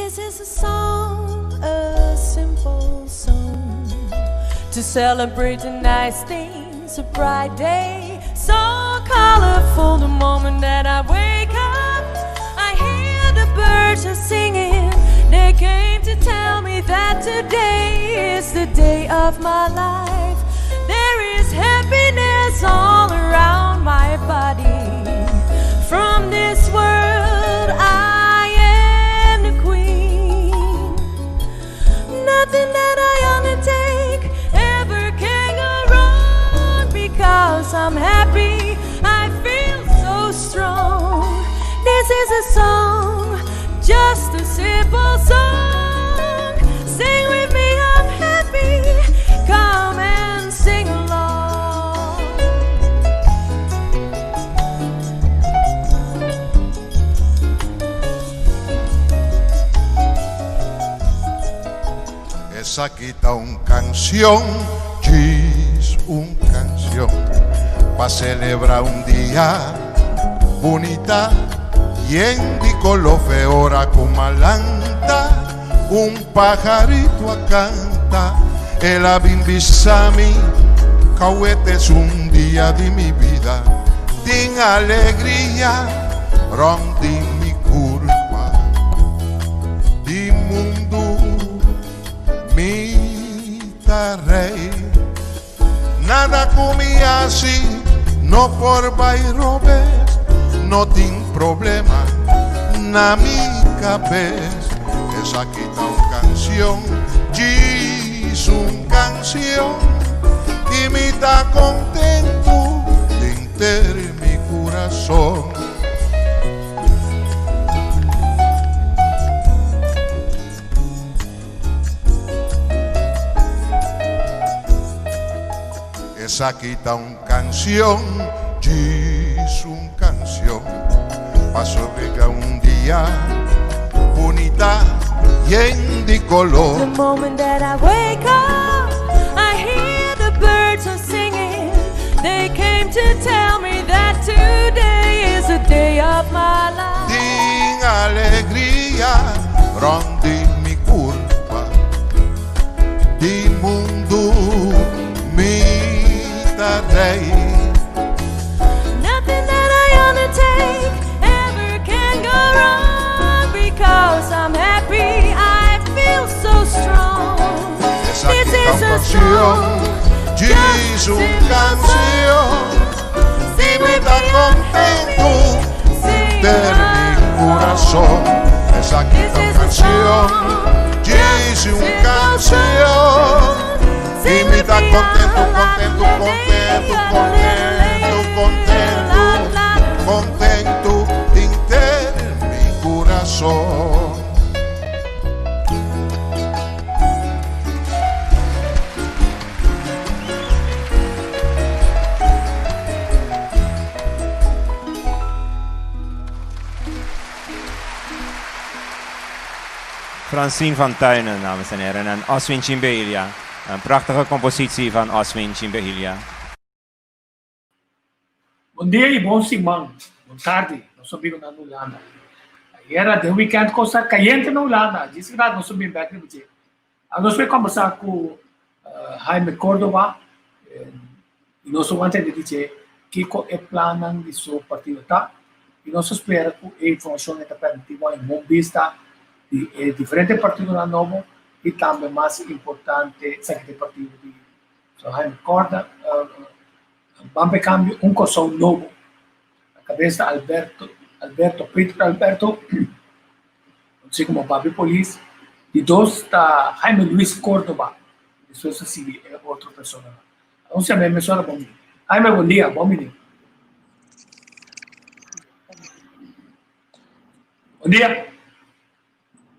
This is a song, a simple song To celebrate the nice things, a bright day So colorful the moment that I wake up I hear the birds are singing They came to tell me that today is the day of my life There is happiness all around my body From this world I am the queen Nothing that I undertake ever can go wrong Because I'm happy, I feel so strong This is a song, just a simple song Sing with me, I'm happy, come and sing along Esaki ta un canción, djis un canción Pa celebra un dia bunita Yen di color fe ora cu malanta Un pajarito a canta El a bin bisa mi Cauete es un dia di mi bida Tin alegria rond di mi curpa Di mundu mi ta rey Nada cu mi haci no por bay robes No tin problema na mi cabes Esaki ta un cancion, djis un cancion Y mi ta contento denter mi curason. Esaki ta un canción, djis un canción, pa sobrega un dia bunita yen di color. The moment that I wake up, I hear the birds are singing. They came to tell me that today is the day of my life. Tin alegria rond di mi curpa, di mundu mi ta rey. Nothing that I undertake ever can go wrong because I'm happy, I feel so strong. Esaki This ta is un a canción, song, djis just a un simple canción, song. y Sing mi with ta me, I'm contento happy, sing denter mi curason. along. Esaki This ta un is a canción, song, djis just a un simple canción, song. y Sing mi with ta me, contento, la la contento, la contento, la contento, contento, la la la. contento denter mi curason. Francine van Tuinen, dames en heren, en Oswin Chimbelia. Een prachtige compositie van Oswin Chimbelia. Bon dia y bon siman, bon tardi, nos amigonan na Hulanda. Ayera den weekend cos ta cayente na Hulanda, djis rato nos a bin bek riba dje. A nos bay combersa cu Jaime Cordova y nos a wanta tende di dje kico e plannan di su partido ta y nos a spera cu e informacion e ta permiti bo un bon bista di e diferente partidonan nobo y tambe mas importante esaki ta e partido di Jaime Corda Ban p'e cambio un Kòrsou nobo. Na cabes ta Alberto Alberto Peter Alberto, conocí como Papi Polis. Di dos ta Jaime Luis Córdoba. Despues ta sigui e otro personanan. Nos yama e mesora bon bini. Jaime, bon dia, bon bini. Bon dia.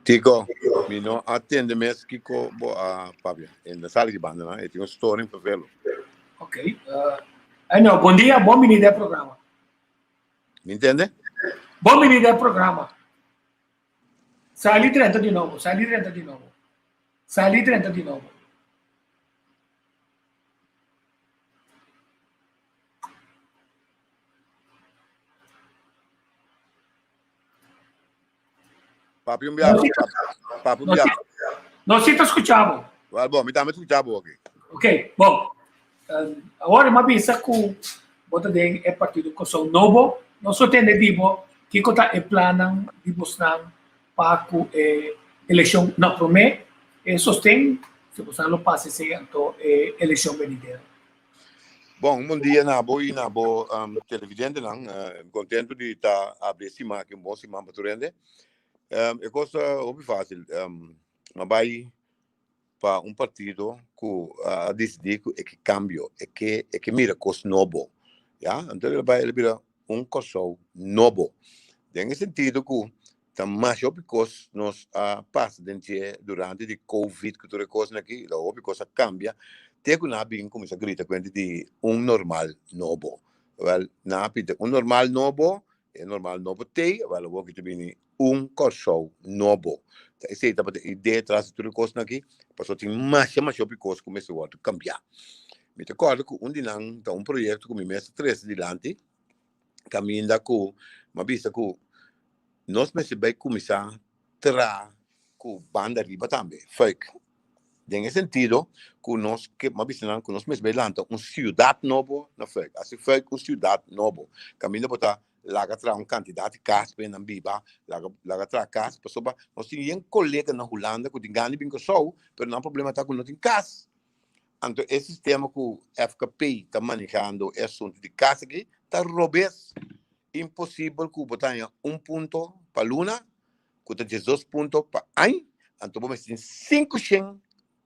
Kiko, mi no a tende mes kiko bo a papia. E na sali di banda nan, e tin un storing vervelo. Ok. Uh, bon dia, bon bini den programa. Mi ntende? Bon bini den programa. Sali drenta di nobo, sali drenta di nobo. Sali drenta di nobo. Papia un biaha, papia un biaha. Nos sí ta skucha bo. Wel bon, mi tambe skucha bo aki. Ok, bon. Awor mi a bisa ku bo ta den e partido Kòrsou Nobo. Nos lo tende di bo kiko ta e plannan di bosnan pa ku e elekshon na promé e sosten, si bosnan lo pasa esei anto e elekshon benidero. Bon, un bon dia na bo i na bo televidentenan. Mi kontentu di ta abri e siman aki, un bon siman pa tur hende. E kos ta hopi fásil. Mi a bai pa un partido ku a disidí ku e ke kambio, e ke e ke mira kos nobo. Ya, anto el a bai el a bira un Kòrsou nobo. Den e sentido ku Ta masha hopi kos nos a pasa den dje durante di covid ku tur e kosnan aki, lo hopi kos a kambia te ku nan a bin kuminsá grita kuenta di un normal nobo. Wèl, nan a pidi un normal nobo, e normal nobo t'ei, wèl awor ki ta bini un Kòrsou nobo. Ta esei tabata e idea tras di tur e kosnan aki, pasobra tin masha masha hopi kos ku mester wòrdu kambiá. Mi ta kòrda ku un di nan ta un proyekto ku mi mes a trese dilanti, kaminda ku mi a bisa ku nos mester bai kuminsá traha ku banda riba tambe, fuik. Den e sentido ku nos ke, mi a bisa nan ku nos mester bai lanta un siudat nobo na fuik. Hasi fuik un siudat nobo, kaminda bo ta laga traha un kantidat di kas pa nan biba, laga laga traha kas pasobra nos tin yen kolega na Hulanda ku tin gana di bin Kòrsou, pero nan problema ta ku no tin kas. Anto e sistema ku FKP ta manehando e asuntu di kas aki ta robes. Imposibel ku bo ta haña un punto pa luna, ku ta diesdos punto pa añ, anto bo mester tin 500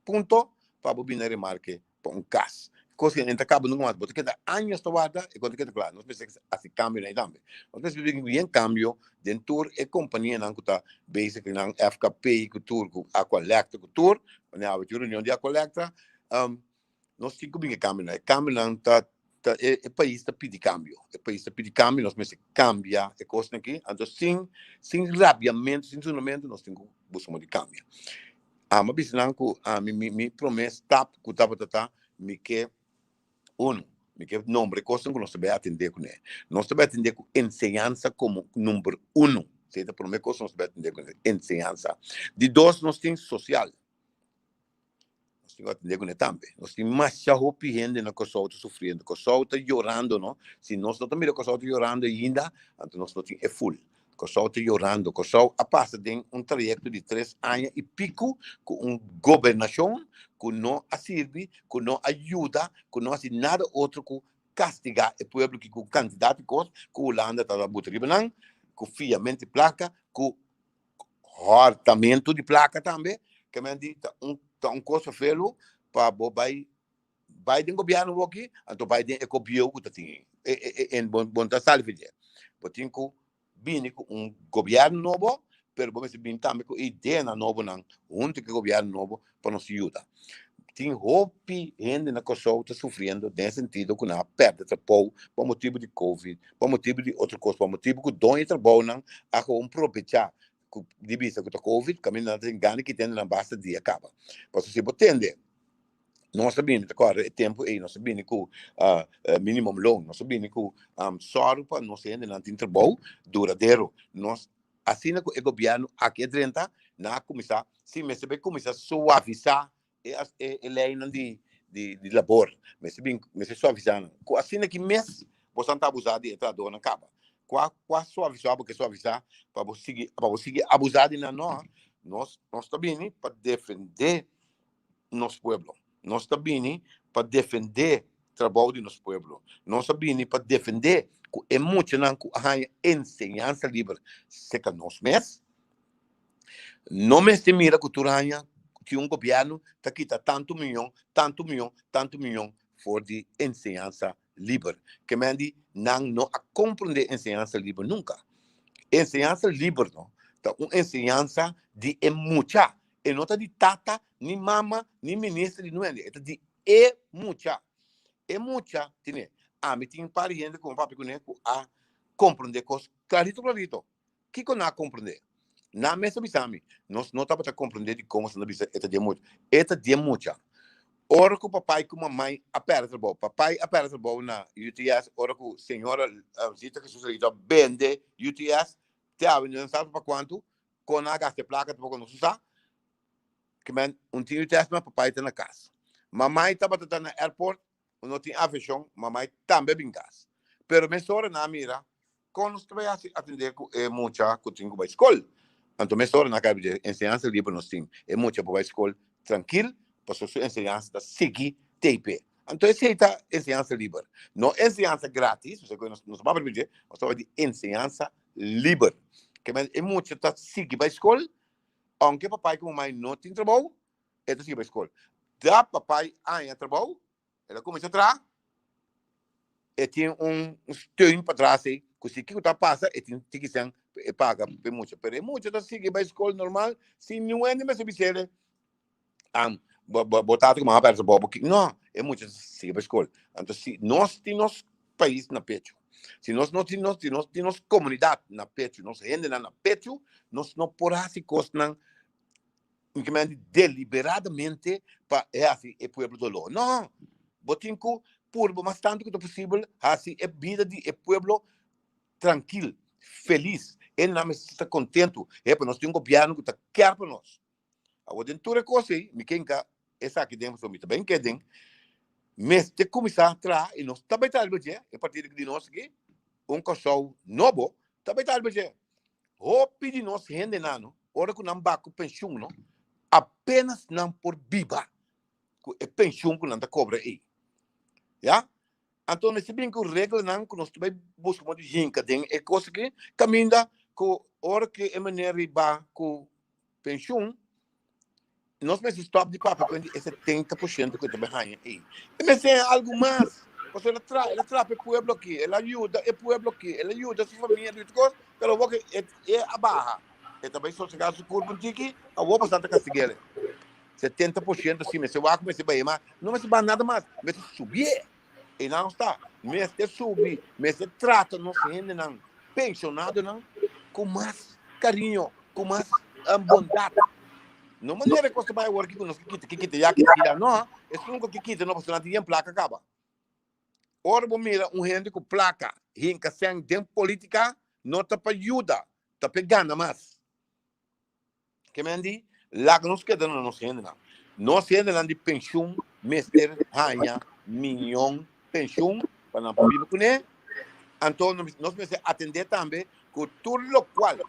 punto pa bo bini na remarke pa un kas. Kos ku no ta kaba nunka mas. Bo ta keda años ta warda e kos ta keda kla. Nos mester hasi kambionan ei tambe. Nos mester bin bien kambio den tur e kompanianan ku ta bezig ku nan FKP ku tur ku Aqualectra ku tur. Wanneer awe tin reunion di Aqualectra, nos tin ku bin e kambionan. E kambionan ta ta e e pais ta pidi kambio. E pais ta pidi kambio, nos mester kambia e kosnan aki. Anto sin sin rabiamentu, sin zundamentu nos tin ku buska modo di kambia. Ami a bisa nan ku ami mi mi promé stap ku tabata ta mi ke Uno, mi ke nombra e kosnan ku nos ta bai atendé kuné. Nos ta bai atendé ku enseñansa komo number uno. Esei ta promé kos nos ta bai atendé kuné, enseñansa. Di dos, nos tin sosial. Nos tin ku atendé kuné tambe. Nos tin masha hopi hende na Kòrsou ta sufriendo. Kòrsou ta yorando, no? Si nos no ta mira Kòrsou ta yorando ainda, anto nos no tin e ful. Kòrsou ta yorando. Kòrsou a pasa den un trayekto di tres aña i piku ku un gobernashon ku no a sirbi, ku no a yuda, ku no a hasi nada otro ku kastigá e pueblo ki ku kantidat di kos ku Hulanda tabata buta riba nan, ku fiamentu di plaka, ku hòrtamentu di plaka tambe. Kementi ta un ta un kos felu pa bo bai Bai den gobierno woki, anto bai den e kobieu ku ta tin en bo no ta sali for dje. Bo tin ku bini ku un gobierno nobo, pero bo mester bini tambe ku ideanan nobonan huntu ku e gobierno nobo pa nos yuda. Tin hopi hende na Kòrsou ta sufriendo den e sentido ku nan a pèrdè trabou pa motibu di covid, pa motibu di otro kos, pa motibu ku doño di trabounan a gewoon probechá ku di bisa ku ta covid, kaminda nan ta tin gana di kita hende nan basta dia kaba. Pasobra si bo tende Nos a bini, ta kòrda e tempu ei, nos a bini ku minimum loon, nos a bini ku sòru pa nos hendenan tin trabou duradero. Nos, asina ku e gobièrnu aki a drenta, nan a kuminsá, si mester bai kuminsá suavisá e e leinan di di labor, mester bin mester suavisá nan. Ku asina ki mes boso ta abusá di e trahadónan kaba. Kua kua suavisá bo ke suavisá pa bo sigui pa bo sigui abusá di nan? No, nos nos ta bini pa defendé nos pueblo. Nos ta bini pa defendé trabou di nos pueblo. Nos a bini pa defendé ku e muchanan ku a haña enseñansa liber seka nos mes. No mester mira ku tur aña tin un gobièrnu ta kita tantu miyon, tantu miyon, tantu miyon for di enseñansa liber. Ke men di nan no a komprendé enseñansa liber nunka. Enseñansa liber no ta un enseñansa di e mucha. E no ta di tata, ni mama, ni minister di nuende. E ta di e mucha. E mucha tine. Ami tin un par di hende ku mi papia kuné ku a komprendé kos klarito klarito. Kiko nan a komprendé? Nan mes a bisa mi, nos no tabata komprendé dikon nos a bisa e ta di e mucha. E ta di e mucha. Ora ku papai ku mamai a pèrdè trabou, papai a pèrdè trabou na UTS ora ku señora Zita Jesus a bende UTS, te awe no sa pa kuantu. Kon nan a gasta e plaka tampoko nos no sa. Ke men un tin tèst ma papai ta na kas. Mamai tabata ta na airport, no tin aviashon, mamai tambe a bin kas. Pero mesora nan a mira kon nos ta bai hasi atendé ku e mucha ku tin ku bai skol. Anto mesora nan a kaba di enseñansa liber nos tin. E mucha por bai skol trankil pasobra su enseñansa ta sigui TP. Anto esei ta enseñansa liber. No enseñansa gratis, pasobra ku nos no papia di dje, nos ta papia di enseñansa liber. Ke men e mucha ta sigui bai skol, aunke papai ku mamai no tin trabou, e ta sigui bai skol. Da papai haña trabou, el a kuminsá traha, e tin un steun patras ei, ku si kiko ta pasa, e tin tiki sèn pa e paga pa e mucha. Pero e mucha ta sigui bai skol normal, sin niun hende mester bis'el, am, bo, bo, bo tata ku mama pèrdè trabou, bo ki. No, e mucha ta sigui bai skol. Anto si nos tin nos pais na pechu, si nos no tin nos, si nos tin nos komunidat na pechu, nos hendenan na pechu, nos no por hasi kosnan Únicamente deliberadamente pa e hasi e pueblo doló. No! Bo tin ku purba mas tantu ku ta posibel hasi e bida di e pueblo trankil, felis. E nan mester ta kontentu. Hepa, nos tin un gobièrnu ku ta kèr pa nos. Awor den tur e kos ei, mi ke hinka esaki den pasobra mi ta ben ke den, mester kuminsá traha i nos ta bai traha riba dje, e partido di nos aki, un Kòrsou nobo, ta bai traha riba dje. Hopi di nos hendenan ora ku nan ba ku penshun no, apenas nan por biba ku e penshun ku nan ta kobra ei. Ya? Anto mester bin ku reglanan ku nos ta bai buska modo di hinka den e kos aki, kaminda ku ora ku e meneer ei ba ku penshun, Nos mester stop di papia ku e 70% ku e ta bai haña ei. E mester haña algu mas. Pasobra el a tra, el a trapa e pueblo aki, el a yuda e pueblo aki, el a yuda su famia, tur kos, pero awor ku e, e a baha, e ta bai sosegá su kurpo un tiki, awor boso ta kastig'el. 70% si mester wak, mester bai mas, no mester baha nada mas, mester subié. Einan nos ta, mester subi, mester trata nos hendenan, penshonadonan, ku mas kariño, ku mas bondat. No manera kos ta bai awor ki ku nos ke kita, ke kita ya, kita ya. No, esun ku ke kita no pasobra nan tin yen plaka kaba. Ora bo mira un hende ku plaka hinka sèn den politika, no ta pa yuda, ta pa e gana mas. Ke men di, laga nos keda na nos hendenan. Nos hendenan di penshun mester haña mion penshun pa nan por biba kuné. Anto nos mester atendé tambe ku tur lokual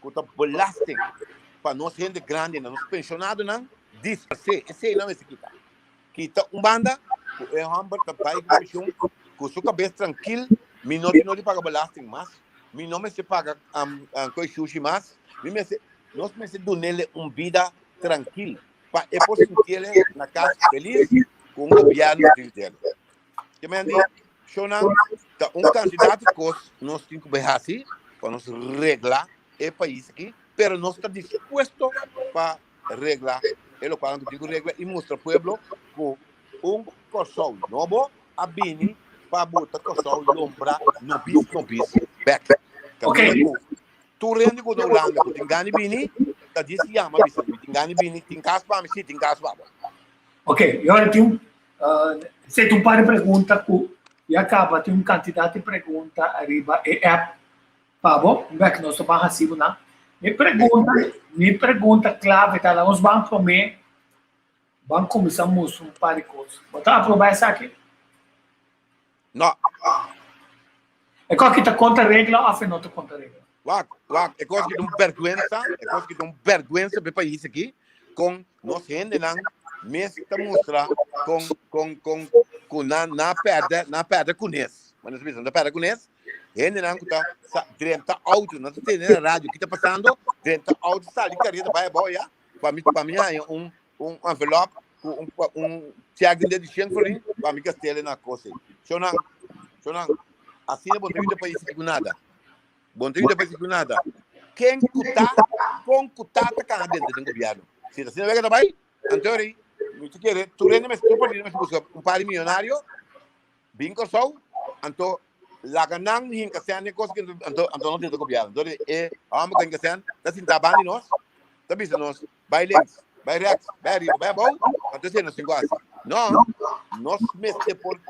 ku ta belasting pa nos hende grandinan, nos penshonadonan, disparsé. Esei nan mester kita. Kita un banda ku e hòmber ta bai ku penshun ku su kabes trankil, mi no tin no di paga belasting mas, mi no mester paga koe shushi mas, mi mester, nos mester dunele un bida trankil pa e por sintiele na kas felis ku un gobièrnu ku tin djele. Ke men di, shownan, ta un kantidat di kos nos tin ku bai hasi pa nos regla e pais aki, pero nos ta dispuesto pa regla e lokual nan ku tin ku regla i mustra pueblo ku un Kòrsou nobo a bini pa buta Kòrsou lombra nobis nobis bèk. Kaminda ku tur hende ku ta Hulanda ku tin gana di bini ta djis yama bisa mi tin gana di bini, tin kas pa mi? Si tin kas pa bo. Ok, i ora tin un seti un par di pregunta ku ya kaba tin un kantidat di pregunta ariba e app Pa bo, bek nos ta ban hasi bo nan. Mi pregunta, mi pregunta clave ta, nos ban prome, ban cuminsa mustra un par di cos. Bo ta aproba esaki? No. E cos ki ta contra regla of e no ta contra regla? Wak, wak, e cos ki ta un berguensa, e cos ki ta un berguensa pa e pais aki, con nos hendenan mes ta mustra con, con, con, cu nan, nan a perde, nan a perde cunes. Manera nos ta bisa, nan ta perde cunes. Hendenan ku ta sa drenta auto, nan ta tende na radio ki ta pasando, drenta auto sali kareta bai abou ya, pa mi pa mi haña un un envelop ku un un check den di shen florin pa mi gastele na kos ei. Shownan, shownan, asina bo no yuda pais ku nada. Bo no ta yuda pais ku nada. Ken ku ta, kon ku ta ta kana dentro den gobièrnu. Si ta asina wega ta bai, anto ri mi ta kere tur hende mester tur partido mester buska un par di miyonario Bin Kòrsou, anto laga nan hinka sèn den kos anto anto nos tin ta gobièrnu. Anto e hòmber ku hinka sèn ta sinta banda di nos, ta bisa nos bai links, bai rèks, bai ariba, bai abou, anto esei nos tin ku hasi. No, nos mester por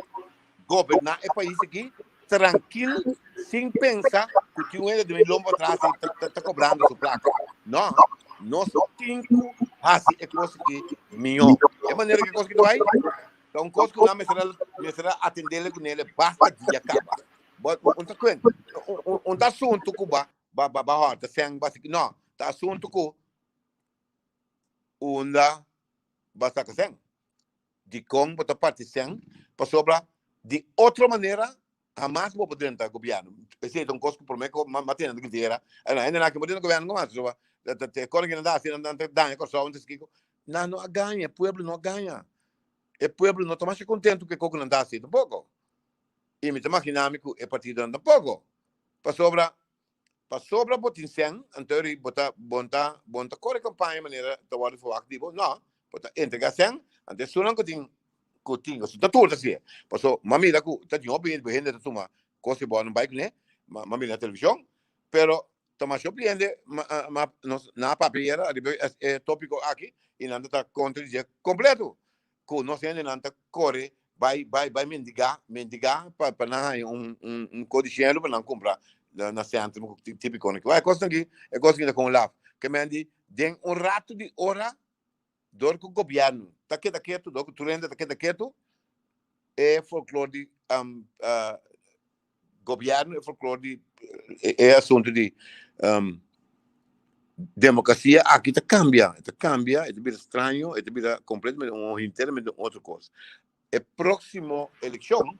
goberná e pais aki trankil sin pensa ku tin un hende den lomba atras ta kobrando su plaka. No, nos tin ku hasi e kos aki mihó. E manera ku e kos aki ta bai, ta un kos ku nan mester a mester a atendele kunele basta dia kaba. Bo un ta kuen, un ta asuntu ku ba ba ba hòrta sèn ba no, ta asuntu ku unda ba saka sèn. Dikon bo ta parti sèn? Pasobra di otro manera hamas bo por drenta gobièrnu. Esei ta un kos ku promé ku m'a tene na Gintera. Nan hende nan aki no por drenta gobièrnu nunka mas pasobra e kos ku nan ta hasi nan ta daña Kòrsou nan ta kiko. Nan no a gaña, e pueblo no a gaña. E pueblo no ta masha kontentu ku e kos ku nan ta hasi tampoko. I mi ta magina mi ku e partidonan tampoko. Pasobra Pasobra bo tin sèn, anto eri bo ta bo ta bo ta kore kampaña manera ta wòrdu ferwagt di bo. No, bo ta entregá sèn, anto esunnan ku tin ku tin ta tur ta hasié. Paso m'a mira ku ta tin hopi hende hende ta tuma kos di bo nan bai kuné, m'a mira na televishon, pero ta masha hopi hende ma nos nan a papia ayera riba e topiko aki i nan ta ta kontra di dje kompleto. Ku nos hendenan ta kore bai bai bai mendigá mendigá pa pa nan haña un un un kos di shelu pa nan kumpra na na sentro ku típiko nan. E kosnan aki e kos aki ta kon laf. Ke men di den un ratu di ora dor ku gobièrnu ta keda ketu dor ku tur hende ta keda ketu e folklor di Gobierno e folklor di e asunto di democracia aki ta cambia, e ta cambia, e ta bira straño, e ta bira completamente un enteramente un otro cos. E proximo eleccion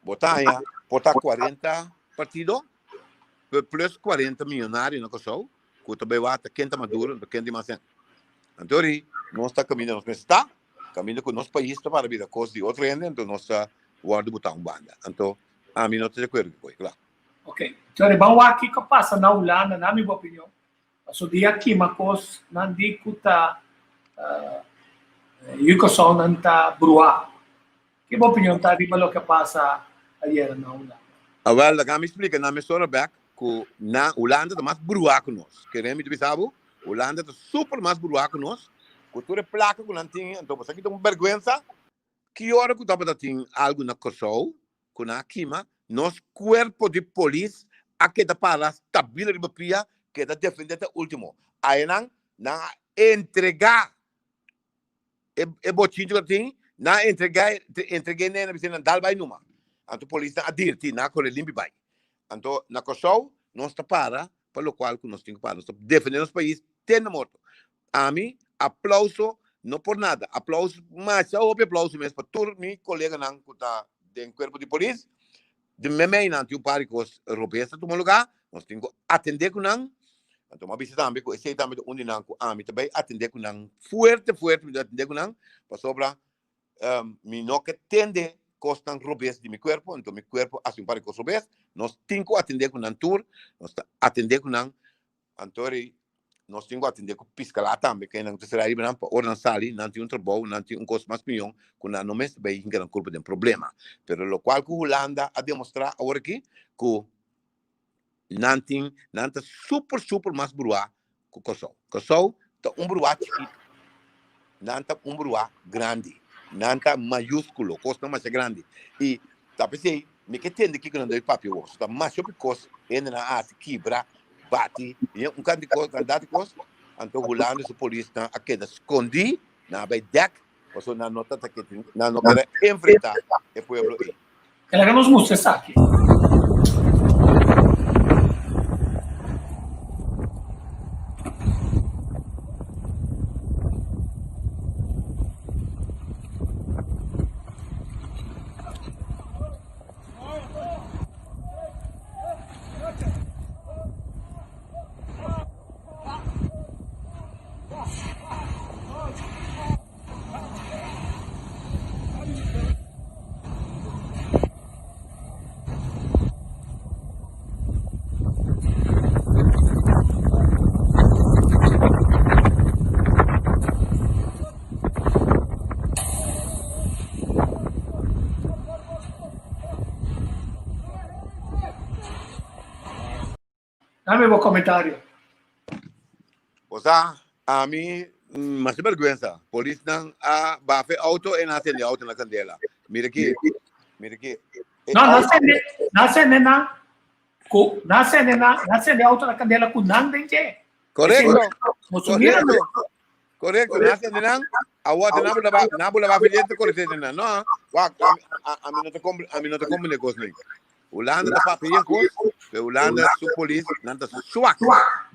bo ta haña por ta 40 partido plus 40 millonario na Kòrsou ku ta bai wak ta ken ta maduro, ken tin mas sèn. Anto ri nos ta kaminda nos mester ta. Kaminda ku nos pais ta para bira kos di otro hende, anto nos ta wòrdu botá un banda. Anto, ami no ta di akuerdo ku e, kla. Ok. Sorry, ban wak kiko a pasa na Hulanda, na mi bo opinion. Paso dia kima kos nan di ku ta yu Kòrsou nan ta bruá. Ki bo opinion ta riba loke a pasa ayera na Hulanda? Awèl, laga mi splika nan mesora bèk ku na Hulanda ta mas bruá ku nos. Kere mi ta bisa bo, Hulanda ta super mas bruá ku nos, ku tur e plaka ku nan tin, anto bo sa ki ta un bèrgwensa? Ki ora ku tabata tin algu na Kòrsou ku nan a kima, nos kuerpo di polis a keda para stabil riba pia, keda defendé te último. Ayanan nan a entregá e e bochinchi ku tin, nan a entregá entreg'é nena bis'é nan dal bai numa. Anto polisnan a dirti, nan a kore limpi bai. Anto na Kòrsou nos ta para pa lokual ku nos tin ku para. Nos ta defendé nos pais te na morto. Ami aplauso no por nada, aplauso masha hopi aplauso mes pa tur mi koleganan ku ta den kuerpo di polis. Di memey nan tin un par di kos robes ta tuma lugá, nos tin ku atendé ku nan. Anto mi a bisa tambe ku esei tambe ta un di nan ku ami ta bai atendé ku nan fuerte fuerte mi ta atendé ku nan pasobra mi no ke tende kosnan robes di mi kuerpo, anto mi kuerpo hasi un par di kos robes, nos tin ku atendé ku nan tur, nos ta atendé ku nan. Anto rei, nos tin ku atendé ku piskalá tambe, ke nan ta sera riba nan pa ora nan sali, nan tin un trabou, nan tin un kos mas mion ku nan no mester bai hinka nan kurpa den problema. Pero lokual ku Hulanda a demostrá awor aki, ku nan tin, nan ta super super mas bruá ku Kòrsou. Kòrsou ta un bruá chikitu, nan ta un bruá grandi, nan ta mayúskulo, kosnan masha grandi. I ta p'esei mi ke tende kiko nan debe papia awor. So ta masha hopi kos hendenan a hasi, kibra, bati, i un kanti kos, kantidat di kos. Anto Hulanda su polisnan a keda skondí, nan a bai dèk, pasobra nan no ta ta ke tin, nan no kere enfrentá e pueblo ei. Laga nos mustra esaki. Dame bo comentario. Osa, ami mas bergüenza. Polisnan a bafe auto en a sende auto na candela. Mira aquí, mira aquí. No, na sende, na sende na, ku, na sende na, na sende auto na candela ku nan den dje. Korekto. Korekto. Korekto. Na sende nan, awor te nabu laba, nabu laba filete korekto nan. No, wak, ami no te kom, ami no te kom kos ni. Hulanda ta papia yen kos, pero Hulanda su polis nan ta swak.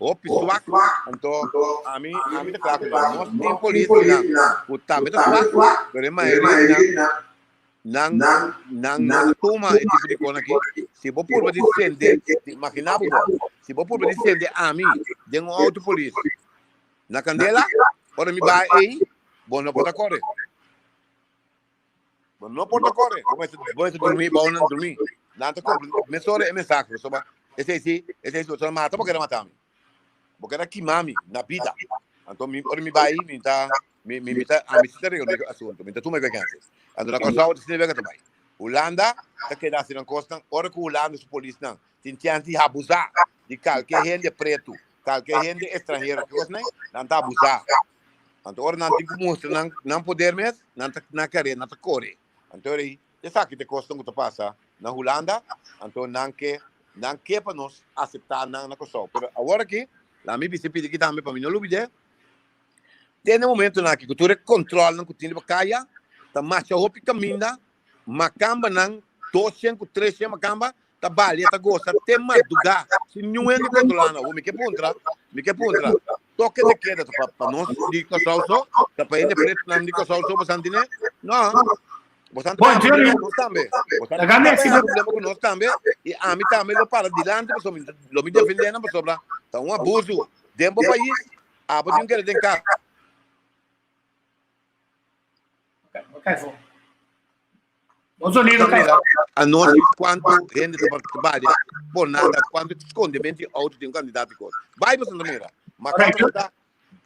Hopi swak. Anto ami ami ta kla ku nan. Nos tin polis nan ku tambe ta swak, pero e mayoria nan nan nan no ta tuma e tipo di kon aki. Si bo purba di sende, imagina bo bo, si bo purba di sende ami den un auto polis na kandela, ora mi bai ei, bo no por ta kore. Bo no por ta kore. Bo mester, bo mester drumi, bou nan drumi. Nan ta kompre mesora e mensahe, pasobra esei si, esei si, bo mata bo kere mata mi. Bo kere kima mi na bida. Anto mi, ora mi bai, mi ta, mi, mi, mi ta, ami si ta regla mi asunto, mi ta tuma e vakantie. Anto na Kòrsou ta sinti wega ta bai. Hulanda ta keda hasi nan kosnan, ora ku Hulanda su polisnan tin chèns di abusá di kalke hende pretu, kalke hende estranhero, ki kosnan, nan ta abusá. Anto ora nan tin ku mustra nan nan poder mes, nan ta nan kere, nan ta kore. Anto ora esaki ta e kosnan ku ta pasa na Hulanda, anto nan ke nan ke pa nos aseptá nan na Kòrsou. Pero awor aki, laat mi bisa pidi aki tambe pa mi no lubid'é, te na e momentonan aki ku tur e kòntròlnan ku tin riba kaya, ta masha hopi kaminda, makambanan, 200 ku 300 makamba, ta balia, ta gosa te mardugá, sin niun hende kontrolá nan. Awor mi ke puntra, mi ke puntra, toke de keda ta pa, pa nos di Kòrsou so? Ta pa hende pretunan di Kòrsou so bosan tine? No. Bosan ta Bon, problema Jerry, ku nos tambe. Bosan laga mi ta hasi problema ku nos tambe i ami tambe lo para dilanti pasobra mi lo mi defendé nan pasobra ta un abuso den bo pais, abo tin kere den kas. Ok, ok, Bon sonido, Mira, anochi cuanto hende ta balia por nada, cuanto escondimento di auto tin un candidato y cos. Bai boso ta mira. Ma cuando ta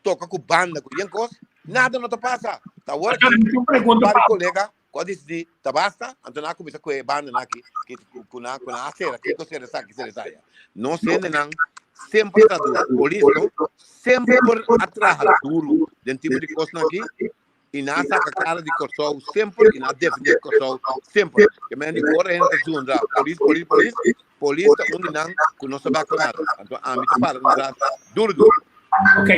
toca cu banda cu yen cos, nada no ta pasa. Ta awor Anto, mi tin un pregunta un par di pa- colega cu a decidi ta basta, anto nan a cuminsa cu e banda nan aki, ki cu nan cu nan a cera, kico cera esaki, cera esaya. Nos hendenan semper ta duro. Polis no, semper a traha duro den tipo di cosnan aki. I nan a saka kara di Kòrsou semper i nan a defendé Kòrsou semper. Ke men di ora hende ta zundra polis, polis, polis, polis ta un di nan ku no sa bak nada. Anto ami ta para nan tras duru duru. Ok,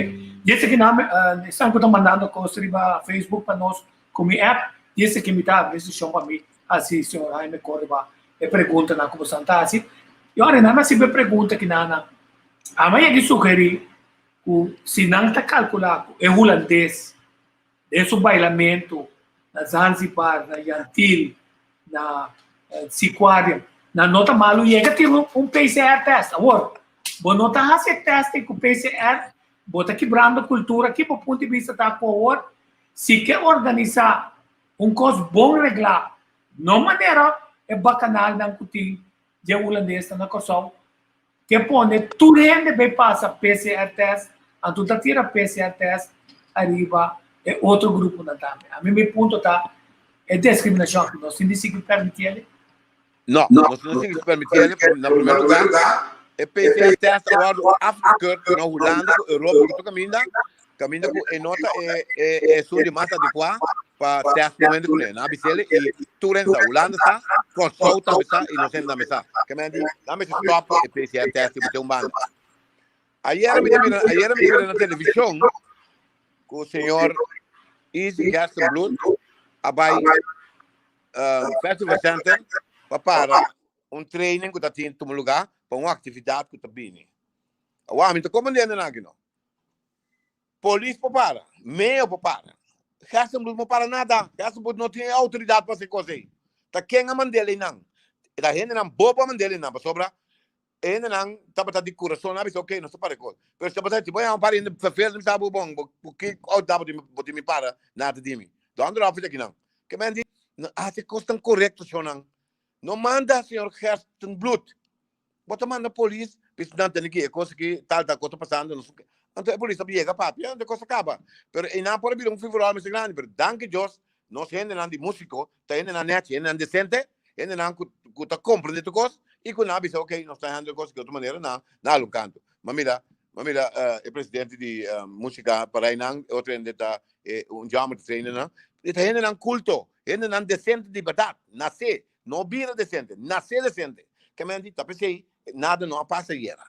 dice ki nan esnan ku ta mandando kos riba Facebook pa nos ku mi app, dice ki mi ta abri seshon pa mi hasi señor Jaime Cordoba e preguntanan ku boso ta hasi. I ora nan a hasi e pregunta ki nan a yega sugeri ku si nan ta kalkulá ku e hulandes den su bailamentu na Zanzibar, na Yantil, na Seaquarium, nan no ta malu yega tin un PCR test. Awor, bo no ta hasi e testing ku PCR, bo ta kibrando kultura. Ki bo punto di bista ta ku awor? Si ke organisá un kos bon reglá, no manera e bakanalnan ku tin dje hulandesnan na Kòrsou, Ke pone tur hende bay pasa PCR test, anto ta tira PCR test ariba e otro gruponan tambe. Ami mi punto ta e discriminacion aki nos tin di sigui permitiele? No, nos no tin di permitiele. Na primer lugar, e PCR test a wordo afgekeurd na Hulanda ku Europa ku tur kaminda, kaminda ku e no ta e e esun di mas adekuá pa test un hende kuné. Nan a bis'el i tur hende sa. Hulanda sa, Kòrsou tambe sa i nos hende tambe sa. Ke men di, nan mester stòp e PCR test i bot'é un banda. Ayera mi ta mira, ayera mi ta mira na televishon ku señor Izzy Gerstenbluth a bai Festival Center pa para un training ku ta tin tuma lugá pa un aktividat ku ta bini. Awor ami ta komprendé nan aki no. Polis por para, meo por para. Gerstenbluth no para nada. Gerstenbluth no tin e autoridad pa haci cos ey. Ta ken a mand'el eynan? Ta hendenan bobo a mand'el eynan pasobra e hendenan tabata di curason a bisa ok nos ta para e cos. Pero si tabata bo yama para hende vervelend bisa bo bon bo ki autoridad bo tin bo tin mi para nada di mi. Donder op akinan. Ke men di no haci cosnan corecto shownan. No manda señor Gerstenbluth. Bo ta manda polis, bisa nan tene ki e kos aki tal tal kos ta pasando, no ke. Anto e polis ta yega papia, anto e kos ta kaba. Pero einan por a bira un free-for-all mester grandi, pero danki Dios nos hendenan di musiko ta hendenan nechi, hendenan desente, hendenan ku ku ta komprende tur kos i ku nan a bisa ok nos ta handle e kos di otro manera, nan nan hala un kanto. Ma mira, ma mira e presidente di musika para einan, e otro hende ta e un jammer ta trainer nan, e ta hendenan kulto, hendenan desente di bèrdat, nase No bira decente, nace decente. Ke men di, ta pesey, nada no a pasa ayera.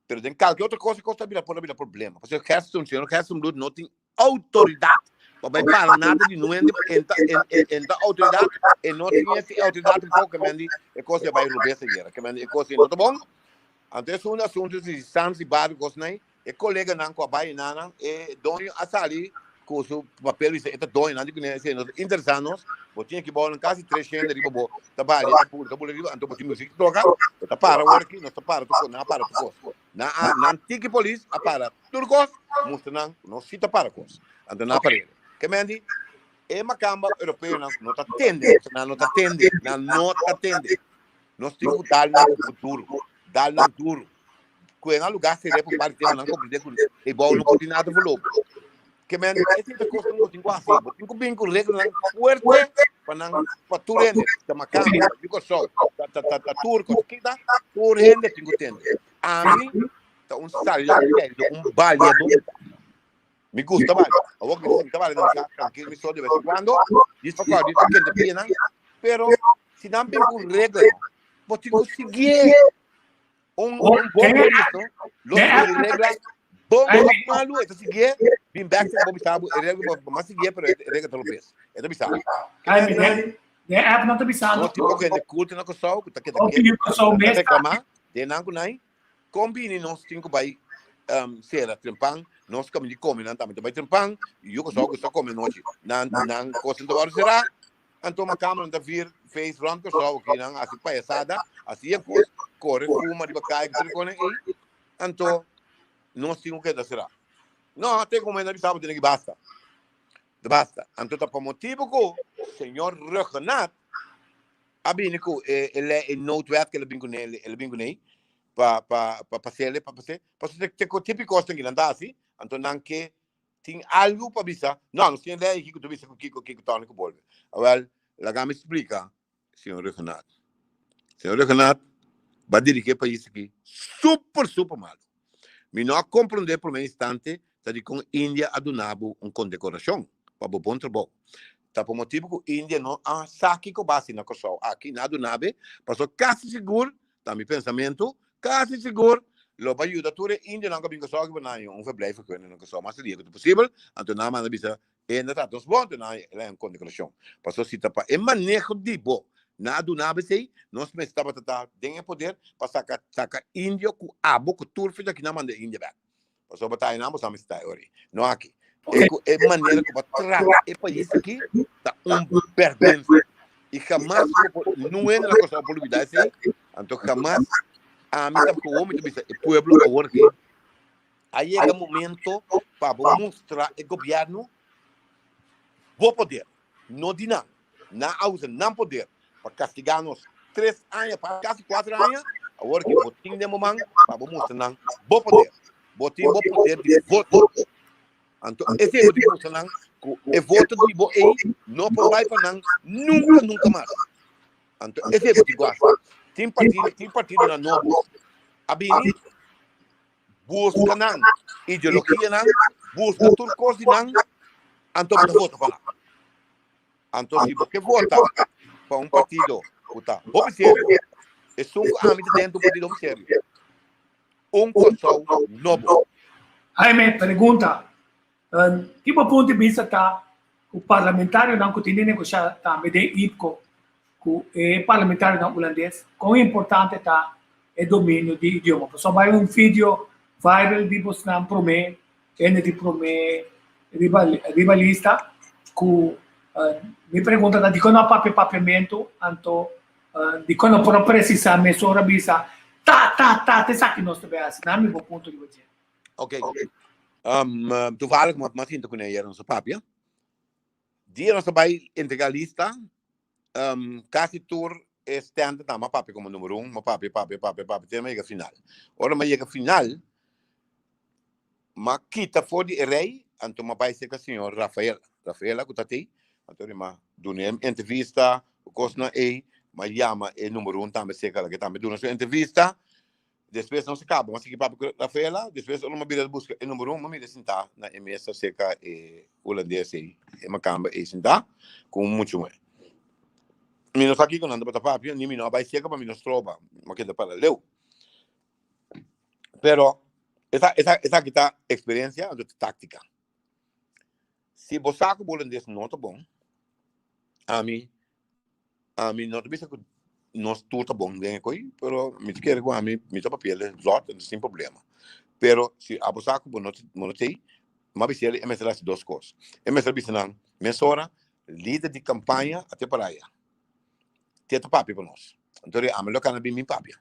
Pero den kalke otro kos, e kos ta bira por a bira problema. Pasobra Gerson, señor Gerstenbluth no tin outoridat pa bai para nada di nuende, en ta, en, en, en ta outoridat, e no tin ese outoridat tampoco, ke men di e kos ya bai robes ayera, ke men di e kos no ta bon. Anto e segundo asunto si Sans i Barrio kos nai, e koleganan ku a bai einan, e doño a sali ku su papel bisa e ta doño, nan di kuné esei no ta interesá nos, bo tin aki bou nan kasi tres shende riba bo ta bali, ta bula, ta bula riba, anto bo tin musik ta toka, bo ta para awor aki, nos ta para tur kos, nan a para tur kos. Nan a, nan tiki polis a para tur kos, mustra nan ku nos si ta para kos. Anto nan a par'e. Ke men di, e makamba europeonan no ta tende, nan no ta tende, nan no ta tende. Nos tin ku dal nan ku duru, dal nan duru. Ku e nan lugá seré pa un par di tempu nan komprendé ku e bou no por tin nada voorlopig. Ke men esei ta kos ku bo tin ku hasi. Bo tin ku bin ku reglanan fuerte pa nan, pa tur hende. Ta makamba, ta yu Kòrsou, ta ta ta ta turko, ta kita, tur hende tin ku tende. Ami ta un saliente, un baliadó. Mi gusta bali. Awor mi sinta bali na mi kas trankil mi so de bes en kuando. Dis pa kòrda, dis pa kende pianan. Pero si nan bin ku regla, bo tin ku siguié. Un un bon polis no, lo sigui regla bon òf malu e ta siguié, bin bèk bo bisa bo e regla bo mas siguié pero e regla ta robes. E ta bisa bo. Ai, mi den app nan ta bisando. No tin bo hende kulto na Kòrsou ku ta keda ketu, ta reklamá den nan ku nan. Kon bini nos tin ku bai sera trempan, nos kaminda di kome nan tambe ta bai trempan, yu ku sa gusta kome anochi, nan nan kos ta wòrdu será, anto makamba nan ta vir feest rònt Kòrsou aki nan hasi payasada, hasi e kos, kore fuma riba kaya ku tur e kosnan ei, anto nos tin ku keda será. No, te ku momento nan bisa bo tene ki basta, basta. Anto ta pa motibu ku señor Rhuggenaath a bini ku e e lei e noodwet ku el a bin kuné el a bin kuné pa pa pa pas'é pa pas'é pasobra te te típiko kosnan ku nan ta hasi anto nan ke tin algu pa bisa no nos tin e lei aki ku ta bisa ku kiko kiko tòg ku bolbe awèl laga mi splika señor Rhuggenaath señor Rhuggenaath ba dirigí e pais aki super super malu mi no a komprondé promé instante ta dikon India a duna bo un kondekorashon pa bo bon trabou Ta pa motibu ku India no a sa kiko basi na Kòrsou aki na duna be, pasobra kasi sigur, ta mi pensamentu, kasi sigur lo bai yuda tur e indionan ku a bin Kòrsou aki pa nan haña un verblijfvergunning na Kòrsou mas dia ku ta posibel, anto nan a manda bisa e na trata nos bon, anto nan a haña un kondekorashon. Pasobra si ta pa e maneho di bo nan a duna be esei, nos mester tabata ta den e poder pa saka saka indio ku abo ku tur fecha aki nan manda e indio bèk. Pasobra ta einan bo sa mester ta e ori, no aki. E ku e manera ku bo trata e pais aki ta un bèrgwensa. I hamas bo por, nun hende na Kòrsou por lubidá esei. Anto hamas ami ta komo mi ta bisa e pueblo awor aki, a yega momento pa bo mustra e gobièrnu bo poder, no di nan. Nan a usa nan poder pa kastigá nos tres aña, pa kasi kuater aña. Awor ki bo tin den bo man pa bo mustra nan bo poder. Bo tin bo poder di voto. Anto esei bo tin ku mustra nan ku e voto di bo ei no por bai pa nan nunka, nunka mas. Anto esei bo tin ku hasi. Tin partido, tin partidonan nobo a bini, buska nan ideologianan, buska tur kos di nan, anto bo ta vota pa nan. Anto si bo ke vota pa un partido ku ta hopi serio, esun ku ami ta dentro un partido hopi serio, Un Kòrsou Nobo. Jaime, pregunta, Ki bo punto di bista ta ku parlamentarionan ku tin di negoshá tambe den IPCO ku e parlamentarionan hulandes, kon importante ta e dominio di idioma? Pasobra bai un video viral di bosnan promé Hende di prome riba riba lista ku mi pregunta ta dikon no a papia papiamentu anto dikon no por a presisa mesora bisa ta ta ta ta esaki nos ta bay hasi nan mi bo punto riba dje. Ok. Toevallig m'a sinta kuné ayer nos a papia. Dia nos a bai entrega lista kasi tur e stand ta m'a papia komo numero un, m'a papia papia papia papia te m'a yega final. Ora m'a yega final M'a kita for di e rei, anto m'a bai serka señor Rafael. Rafaela ku ta tei, anto di m'a duna e entrevista, ku kosnan ei, m'a yama e numero un tambe serka la ke tambe duna su entrevista. Despues nos a kaba, m'a sigui papia ku Rafaela, despues ora m'a bira buska e numero un, m'a mira sintá na e mesa serka e hulandes ei, e makamba ei sintá ku un mucha muhé. Mi no sa kiko nan tabata papia, ni mi no a bai serka pa mi no stroba, m'a keda para leu. Pero esa esa esaki ta experiencia anto ta táctica. Si bo sa ku bo hulandes no ta bon, ami ami no ta bisa ku nos tur ta bon den e koi, pero mi ta kere ku ami mi ta papia el vlot anto sin problema. Pero si abo sa ku bo no bo no t'ei, m'a bisa el e mester hasi dos kos. E mester bisa nan mesora lider di kampaña a te para aya. Te ta papia pa nos. Anto ami lo kana bin bin papia.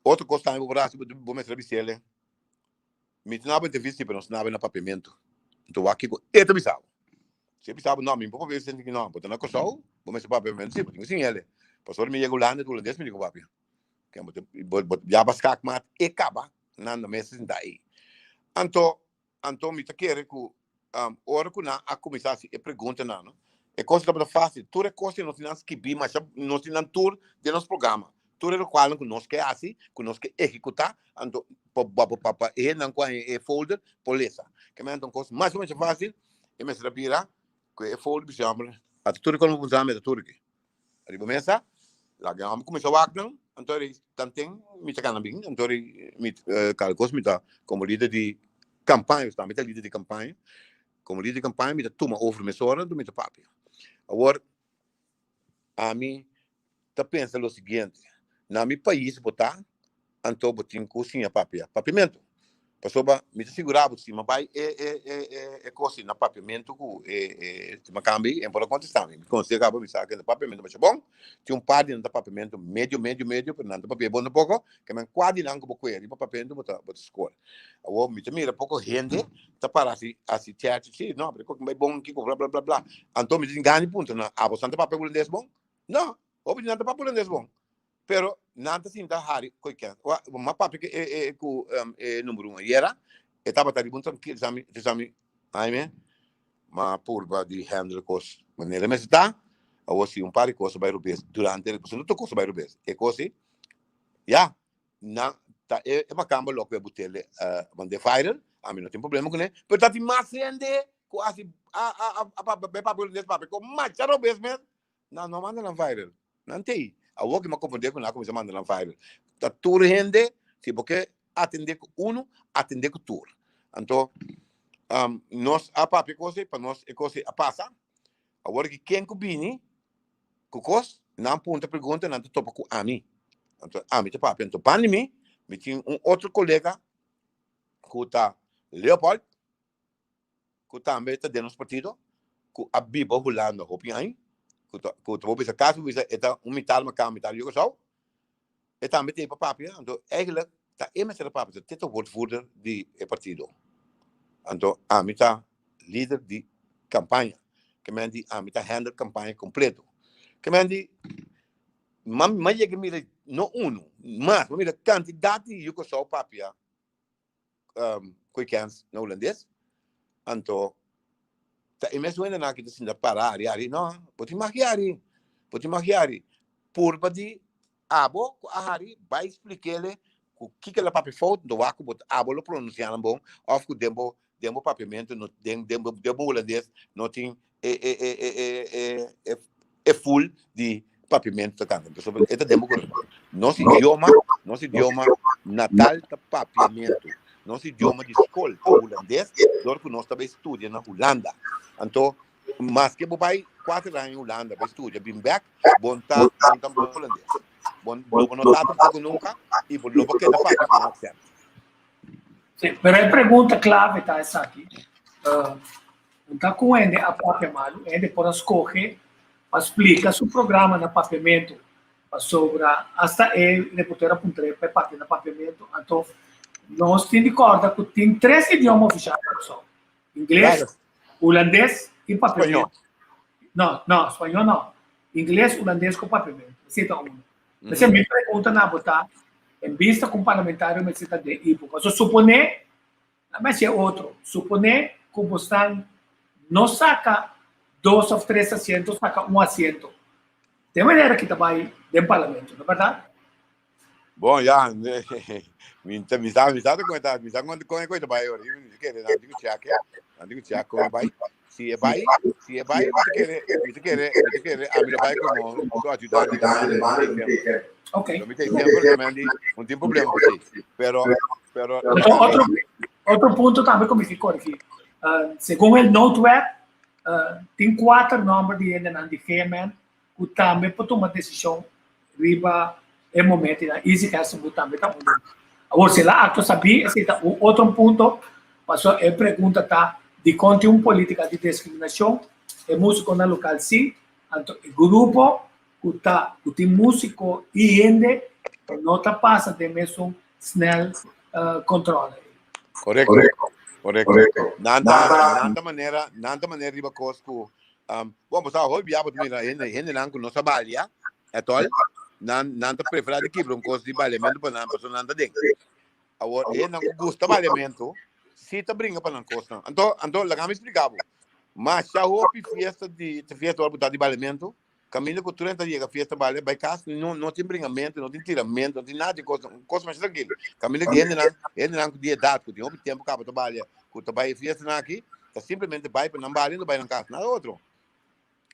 Otro kos tambe bo por hasi, bo mester a bis'el, Mi ta naba entrevista pero nos naba na papiamentu. Anto wak kiko e ta bisa bo. Si e bisa bo, no, mi no por papia esei, no, bo ta na Kòrsou, bo mester papia papiamentu. Si, bo tin ku siña el. Pasobra mi yega Hulanda, hulandes mi tin ku papia. Ken bo ta, bo ya ba skakmat e kaba, nan no mester sinta ei. Anto, Anto mi ta kere ku ora ku nan a kuminsá hasi e preguntanan, no, e kos tabata fásil. Tur e kos nos tin nan skibí masha, nos tin nan tur den nos programa. Tur e lokualnan ku nos ke hasi, ku nos ke ehekutá, anto pa pa pa e hendenan ku haña e folder por lesa. Ke manera ta un kos masha masha fásil, e mester a bira ku e folder bisa homber, ata tur e kos ku bo kuminsá meta tur aki. Riba mesa, laga e hòmber kuminsá wak nan, anto e tanten mi ta kana bin, anto e mi kada kos mi ta komo lider di kampaña, pasobra mi ta lider di kampaña, komo lider di kampaña mi ta tuma over mesora anto mi ta papia. Awor ami ta pensa lo siguiente, na mi pais bo ta, anto bo tin ku siña papia papiamentu. Pasobra mi ta sigurá bo si mi bai e e e e e kos na papiamentu ku e e si mi kambi e por a kontestá mi. Mi konse kaba mi sa ke na papiamentu masha bon. Tin un par di nan ta papiamentu medio medio medio pero nan ta papia bon tampoco. Ke men kua di nan ku bo kue riba papiamentu bo ta bo ta skor. Awor mi ta mira poko hende ta para hasi hasi chèrchi si no pero e kos bai bon kiko bla bla bla bla. Anto mi tin gana di puntra nan abo san ta papia hulandes bon? No, hopi di nan ta papia hulandes bon. Pero nan ta sinta hari koe ken. Wa, ma papia ke e e ku e number un ayera, e tabata riba un trankil, sa mi, sa mi, Jaime, ma purba di handle kos manera mester ta, awor si un par di kos a bai rubes durante, pasobra no tur kos a bai rubes, e kos si, ya, nan ta e e makamba loko e butele mand'é viral, ami no tin problema kuné, pero ta tin mas hende ku hasi a a a a bai papia hulandes papia ku masha robes mes, Nan no a manda nan viral. Nan tei. Awor ki mi a comprende cu nan a cuminsa manda nan viral. Ta tur hende, si bo ke atende cu uno, atende cu tur. Anto, um, nos a papia cos ei, pa nos e cos ei a pasa. Awor ki ken cu bini cu cos, nan puntra pregunta, nan ta topa cu ami. Anto, ami ta papia. Anto, banda di mi, mi tin un otro colega cu ta Leopold. ku tambe ta den nos partido, ku a biba Hulanda hopi aña, ku ta ku ta bo bisa kasi bo bisa e ta un mitar maká un mitar Yugoslau, e tambe ta e pa papia, anto eigenlijk ta e mester a papia, ta te woordvoerder di e partido. Anto ami ta lider di kampaña, ke men di ami ta handle kampaña kompleto. Ke men di ma ma yega mira no uno, mas ma mira kantidat di Yugoslau papia um, koe kens na hulandes. Anto, ta e mes hendenan aki ta sinta para ari ari. No, bo tin mag yari. Bo tin mag yari. Purba di abo ku a hari, bai splikele ku kiko la papia fout, anto wak ku bo abo lo pronunsia nan bon, of ku den bo den bo papiamentu no den den bo den bo hulandes no tin e e e e e e e e full di papiamentu ta kanta. Pasobra e ta den bo kurason. Nos idioma, nos idioma natal ta papiamentu. Nos idioma di skol ta hulandes, dor ku nos ta bai studia na Hulanda. Anto, maske bo bai kuater aña Hulanda bai studia, bin bek, bo no ta, bo no ta bon hulandes. Bo, lo bo no ta tampoco nunka i bo lo bo keda papia ku un aksènt. Sí, pero e pregunta clave ta esaki. Uh, ta ku hende a papia malu, hende por a skohe pa splika su programa na papiamentu, pasobra hasta e reportero a puntr'é pa e papia na papiamentu. Anto nos tin di kòrda ku tin tres idioma ofishal na Kòrsou, ingles, hulandes i papiamentu. No, no, spañó no. Ingles, hulandes ku papiamentu. Esei ta uno. P'esei mi pregunta na bo ta, en bista ku un parlamentario mester ta den ipo, pasobra suponé Laat me haci e otro. Supone cu bosnan no saca dos of tres asiento, saca un asiento. Den manera ki ta bay den parlamento, no berdad? Bon, ya, mi ta, mi sa, mi sa con e ta, mi sa con con e ta bay ora. Mi kere, nan tin cu check, nan tin cu check con e bay. Si e bai, si e bai, mi ta kere, mi ta kere, mi ta kere, ami lo bai como su ayudante de banda den semper. Ok. Lo mi ta semper ke men di, un tin problema ku esei. Pero, pero, Anto otro, otro punto tambe ku mi ke korigí. Segun el noodwet, tin kuater nòmber di hendenan di GMN ku tambe por tuma desishon riba e momentonan. Izzy Hessenbroek tambe ta un di nan. Awor, si el a aktua sabí, esei ta un otro punto, pasobra e pregunta ta dikon tin un polítika di diskriminashon, e músikonan lokal sí, anto e grupo ku ta ku tin músiko i hende no ta pasa den mesun snel kòntròle. Korekto, korekto. Nan ta, nan ta manera, nan ta manera riba kos ku Um, bon, bo sa hoy bia bo ta mira hende, hendenan ku no sa balia at all, nan, nan ta prefera di kibra un kos di baliamentu pa nan, pasobra nan ta den. Awor, hendenan ku gusta baliamentu, si ta bringa pa nan kosnan. Anto, anto, laga mi splika bo. Masha hopi fiesta di, ta fiesta ora bo ta di baliamentu, kaminda ku tur hende ta yega fiesta balia, bai kas, no, no tin bringamentu, no tin tiramentu, no tin nada di kos, un kos masha trankil. Kaminda ku hendenan, hendenan ku di edat, ku tin hopi tempu kaba ta balia, ku ta bai e fiestanan aki ta simplemente bai pa nan balia no bai nan kas nada otro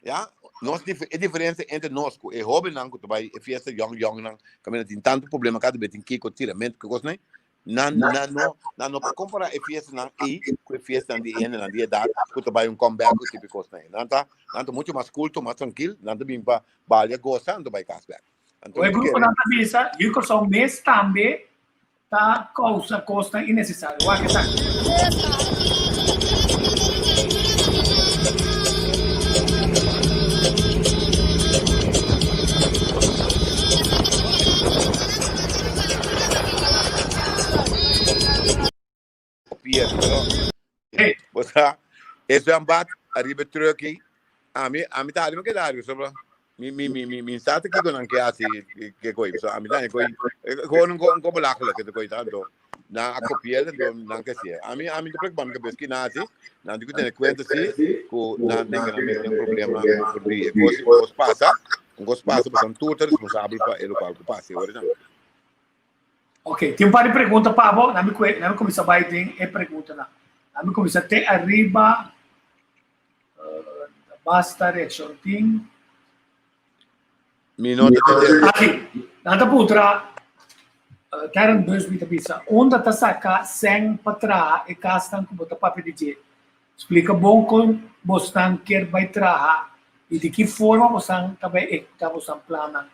ya nos e diferencia entre nos ku e hobennan ku ta bai e fiesta yong yong nan kaminda tin tantu problema kada bes tin kiko tiramento ki kosnan nan nan no nan no por kompara e fiestanan ei ku e fiestanan di hendenan di edat ku ta bai un comeback ku tipo kosnan ei nan ta nan ta mucho mas kulto mas trankil nan ta bin pa balia gosa anto bai kas bek anto E gruponan ta bisa yu Kòrsou mes tambe Ta kousa kosnan innesesario. Wak esaki. Pier, pero bo sa, e zwembad ariba e truck ei, ami, ami ta ariba keda ariba sobra mi mi mi mi mi sa ta kiko nan ke hasi ke koi so ami ta koi gewoon un un ko belachelijk ke koi tanto nan a kopiel anto nan ke hasié ami ami ta preocupa mi kabes ki nan hasi nan tin ku tene kuenta si ku nan tin ke nan mete den problema for di e kos un kos pasa un kos pasa pasobra tur ta responsabel pa e lokual ku pasa e ora nan. Ok, tin un par di pregunta pa bo. Nami kue, nami kuminsá bai den e preguntanan. Nami kuminsá te ariba. Uh, basta reakshon tin. Mi no ta tende. Aki, nan ta puntra, uh, Karen Busby ta bisa, unda ta saka sèn pa traha e kasnan ku bo ta papia di dje? Splika bon kon bosnan kier bai traha i di ki forma bosnan ta bai ehekutá bosnan plannan.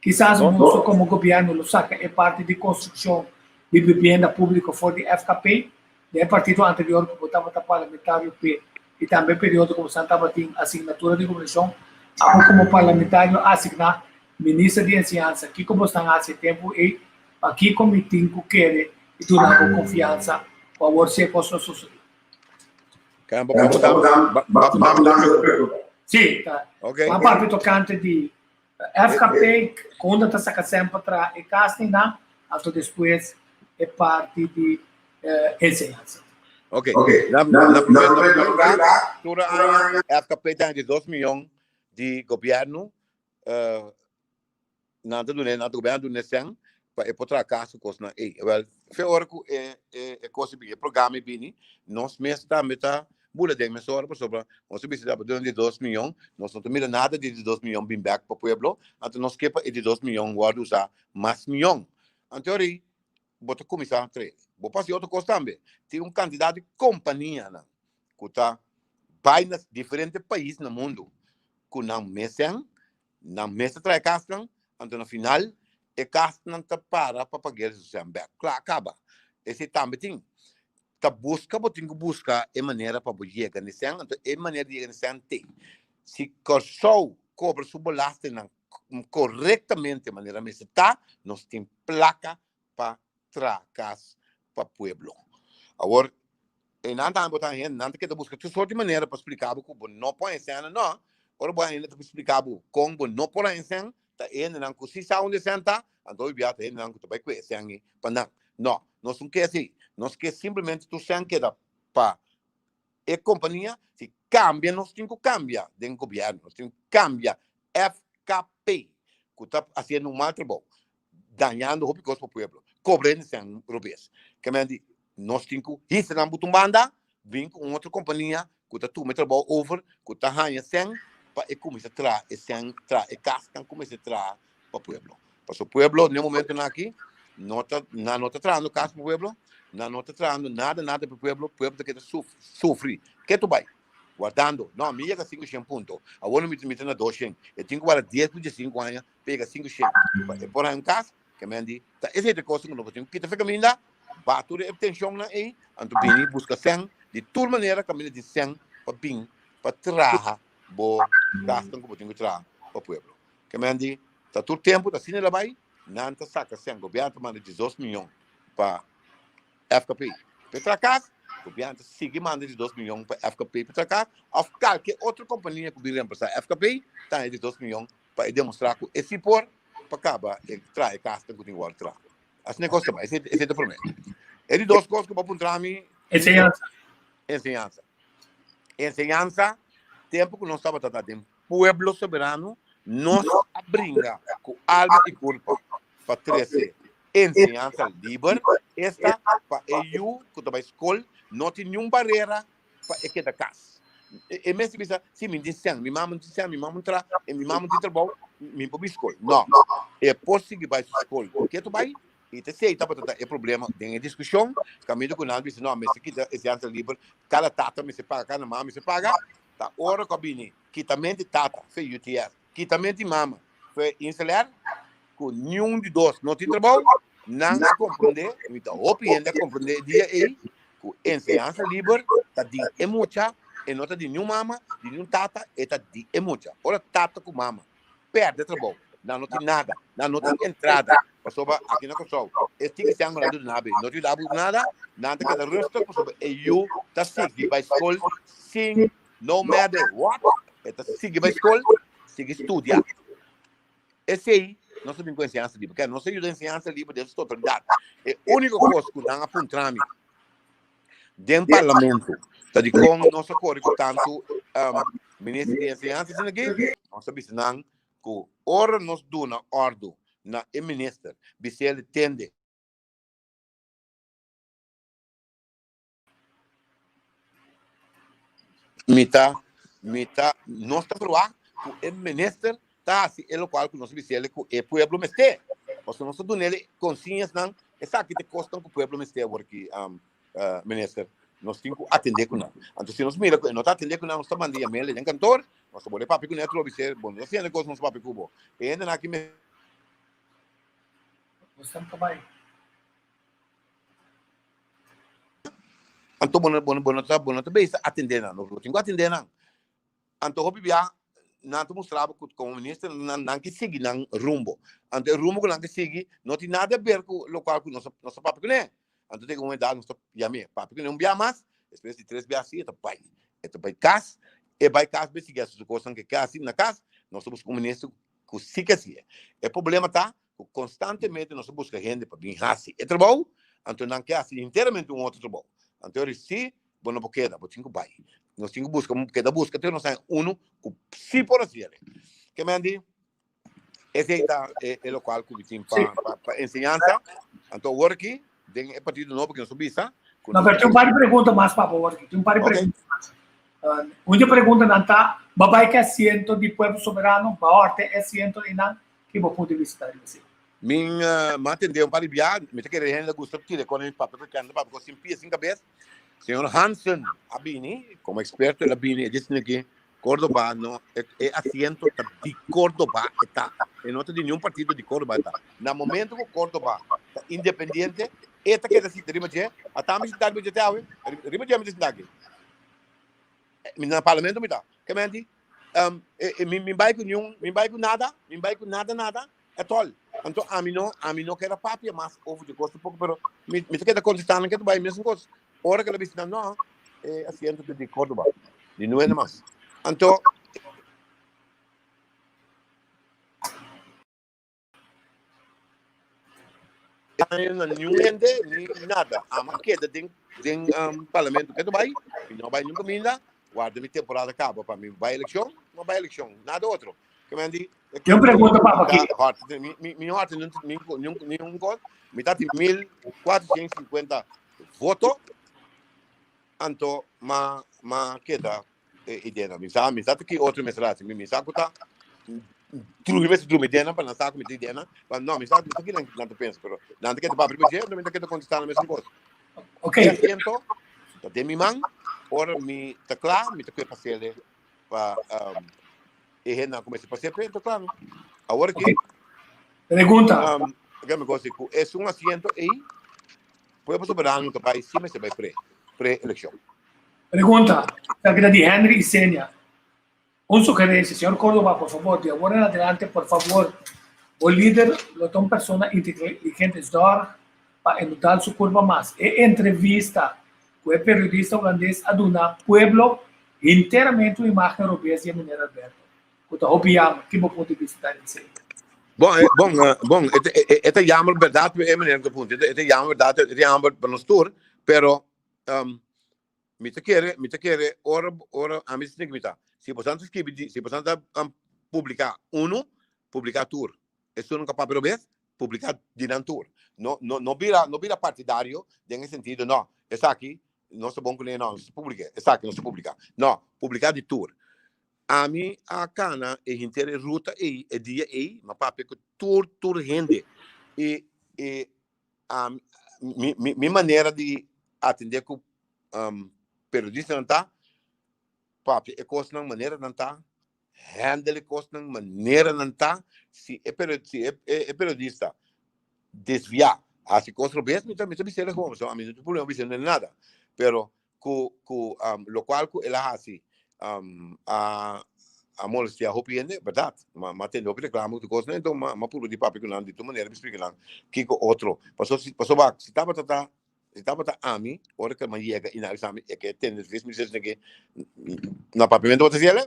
Kisas boso komo gobièrnu lo saka e parti di konstrukshon di bibienda públiko for di FKP den e partido anterior ku bo tabata parlamentario p'e i tambe e periodo ku bosan tabatin asignatura di gobernashon. Abo komo parlamentario a asigná minister di enseñansa. Kiko bosnan a hasi e tempu ei? Pakiko mi tin ku kere i duna bo konfiansa ku awor si e kos lo sosodé? Sí, ta. Okay. Uma parte tocante di FKP, quando ta saca sempre tra e casting na, anto después e parte di enseñanza. Ok. Na, na, na primer na primer lugar, tur aña FKP ta di 2 miljoen di gobierno nan ta dun'é, nan ta gobierno dun'é sèn pa e por traha kas ku kosnan ei. Wèl, fe ora ku e e kos bini, e programa ei bini, nos mes tambe ta bula den mesora pasobra nos a bisa ta duna di dos miyon, nos no ta mira nada di di dos miyon bin bèk pa pueblo, anto nos ke pa e di dos miyon wòrdu usá mas miyon. Anto ora ei bo ta kuminsá trae. Bo por hasi otro kos tambe. Tin un kantidat di kompanianan ku ta bai na diferente pais na mundu ku nan mes sèn Nan mes ta traha e kasnan, anto na final e kasnan ta para pa pag'é su sèn bèk. Kla, kaba. Esei tambe tin. Ta buska, bo tin ku buska e manera pa bo yega na e sèn, anto e manera di yega na e sèn t'e si Kòrsou kobra su belastingnan korektamente manera mester ta, nos tin plaka pa traha kas pa pueblo. Awor, einan tambe bo ta hende, nan ta keda buska tur sort di manera pa splika bo ku bo no por hesena, no. Ora bo hende ta splika bo kon bo no por hesen, ta e hendenan ku si sa unda e sèn ta, anto hopi bia ta e hendenan ku ta bai kue e sèn ei pa nan. No, nos no ke asei. Nos ke simplemente tur sèn keda pa e kompania. Si kambia, nos tin ku kambia den gobièrnu. Nos tin ku kambia FKP ku ta hasiendo un mal trabou. dañando hopi kos pa pueblo. Kobra hende sen robes. Ke men di, nos tin ku hisa nan buta un banda, bin ku un otro kompania. ku ta tuma e trabou over, ku ta haña sèn pa e kuminsá traha e sèn, traha e kasnan ku mester traha pa pueblo. Pasobra pueblo n'e momentonan aki no ta, nan no ta trahando kas pa pueblo, nan no ta trahando nada nada pa pueblo, pueblo ta keda sufri ketu bai, wardando, no mi yega 500 punto, awor mi ta na 200, e tin ku warda 10 ku 15 aña pa yega 500 pa e por haña un kas. Ke men di, ta esei ta e kos ku nos tin ku kita fe kaminda, ba tur e tenshonnan ei, anto bini buska sèn di tur manera kaminda tin sèn pa bin pa traha bo kasnan ku bo tin ku traha pa pueblo. Ke men di, ta tur tempu ta asina el a bai, nan ta saka sèn, gobièrnu ta manda 12 miyon pa FKP pa e traha kas, gobièrnu ta sigui manda 12 miyon pa FKP pa e traha kas, òf kalke otro kompania ku bin remplasá FKP ta haña 12 miyon pa e demostrá ku e si por pa kaba e traha e kasnan ku tin wòrdu traha. Asina e kos ta bai. Esei esei ta promé. E di dos kos ku bo a puntra mi. Enseñansa. Enseñansa. Enseñansa, tempu ku nos tabata ta den Pueblo Soberano, nos a bringa ku alma i kurpa pa trese enseñansa liber, esta pa e yu ku ta bai skol no tin niun barera pa e keda kas. E mester bisa, si mi tin sèn, mi mama no tin sèn, mi mama no traha, i mi mama no tin trabou, mi por bai skol. No, e por sigui bai su skol ketu bai, i ta esei tabata ta e problema den e diskushon, kaminda ku nan bisa, no, mester kita enseñansa liber, kada tata mester paga, kada mama mester paga, ta ora ku a bini kitamenti tata fe UTS, kitamenti mama fe Inselair, ku niun di dos no tin trabou, nan a komprondé, mi ta hopi hende a komprondé e dia ei, ku enseñansa liber ta di e mucha, e no ta di niun mama, di niun tata, e ta di e mucha. Ora tata ku mama pèrdè trabou, nan no tin nada, nan no tin entrada, pasobra aki na Kòrsou e tin sèn ku nan ta duna bo, no ta yuda bo nada, nan ta keda rustig pasobra e yu ta sigui bai skol sin no matter what, e ta sigui bai skol, sigui studia. Esei nos ta bin ku enseñansa liber. Kere nos ta yuda enseñansa liber den su totalidat. E úniko kos ku nan a puntra mi den parlamento ta dikon nos a kore ku tantu minister di enseñansa asina aki, nos a bisa nan ku ora nos duna òrdu na e minister bis'el tende. Mi ta, mi ta, nos ta proba ku e minister ta hasi e lokual ku nos bisa el ku e pueblo mester. Pasobra nos ta duna el konsiñasnan, esaki ta e kosnan ku pueblo mester awor aki, minister. Nos tin ku atendé ku nan. Anto si nos mira ku e no ta atendé ku nan, nos ta manda yam'el den kantor, nos ta bole papia kuné atrobe, bis'é, bo no ta hasiendo e kos nos papia ku bo. E hendenan aki mester. Nos ta bai. Anto bo no, bo no, bo no ta, bo no ta bezig atendé nan. Bo tin ku atendé nan. Anto hopi bia nan ta mustra bo ku komo minister nan, nan ke sigui nan rumbo. Anto e rumbo ku nan ke sigui no tin nada ber ku lokual ku nos a, nos a papia kuné. Anto tin un momento dado nos ta yam'é, papia kuné un bia mas, despues di tres bia asi e ta bai. E ta bai kas, e bai kas bai sigui hasi su kosnan ke ke hasi na kas. Nos ta buska un minister ku si ke hasié. E problema ta ku konstantemente nos ta buska hende pa bin hasi e trabou, anto nan ke hasi enteramente un otro trabou. Anto ora si bo no por keda, bo tin ku bai. Nos tin ku buska, keda buska te nos haña unu ku si por hasi el. Ke men di, esei ta e e lokual ku mi tin pa pa pa enseñansa. Anto awor aki den e partido nobo ku nos a bisa ku No, pero tin un par di pregunta mas pa bo awor aki. Tin un par di pregunta mas. Un di e preguntanan ta, bo a bai ku e asiento di Pueblo Soberano? Bo a horta e asiento einan? Ki bo punto di bista ta riba esei? Mi a tende un par di bia, mi ta kere hende ta gusta tira kon e papia ku kende papia kos sin pia sin kabes. Señor Hansen a bini komo eksperto, el a bini e disi aki Cordoba no e asiento ta di Cordoba e ta, e no ta di niun partido di Cordoba e ta. Na momento ku Cordoba ta independiente e ta keda sinta riba dje, ata mi sinta riba dje te awe, riba dje mi ta sinta aki. Mi na parlamento mi ta. Ke menti? Um, e, e, mi, mi bai ku niun, mi bai ku nada, mi bai ku nada, nada, at all. Anto ami no, ami no kera papia mas over di kos tampoco, pero mi, mi ta keda contestando ke bai mesun kos. Ora ke la bisa no, e asiento di Córdoba, di nueve mas. Anto, na niun hende ni nada. Ama keda den den um, parlamento ketu bai, mi no bai nunca minda, warda mi temporada caba pa mi bai eleccion, no bai eleccion, nada otro. Ke men di, Tem un pregunta pa aki. Hort, mi mi mi hort ni ni ni ni un kos, mi tati 1450 voto. Anto ma ma keda e idea. Mi sa, mi sa ki otro mester hasi. Mi sa ku ta drumi mester drumi idea pa nan sa ku mi tin idea. Pa no, mi sa mi sa ki nan nan ta pensa, pero nan ta keda papia riba dje, mi ta keda kontestá nan mesun kos. Okay. E asiento ta den mi man, ora mi ta kla, mi ta kue pasele pa um, e hendenan ku mester pas'é p'e, ta kla no. Awor ki Okay. Pregunta. um, ke mi kos di ku esun asiento ei Pueblo Soberano ta bai si mester bai pre, pre-eleccion. Pregunta, Esaki ta di Henry Isenia. Un sugerencia, señor Córdoba, por favor, di awor en adelante, por favor, bo lider lo ta un persona inteligente, zorg pa e no dal su curva mas. E entrevista cu e periodista holandes a duna pueblo hinteramente un imagen robes di e meneer Alberto, cu ta hopi jammer. Ki bo punto di bista ta esey? Bon, eh, bon, eh, bon, e, e, e ta jammer berdad, e meneer ta punto. E ta jammer berdad, e ta jammer pa nos tur, pero um, mi ta kere, mi ta kere, ora, ora, a mi snik mi ta. Si bosan ta skibi, si bosan ta um, publica uno, publica tur. Esun nunca papia robes, publica di nan tur. No, no, no bira, no bira partidario den e sentido, no. Esaki, no ta bon kuné, no, no se publica. Esaki no se publica. No, publica di tur. Ami a kana e henter e ruta ei, e dia ei, m'a papia ku tur tur hende. I i ami mi mi mi manera di atendé ku periodistanan ta papia e kosnan manera nan ta, handle e kosnan manera nan ta. Si e si e e periodista desviá, hasi kos robes, mi ta mi ta bis'é gewoon, pasobra ami no tin problema bis'é nada. Pero ku ku lokual ku el a hasi a a molestia hopi hende, bèrdat. Ma ma tende hopi reklamo ku tur kosnan, enton ma ma purba di papia ku nan di tur manera mi splika nan kiko otro. Paso si paso wak si tabata ta si tabata ami ora ku mi a yega i nan a bisa mi e ke tende vis mi dice ke na papiamento bo ta hasiel?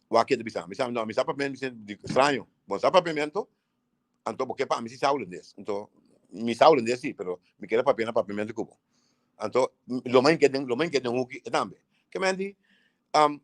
Wak ke ta bisa mi, mi sa no mi sa papiamento mi dice di straño bo sa papiamento? Anto bo ke pa mi si sa hulandes. Anto mi sa hulandes si, pero mi kere papia na papiamento ku bo. Anto lo men ke den lo men ke den huki e tambe. Ke men di um,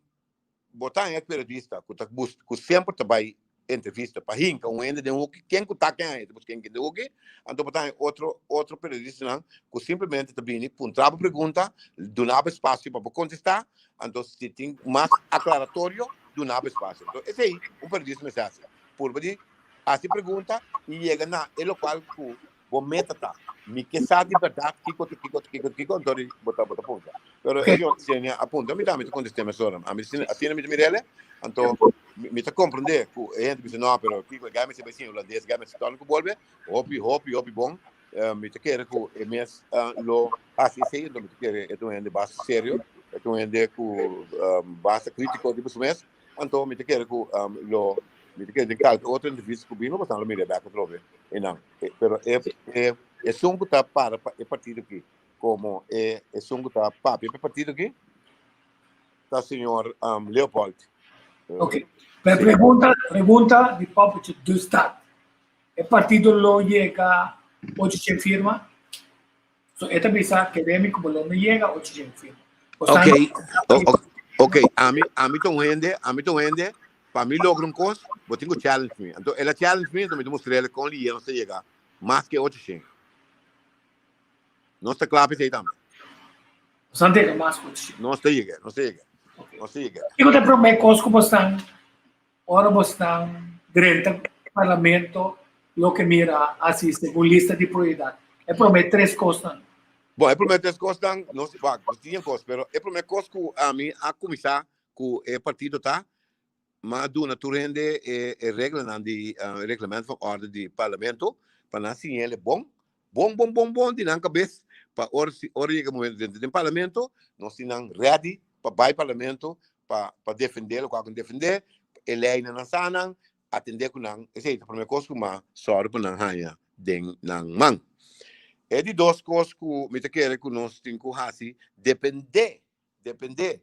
bo ta un periodista ku ta bus ku semper ta bai entrevista pa hinka un hende den huki, ken ku ta ken ta buska hinka den huki, anto bo ta un otro otro periodistanan ku simplemente ta bini puntra bo pregunta, duna bo espacio pa bo kontestá, anto si tin mas aklaratorio duna bo espacio. Anto esei un periodista mester hasi. Purba di hasi pregunta i yega na e lokual ku bo meta ta. Mi ke sa di bèrdat kiko ta kiko ta kiko ta kiko, anto di bo ta bo ta puntra. Pero e yo Senia a puntra mi tambe ta kontest'é mesora. Ami asina mi ta mir'el, anto mi ta komprendé ku e hende bisa no, pero kiko e gai mester bai siña hulandes, e gai mester tòrna ku bolbe. Hopi hopi hopi bon. Mi ta kere ku e mes lo hasi esei, anto mi ta kere e ta un hende basta serio, e ta un hende ku basta kritiko riba su mes. Anto mi ta kere ku lo mi ta kere den kalke otro entrevista ku bini pasobra lo mira bek atrobe einan. Pero e e esun ku ta para pa e partido aki komo e esun ku ta papia pa e partido aki ta señor Leopold. Ok. Pero pregunta, pregunta di poppetje dus dat. E partido lo yega 800 firma? So e ta bisa kere mi ku lo no yega 800 firma. Ok, ok, ami, ami ta un hende, ami ta un hende, pa mi logra un kos, bo tin ku challenge mi. Anto el a challenge mi, anto mi ta mustr'el kon lier nos ta yega mas ke 800. Nos ta kla pa esei tambe. Nos ta yega mas ku 800. Nos ta yega, nos ta yega. Nos ta yega. Kiko ta e promé kos ku bo stan Ora bosnan drenta parlamento loke mira hasi segun lista di prioridad. E prome tres kosnan. Bon, e prome tres kosnan, nos, wak, nos tin kos, pero e prome kos ku ami a kuminsá ku e partido ta, mi a duna tur hende e e reglanan di reglamento van orde di parlamento pa nan siñ'el bon, bon, bon, bon, bon di nan kabes pa ora si ora yega momento dentro den parlamento nos tin nan ready pa bai parlamento pa pa defende lokual ku defende e leinan nan sa nan atende ku nan esei ta prome kos ku ma sòru pa nan haña den nan man. E di dos kos ku mi ta kere ku nos tin ku hasi depende Depende.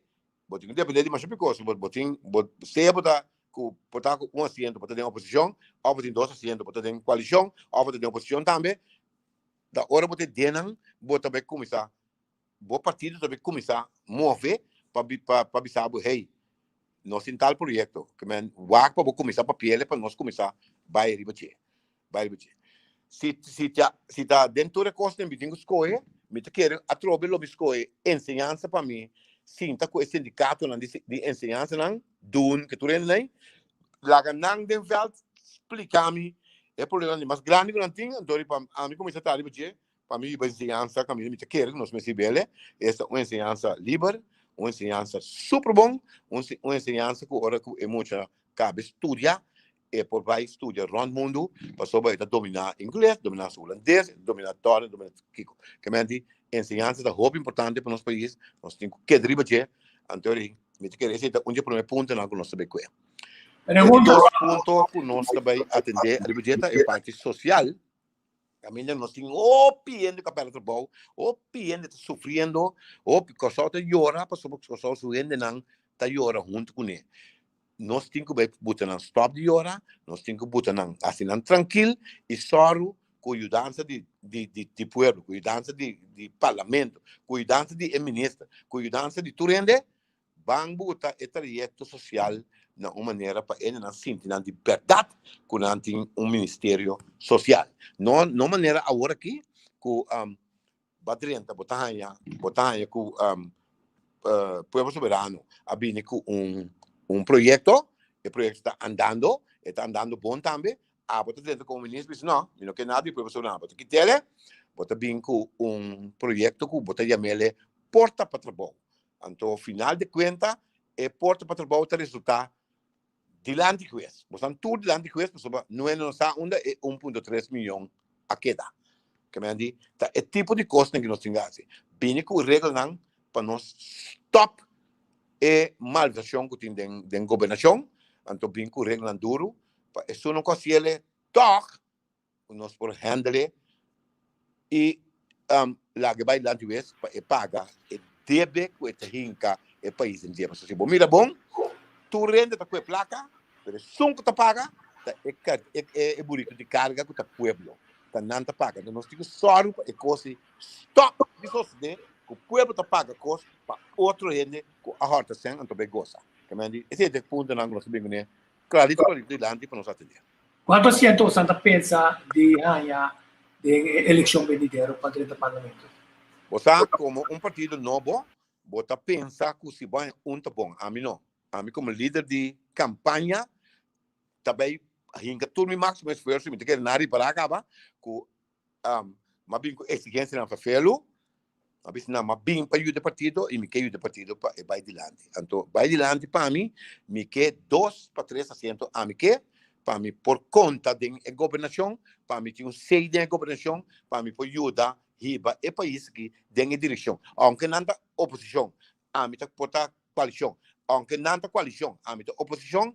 Bo tin ku depende di masha kos. Bo, bo tin, bo, sea bo ta ku, bo ta ku un asiento, bo ta den oposishon, òf bo tin dos asiento, bo ta den koalishon, òf bo ta den oposishon tambe. Ta ora bo ta den nan, bo ta bai kuminsá, bo partido ta bai kuminsá move pa bi, pa, pa bisa bo, hey, nos tin tal proyekto, ke men wak pa bo kuminsá papiele pa nos kuminsá bai riba dje, bai riba dje. Si, si ta, si ta den tur e kosnan mi tin ku skohe, Mi ta kere atrobe lo mi skohe enseñansa pa mi sinta ku e sindikatonan di di enseñansanan dun ke tur hende nei laga nan den vèlt splika mi e problemanan di mas grandi ku nan tin anto pa ami kuminsá traha riba dje pa mi hiba enseñansa kaminda mi ta kere ku nos mester hib'el esta un enseñansa liber un enseñansa super bon un un enseñansa ku ora ku e mucha kabe studia e por bai studia rond mundu pasobra e ta dominá ingles, dominá su hulandes, e ta dominá tòrna, e ta dominá kiko. Ke menti enseñansa ta hopi importante pa nos pais, nos tin ku keda riba dje, anto ri mi ta kere esei ta un di e promé puntonan ku nos ta bai kue. E di dos punto ku nos ta bai atendé riba dje ta e parti sosial, kaminda nos tin hopi hende ku a pèrdè trabou, hopi hende ta sufriendo, hopi Kòrsou ta yora pasobra Kòrsou su hendenan ta yora huntu kuné. Nos tin ku bai buta nan stòp di yora, nos tin ku buta nan hasi nan trankil i sòru ku yudansa di di di di pueblo, ku yudansa di di parlamento, ku yudansa di e minister, ku yudansa di tur hende, ban buta e trayekto sosial na un manera pa hendenan sinti nan di bèrdat ku nan tin un ministerio sosial. No no manera awor aki ku Ba drenta bo ta haña bo ta haña ku Pueblo Soberano a bini ku un un proyekto, e proyekto ta andando, e ta andando bon tambe, abo ta drenta komo minister bisa no, mi no ke nada di Pueblo Soberano, bo ta kit'ele, bo ta bin ku un proyekto ku bo ta yam'ele Porta pa Trabou. Anto final di kuenta e Porta pa Trabou ta resultá Dilanti hues. Bo san tur dilanti hues pasobra no no sa unda e 1.3 miyon a keda. Ke men di ta e tipo di kosnan ku nos tin hasi. Bini ku reglanan pa nos stop e malversashon ku tin den den gobernashon, anto bin ku reglanan duru pa esunnan ku hasiele tòg ku nos por handle i um, laga bai dilanti wes pa e paga e debe ku e ta hinka e pais den debe. So si bo mira bon, tur hende ta kue plaka, pero esun ku ta paga ta e, e, e, e burito di karga ku ta pueblo. Ta nan ta paga. Entonces nos tin ku sòru pa e kos ei stop di sosodé ku pueblo ta paga kos pa otro hende ku a hòrta sèn anto bai gosa. Esei ta e puntonan ku nos ta bin kuné klarito klarito dilanti pa nos atendé. Kuantu asiento bosan ta pensa di haña den e elekshon benidero pa drenta parlamento? Bo sa, komo un partido nobo, bo ta pensa ku si bo haña un ta bon. Ami no. Ami komo lider di kampaña ta bai hinka tur mi máksimo esfuerso, mi ta kere nan ripará kaba ku m'a bin ku eksigensianan ferfelu, m'a bisa nan m'a bin pa yuda e partido i mi ke yuda e partido pa e bai dilanti. Anto bai dilanti pa mi, mi ke dos pa tres asiento ami ke pa mi por konta den e gobernashon, pa mi tin un sei den e gobernashon, pa mi por yuda hiba e pais aki den e direkshon. Ounke nan ta oposishon, ami ta por ta koalishon. Ounke nan ta koalishon, ami ta oposishon,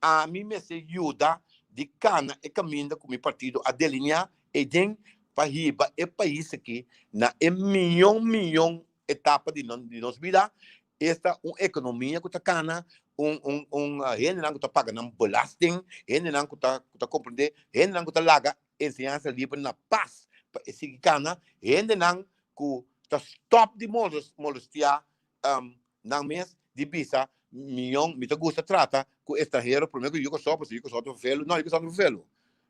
Ami mester yuda di kana e kaminda ku mi partido a delineá eiden pa hiba e pais aki na e miyon miyon etapa di nos bida, esta un ekonomia ku ta kana, un un un hendenan ku ta paga nan belasting, hendenan ku ta ku ta komprendé, hendenan ku ta laga enseñansa liber na pas pa e sigui kana, hendenan ku ta stòp di molestiá nan mes di bisa miyon mi ta gusta trata ku estranhero prome ku yu Kòrsou pasobra yu Kòrsou ta vervelu no yu Kòrsou no ta vervelu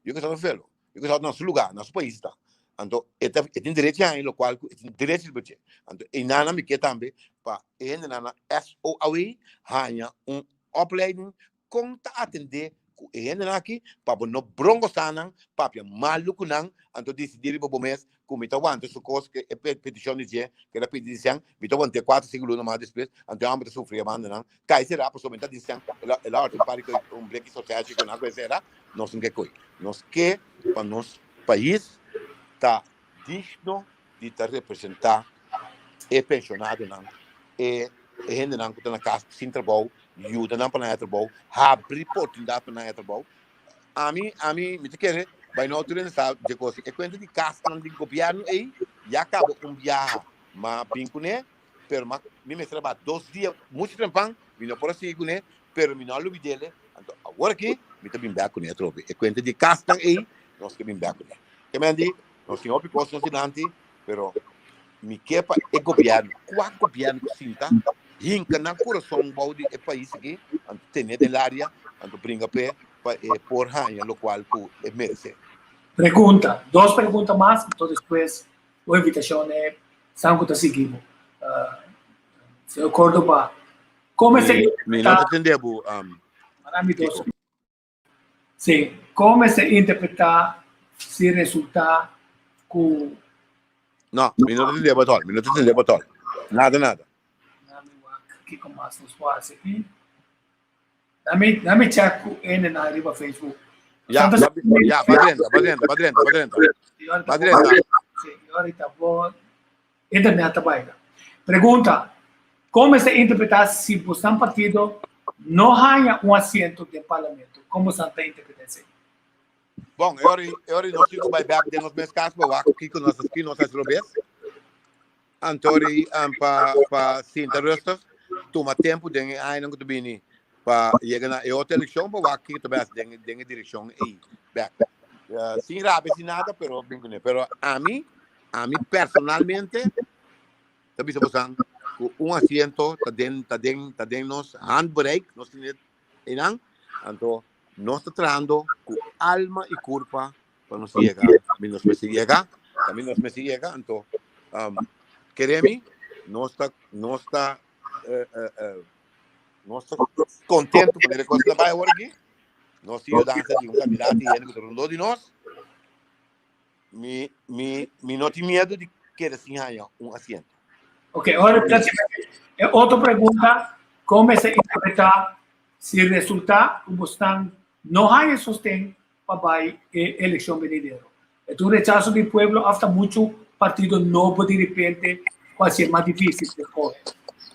yu Kòrsou ta vervelu yu Kòrsou ta na su luga na su pais ta anto e ta e tin derecho haña lokual ku e tin derecho riba dje anto einan mi ke tambe pa e hendenan na SOAW haña un opleiding Kon ta atendé ku e hendenan aki pa bo no brongosa nan, papia malu ku nan, anto disidí riba bo mes ku mi ta wanta su kos, ke e petishon di dje ku el a pidi di sèn, mi ta want'é kuater sinku luna mas despues, anto e hòmber ta sufri e banda nan, kai será pasobra mi ta di sèn, el a el a hòrta un par di koi, un bleki sosèshi ku nan ku esera, nos no ke koi. Nos ke pa nos pais ta digno di ta representá e penshonadonan, e hendenan ku ta na kas sin trabou, yuda nan pa nan haña trabou, habri oportunidat pa nan haña trabou. Ami, ami, mi ta kere bai no tur hende sa dje kos. E kuenta di kasnan di gobièrnu ei ya kaba un biaha. Ma bin kuné, pero ma mi mester a baha dos dia muchu trempan, mi no por a sigui kuné, pero mi no a lubid'é. Anto awor aki mi ta bin bèk kuné atrobe. E kuenta di kasnan ei nos ke bin bèk kuné. Ke men di, nos tin hopi kos nos dilanti, pero mi ke pa e gobièrnu, kua gobièrnu ku sinta, hinka nan kurason bou di e pais aki, anto tene den laria, anto bringa p'e pa e por haña lokual ku e meresé. Pregunta, dos pregunta mas, anto despues un invitashon n'e. San ku ta sigui bo. Uh, señor Córdoba, kon mester Mi, mi no interpretá ta tende bo, Marami dos. Kiko. Sí, kon mester interpretá si resultá ku No, mi no ta tende bo atòl, mi no ta tende bo atòl. Nada, nada. Nami wak kiko mas nos por hasi aki. Nami, nami check ku hendenan riba Facebook. Ya, Santa ya, ba drenta, ba drenta, ba drenta, ba drenta. Ba drenta. Sí, ahorita bo internet ta bai. Pregunta, kon mester interpretá si bosnan partido no haña un asiento den parlamento? Kon bosan ta interpretá esei? Bon, e ora, e ora nos tin ku bai bèk den nos mes kas pa wak kiko nos ki nos hasi robes. Anto ori um, pa pa sinta rustig, tuma tempu den e añanan ku ta bini pa yega na e otro elekshon pa wak kiko ta bai hasi den den e direkshon ei bèk. Uh, sin rabia, sin nada, pero bin kuné. Pero ami, ami personalmente ta bisa bosan ku un asiento ta den ta den ta den nos handbereik, nos tin einan, anto nos ta trahando ku alma i kurpa pa nos yega, mi nos mester yega, ta mi nos mester yega, anto um, keremi, nos ta, nos ta, uh, uh, uh, nos ta contento manera cos ta bai awor aki. Nos tin yudansa di un candidato y hende ku ta rondó di nos. Mi, mi, mi no tin miedo di keda sin haña un asiento. Ok, ahora e otro pregunta, ¿cómo se interpreta si resulta ku bosnan no haña sosten pa bai e elekshon benidero? E ta un rechaso di pueblo òf ta muchu partido nobo di repente ku hasié mas difísil pa skohe?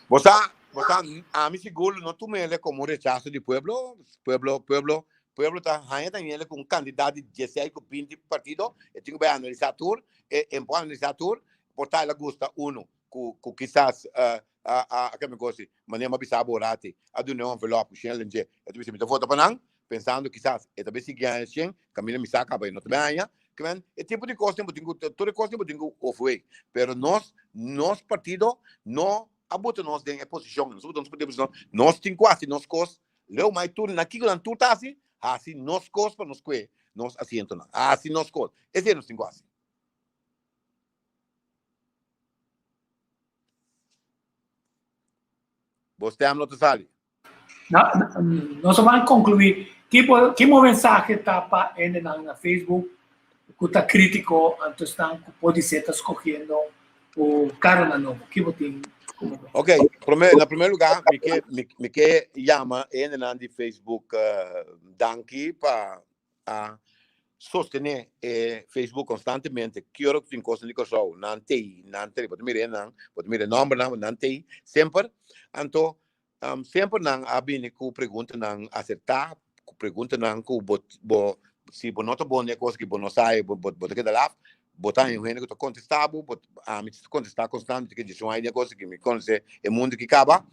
Bo sa, bo sa, ami sigur lo no tuma ele komo un rechaso di pueblo. Pueblo, pueblo, pueblo ta haña ta hende ku un kandidat di dieseis ku binti partido, e tin ku bai analisá tur, e e por analisá tur, por ta el a gusta uno ku ku kisas a a a keme kosi, manera mi a bisa bo rati, a duna un envelop ku shen lenje, e ta bisa mi ta vota pa nan, pensando kisas e ta bai sigui haña shen, kaminda mi sa kaba e no ta bai haña, kimen e tipo di kosnan bo tin ku tur e kosnan bo tin ku overweeg, pero nos nos partido no a bota nos den e posishon, nos a bota nos den e posishon, nos tin ku hasi nos kos leu mai tur nan kiko nan tur ta hasi, hasi nos kos pa nos kue nos asientonan, hasi nos kos, esei nos tin ku hasi. Bo stem no ta sali. No, nos a ban conclui. Ki, ki mo mensahe ta pa hendenan na Facebook ku ta crítico anto esnan ku podi ser ta scogiendo o carona nobo? Ki bo tin como Ok, prome, na primer lugar, mi ke, mi, mi ke yama hendenan di Facebook uh, danki pa a sostené e Facebook konstantemente. Ki ora ku tin kosnan di Kòrsou, nan t'ei, nan t'ei. Bo ta mira e nan, bo ta mira e nòmbernan, nan t'ei semper. Anto, semper nan a bini ku preguntanan asertá, ku preguntanan ku bo, bo, si bo no ta bon den e kos ki bo no sa, bo, bo, bo ta keda laf, bo ta haña un hende ku ta kontestá bo, bo, ami ta kontestá konstant, mi ta keda djis un ai den e kos ki mi konosé e mundu ki kaba.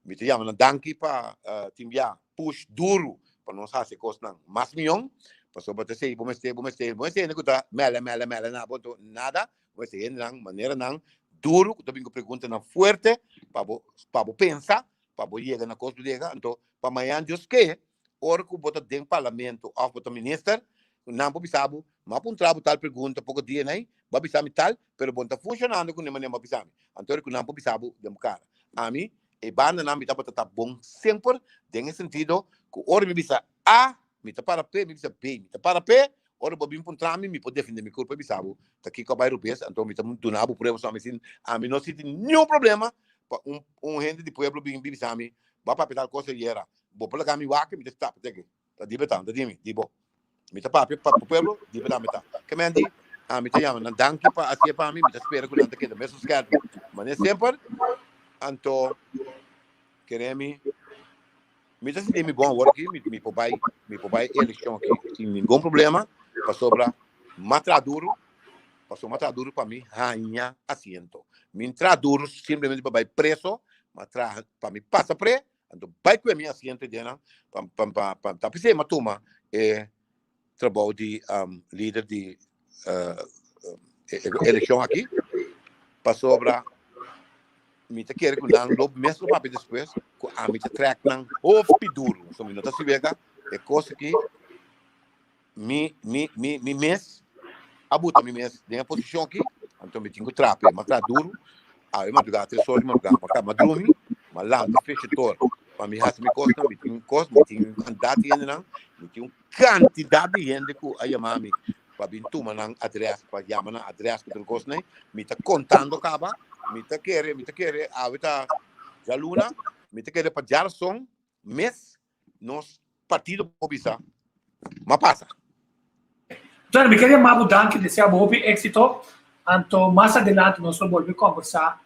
Mi ta yama nan danki pa tin bia push duru pa nos hasi kosnan mas mion, pasobra ta esei bo mester, bo mester, bo mester hende ku ta mele, mele, mele na bo, anto nada, bo mester hendenan maneranan duru ku ta bin ku preguntanan fuerte pa bo, pa bo pensa, pa bo yega na kos bo yega, anto pa mañan Dios ke, ora ku bo ta den parlamento òf bo ta minister, nan por bisa bo, m'a puntra bo tal pregunta poko dia nai, bo a bisa mi tal, pero bo no ta funshonando ku ne manera bo a bisa mi, anto ora ku nan por bisa bo den bo kara. Ami E bandanan mi tabata ta bon semper den e sentido ku ora mi bisa A, mi ta para p'e, mi bisa B, mi ta para p'e, ora bo bin puntra mi, mi por defende mi kurpa i bisa bo ta kiko a bai rubes, anto mi ta duna bo prueba so ami sin, ami no sinti niun problema pa un un hende di pueblo bin bisa mi, bo a papia tal kos ayera, bo por laga mi wak, mi ta stap teke. Ta di betan, ta di mi, di bo. Mi ta papia pa pueblo, di betan mi ta. Ke men di, ami ta yama nan danki pa hasié pa mi, mi ta spera ku nan ta keda mesun skèrpi. Manera semper, anto kere mi, mi ta sinti mi bon awor aki, mi, mi por bai, mi por bai elekshon aki sin ningun problema, pasobra m'a traha duru, pasobra m'a traha duru pa mi haña asiento. Mi n traha duru simplemente pa bai preso, m'a traha pa mi pasa pre, Anto bai ku e mi asiento dena pa pa pa pa ta p'esei m'a tuma e trabou di lider di e elekshon aki pasobra mi ta kere ku nan lo mes lo papia despues ku ami ta trèk nan hopi duru so mi no ta siweka e kos aki mi mi mi mi mes a buta mi mes den e posishon aki. Anto mi tin ku traha p'e. M'a traha duru, awe madrugá tres or di madrugá m'a kaba drumi, m'a lanta fecha tor pa mi hasi mi kosnan. Mi tin kos, mi tin un kantidat di hendenan, mi tin un kantidat di hende ku a yama mi pa bin tuma nan adrès, pa yama nan adrès ku tur kosnan. Mi ta kontando kaba, mi ta kere, mi ta kere awe ta djaluna, mi ta kere pa djarason mes nos partido por bisa m'a pasa. Bueno, mi queria mabo danki, desea bo hopi éxito. Anto mas adelante nos lo bolbe conversa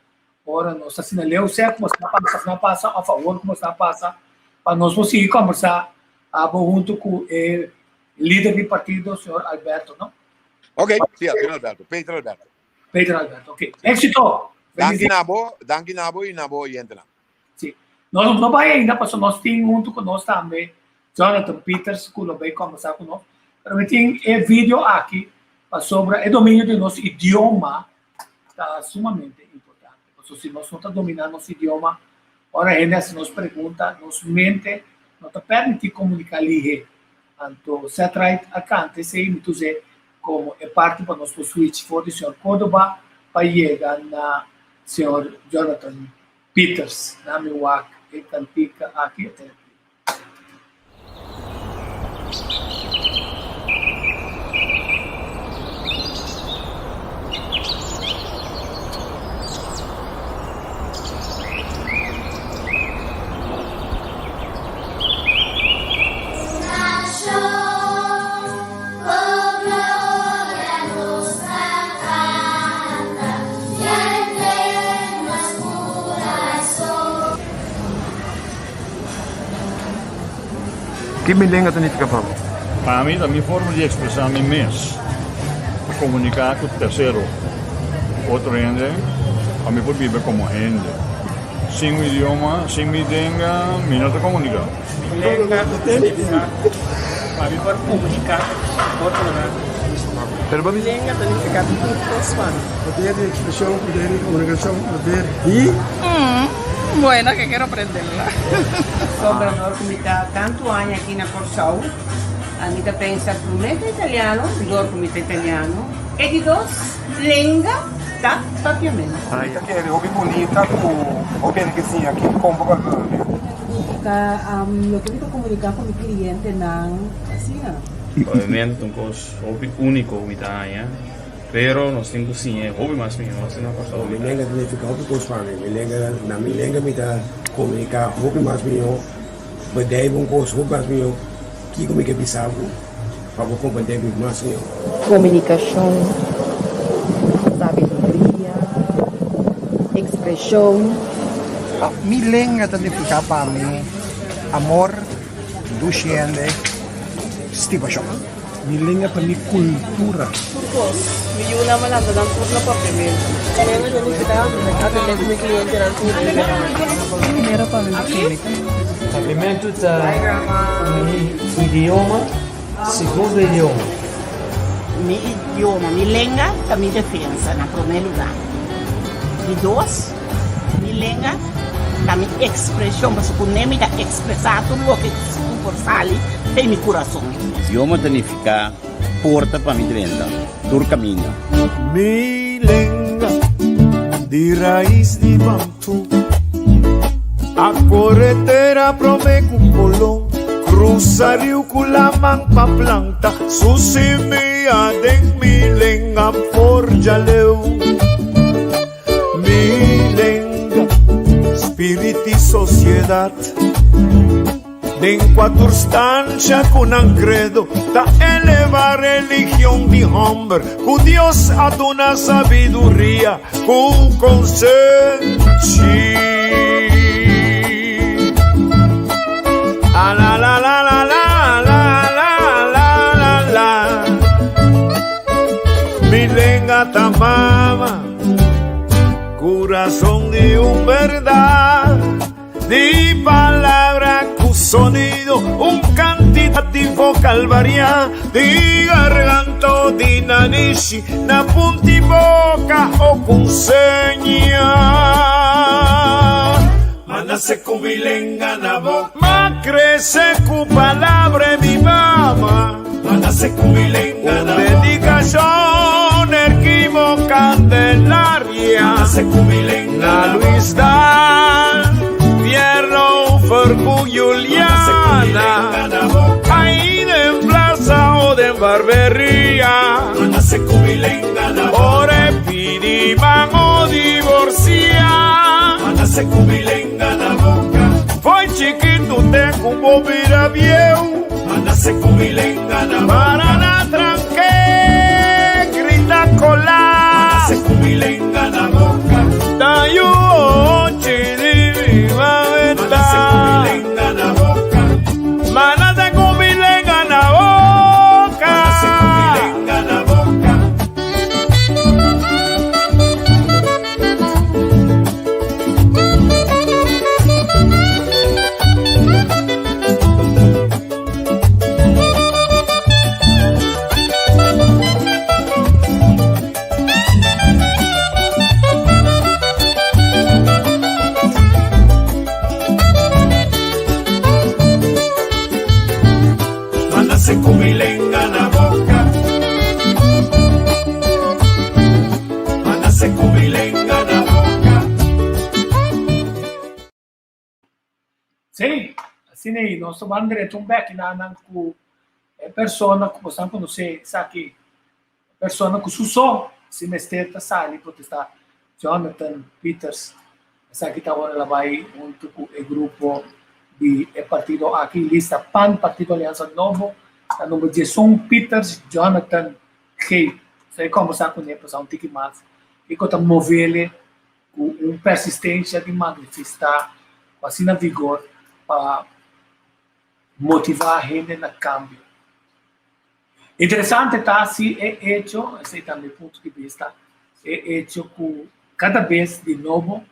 ora nos asina leu sea como está pasa of no pasa of awor como está pasa pa nos por sigui conversa abo hunto cu e lider di partido, señor Alberto, no? Ok, sí, señor Alberto, Peter Alberto. Peter Alberto, ok. Éxito! Danki na bo, danki na bo y na bo oyentenan. Sí. Nos no bai ainda pasobra nos tin huntu ku nos tambe Jonathan Peters ku lo bai kombersá ku nos. Pero mi tin e video aki pasobra e dominio di nos idioma ta sumamente importante. Pasobra si nos no ta dominá nos idioma, ora hende hasi nos pregunta, nos mente no ta permití komuniká lihé. Anto Seth Wright a kanta esei, mi ta us'é komo e parti pa nos por switch for di señor Cordoba pa yega na señor Jonathan Peters na mi wak e kantika aki e tene. Ki mi lenga ta nifiká pa bo? Pa mi ta mi forma di ekspresá mi mes, pa komuniká ku tersero, otro hende, pa mi por biba komo hende. Sin un idioma, sin mi lenga, mi no ta komuniká. Mi lenga ta nifiká pa mi por komuniká ku otronan. Mi lenga ta nifiká tur kos pa mi. Poder di ekspreshon, poder di komunikashon, poder di. Bueno, ke kero aprenderla. Sobra dor ku mi ta tantu aña aki na Kòrsou, mi ta pensa promé ta italiano, dor ku mi ta italiano, e di dos lenga ta papiamentu. Mi ta kere hopi bunita ku hopi hende ke siña aki kon pa papia. Ta loke mi ta komuniká ku mi klientenan asina. Papiamentu ta un kos hopi úniko ku mi ta haña, pero nos tin ku siñ'é hopi mas mihó asina Kòrsou. Mi lenga ta nifiká hopi kos pa mi. Mi lenga, na mi lenga mi ta komuniká hopi mas mihó, bedijf un kos hopi mas mihó, kiko mi ke bisa bo pa bo komprendé mi mas mihó. Komunikashon, sabiduria, ekspreshon. Mi lenga ta nifiká pa mi amor, dushi hende, stimashon. Mi lenga ta mi kultura. Tur kos. Mi yunan a lanta nan tur na papiamentu. Mi lenga ta nifiká atendé ku mi klientenan tur dia. Primero pa mi química. Papiamentu ta mi idioma, segundo idioma. Mi idioma, mi lenga ta mi defensa na promé lugá. Di dos, mi lenga ta mi ekspreshon, pasobra ku ne mi ta ekspresá tur loke ku por sali den mi kurason. Idioma ta nifiká porta pa mi drenta tur kaminda. Mi lenga di rais di Bantu A kore tera prome ku Kolon Krusa riu ku laman pa planta Su simia den mi lenga forja leu Mi lenga, spirit i sosiedat Den kua tur stansha ku nan kredo ta eleva religion di hòmber ku Dios a duna sabiduria ku konsenshi. A la la la la la la la la la la Mi lenga ta mama, kurason di un bèrdat. Di palabra ku sonido, un kantitativo kalvariá di garganto di nanishi na punti boka o ku seña. Ma nase ku mi lenga na boka. Ma krese ku palabra e mi mama. Ma nase ku mi lenga na boka. Un dedikashon erki. Primo Candelaria, na Luis Daal, Pierre ku Juliana, ahí den Plaza o den Barberia, ore pidi man o divorcia. Foi chiquito te ku bo bira bieu. Para na tranque, grita colá. Tayu ochi di mi mameta. Manate ku mi lenga na boca. Manase ku mi lenga na boca. Manase ku mi lenga na boca. Sí, asina ei, nos ta ban drenta un bek nan ku e persona ku bosan konosé esaki, e persona ku su so si mester ta sali protestá, Jonathan Pieters. Esaki ta ora el a bai huntu ku e grupo di e partido aki, lista pan, Partido Aliansa Nobo, ta nomber Jason Pieters Jonathan G. Esaki kombersá kuné pasá un tiki mas, kiko ta movele ku un persistensia di manifestá ku asina vigor pa motivá hende na kambio. Interesante ta si e echo, esei ta mi punto di bista, e echo ku kada bes di nobo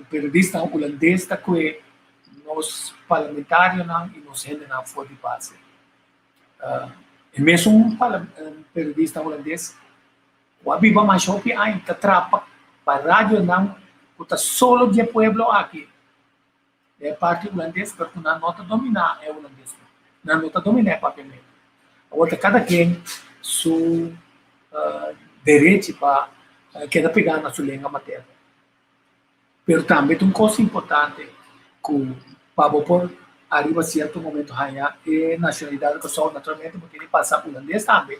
periodistanan hulandes ta kue nos parlamentarionan i nos hendenan for di base. E mesun periodista hulandes Ku a biba mas hopi aña ta trapa pa radionan ku ta solo di e pueblo aki, di e parti hulandes, pero ku nan no ta dominá e hulandes, nan no ta dominá e papiamentu. Awor ta kada ken su derechi pa keda pegá na su lenga materno. Pero tambe ta un kos importante ku pa bo por ariba sierto momento haña e nashonalidat di Kòrsou naturalmente bo tin di pasa hulandes tambe.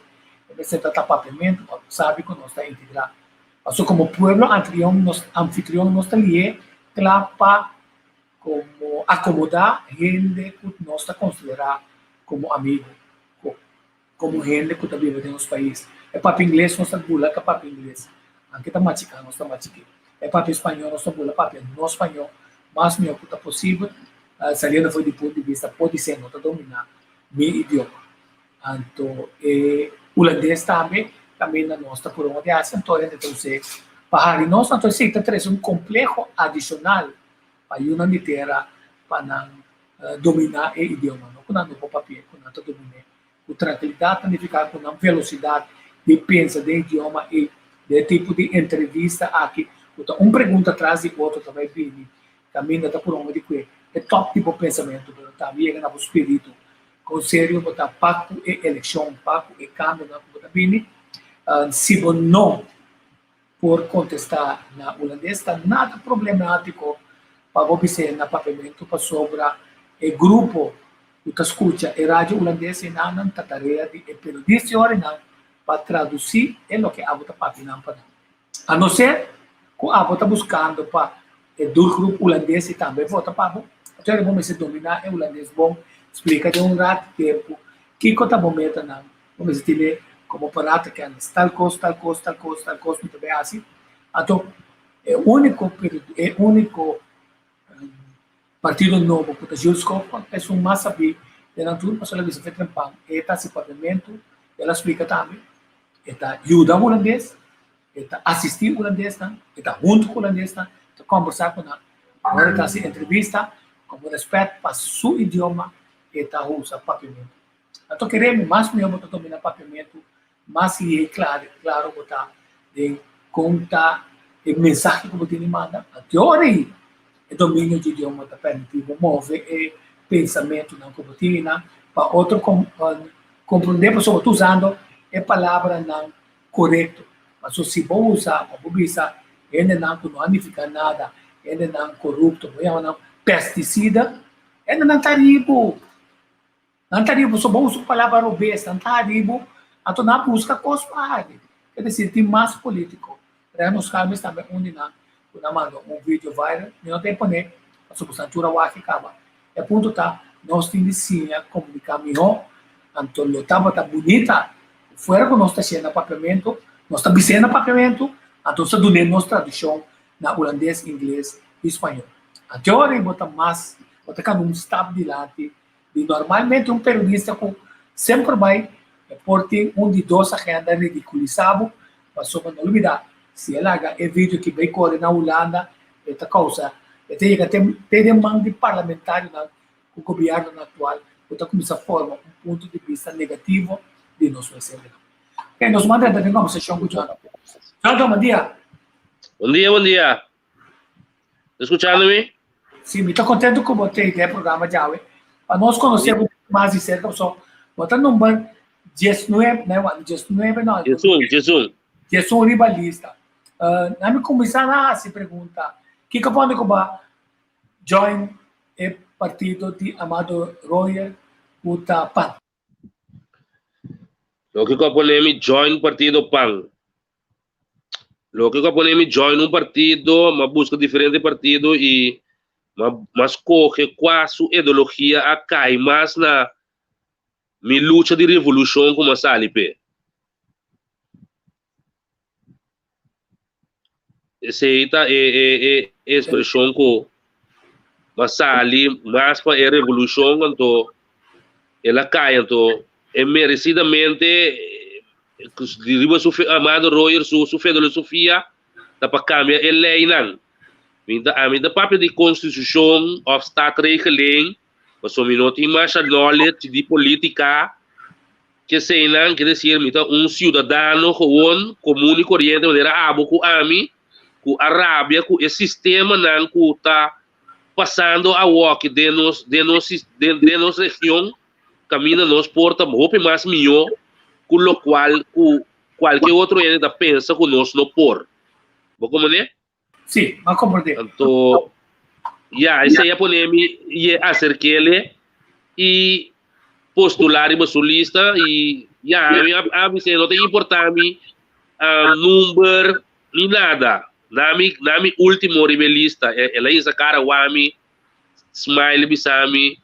E mester ta ta papiamentu pa bo sabi ku nos ta integrá. Pasobra komo pueblo antrion nos anfitrion nos ta lié kla pa komo akomodá hende ku nos ta konsiderá komo amigu. Komo hende ku ta biba den nos pais. E papia ingles nos ta bula ka papia ingles. Anke ta machiká nos ta machik'é. E papia spañó nos ta bula papia no spañó mas mihó ku ta posibel saliendo for di punto di bista podisé no ta dominá mi idioma. Anto e hulandes tambe kaminda nos ta puru un di hasi anto hende ta us'é pa hari nos. Anto esei ta trese un kompleho adishonal pa yunan di tera pa nan dominá e idioma. No ku nan no por papi'é, ku nan ta domin'é Ku trankilidat ta nifiká ku nan velosidat di pensa den idioma ei, den e tipo di entrevista aki ku ta un pregunta tras di otro ta bai bini, kaminda ta puroma di kue e tòp di bo pensamentu pero tambe yega na bo spiritu. Kon serio bo ta pa ku e elekshon, pa ku e kambionan ku bo ta bini? Si bo no por kontestá na hulandes ta nada problemátiko pa bo bis'é na papiamentu pasobra e grupo ku ta skucha e radio hulandes enanan ta tarea di e periodista i nan pa tradusí e loke abo ta papia nan pa nan. A no ser ku abo ta buskando pa e doelgroep hulandes i tambe vota pa bo, ato bo mester dominá e hulandes bon, splika den un rat di tempu kiko ta bo metanan. Bo mester tene komo parata kennis, tal kos, tal kos, tal kos, tal kos mi ta bai hasi. Anto e úniko e úniko partido nobo ku ta Jules Koopman ta esun mas sabí den nan tur pasobra el a bisa fe trempan e ta hasi papiamentu, el a splika tambe e ta yuda hulandes, e ta asistí hulandesnan, e ta huntu ku hulandesnan, e ta kòmbersá ku nan. Ora e ta hasi entrevista, komo rèspèt pa su idioma e ta usa papiamentu. Anto kere mi mas mihó bo ta domina papiamentu, mas lihe i klaro bo ta den kon ta e mensahe ku bo tin di manda. Anto ora ei e dominio di idioma ta permití bo move e pensamentunan ku bo tin einan pa otro komprondé pasobra bo ta usando e palabranan korekto. Paso si bo usa pa bo bisa hendenan ku no a nifiká nada, hendenan korupto, bo yama nan pestisida, hendenan ta ribu. Nan ta ribu, so bo usa un palabra robes, nan ta ribu, anto nan a buska kos pa hari. Ke desir tin mas polítiko. Remo Schamis tambe un di nan ku nan manda un video viral, mi no ta e pone pasobra boso nan tur a wak e kaba. E punto ta, nos tin di siña komuniká mihó, anto lo tabata bunita ku fuera ku nos ta hasié na papiamentu, nos ta bis'é na papiamentu, anto nos ta dun'é nos tradushon na hulandes, ingles i spañó. Anto ora ei bo ta mas, bo ta kanda un stap dilanti di normalmente un periodista ku semper bai e por tin un di dos agenda ridikulisá bo, pasobra no lubidá si e laga e video ki bai kore na Hulanda e ta kousa e ta yega te te den man di parlamentarionan ku gobièrnunan aktual ku ta kuminsá forma un punto di bista negativo di nos wesendenan. Oke, nos manda entra den kombersashon ku Jonathan. Jonathan, bon dia. Bon dia, bon dia. Ta escuchando mi? Sí, mi ta contento cu bo ta den e programa djawe. Pa nos conoce bo mas di cerca, pasobra bo ta number diesnuebe, no, diesnuebe no. Diesun, diesun. Diesun riba lista. Uh, na mi cuminsa na haci pregunta, kico pone cu bo join e partido di Amado Royer cu ta pan? Loke ku a pone mi join partido pan. Loke ku a pone mi join un partido, m'a buska diferente partido i m'a m'a skohe kua su ideologia a kai mas na mi lucha di revolushon ku m'a sali p'e. Esei ta e e e expreshon ku a sali mas pa e revolushon anto el a kai anto e meresidamente riba su Amado Royer su su filosofia ta pa kambia e leinan. Mi ta ami ta papia di konstitushon òf staatregeling pasobra mi no tin masha knowledge di politika. Keseinan ke desir mi ta un siudadano gewoon, komun i koriente manera abo ku ami, ku a rabia ku e sistemanan ku ta pasando awoki den nos den nos den den nos region kaminda nos por ta hopi mas mihó ku lokual ku kualke otro hende ta pensa ku nos no por. Bo komprendé? Sí, m'a comprendé. Anto, ya, esei a pone mi ye acerkele i postulá riba su lista i ya, mi a, a bis'é no ta importá mi ah, number ni nada. Na mi, na mi último riba e lista, e, el a hisa kara wak mi, smile bisa mi,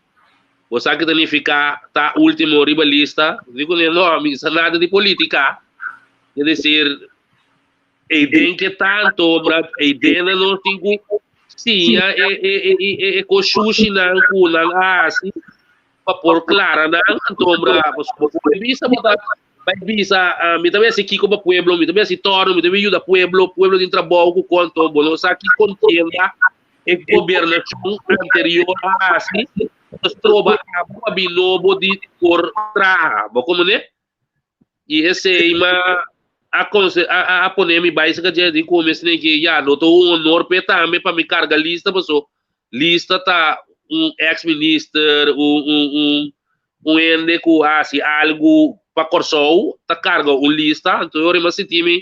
bo sa ke ta nifiká ta último riba lista? Mi di kuné, no, mi sa nada di polítika. Es decir, Eiden ke tanto, bra, eiden na nos tin ku siña e e e e e e kos shushinan ku nan a hasi pa por klara nan. Anto, bra, bo por bisa bo ta bai bisa, ah, mi ta bai hasi kiko pa pueblo, mi ta bai hasi tòrno, mi ta bai yuda pueblo, pueblo tin trabou ku kon, anto bo no sa ki kontienda e gobernashon anterior a hasi, ta stroba abo pa bin nobo di por traha. Bo komprendé? I esei ma a konse a a pone mi bai saka dje di kome esne ke ya no ta un honor p'e tambe pa mi karga lista paso lista ta un ex minister un un un un hende ku a hasi algu pa Kòrsou ta karga un lista anto e ora mi a sinti mi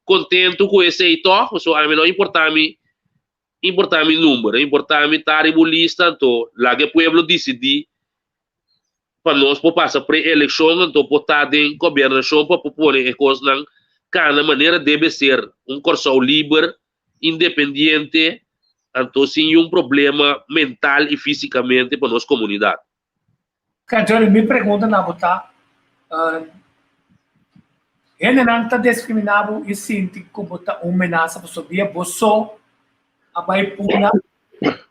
kontentu ku esei tòg paso ami no importa mi importa mi number importa mi ta riba un lista anto laga e pueblo disidí pa nos por pasa pre-eleccion anto por ta den gobernacion pa por pone e cosnan cana manera debe ser, un Corsou liber, independiente anto sin yun problema mental y fisicamente pa nos comunidad. Johnny, mi pregunta na bo ta, hendenan ta discrimina bo y sinti cu bo ta un menasa pasobra dia bo so a bay puna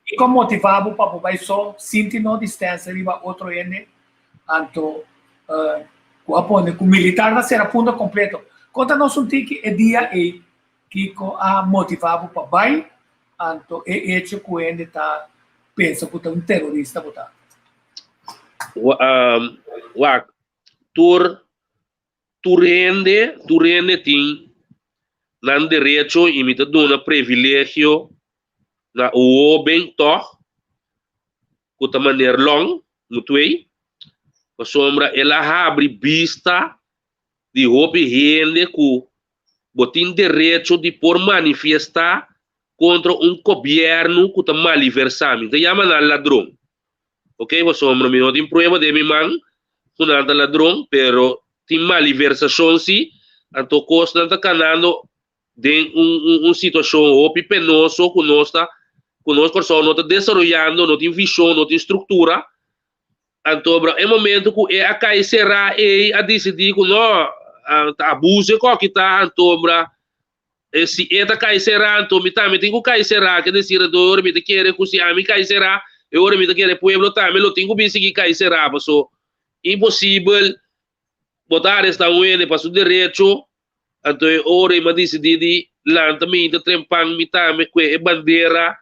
Kiko motivá bo pa bo bai so sinti no distensia riba otro hende? Anto ku a pone ku militar ta sera punto kompleto. Konta nos un tiki e dia ei kiko a motivá bo pa bai, anto e echo ku hende ta pensa ku ta un terorista bo ta. Wak, tur Tur hende, tur hende tin nan derecho y mi ta duna privilegio na un hoben tog cu ta meneer Long, Mutuey, pasobra el a habri bista di hopi hende cu. Bo tin derecho di por manifiestá kontra un gobièrnu ku ta maliversá. Mi ta yama nan ladron. Ok, pasobra mi no tin prueba den mi man ku nan ta ladron, pero tin maliversashon sí. Anto kosnan ta kanando den un un un situashon hopi penoso ku nos ta ku nos Kòrsou no ta desaroyando, no tin vishon, no tin struktura. Anto bra e momento ku e a kai será ei a disidí ku no, ta abuso e koki ta, anto bra e si e ta kai será anto mi tambe tin ku kai será, ke desir anto e ora mi ta kere ku si ami kai será e ora mi ta kere pueblo tambe lo tin ku bin sigui kai será paso imposibel bo ta arestá un hende pa su derecho anto e ora ei mi a disidí di lanta mi ta trempan mi tambe kue e bandera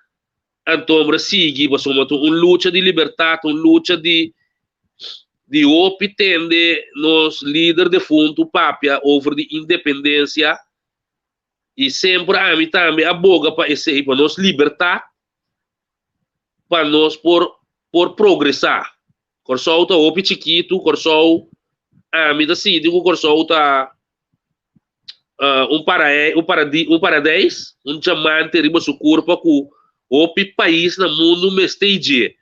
Anto hombre sigui pasobra ta un lucha di libertad, un lucha di di hopi tende nos lider defuntu papia over di independencia y semper ami tambe a boga pa esey, pa nos libertad, pa nos por por progresa. Kòrsou ta hopi chikitu, Kòrsou ami ta sinti ku Kòrsou ta un parae un paradi un paradijs, un diamante riba su kurpa ku hopi pais na mundu mester i dje.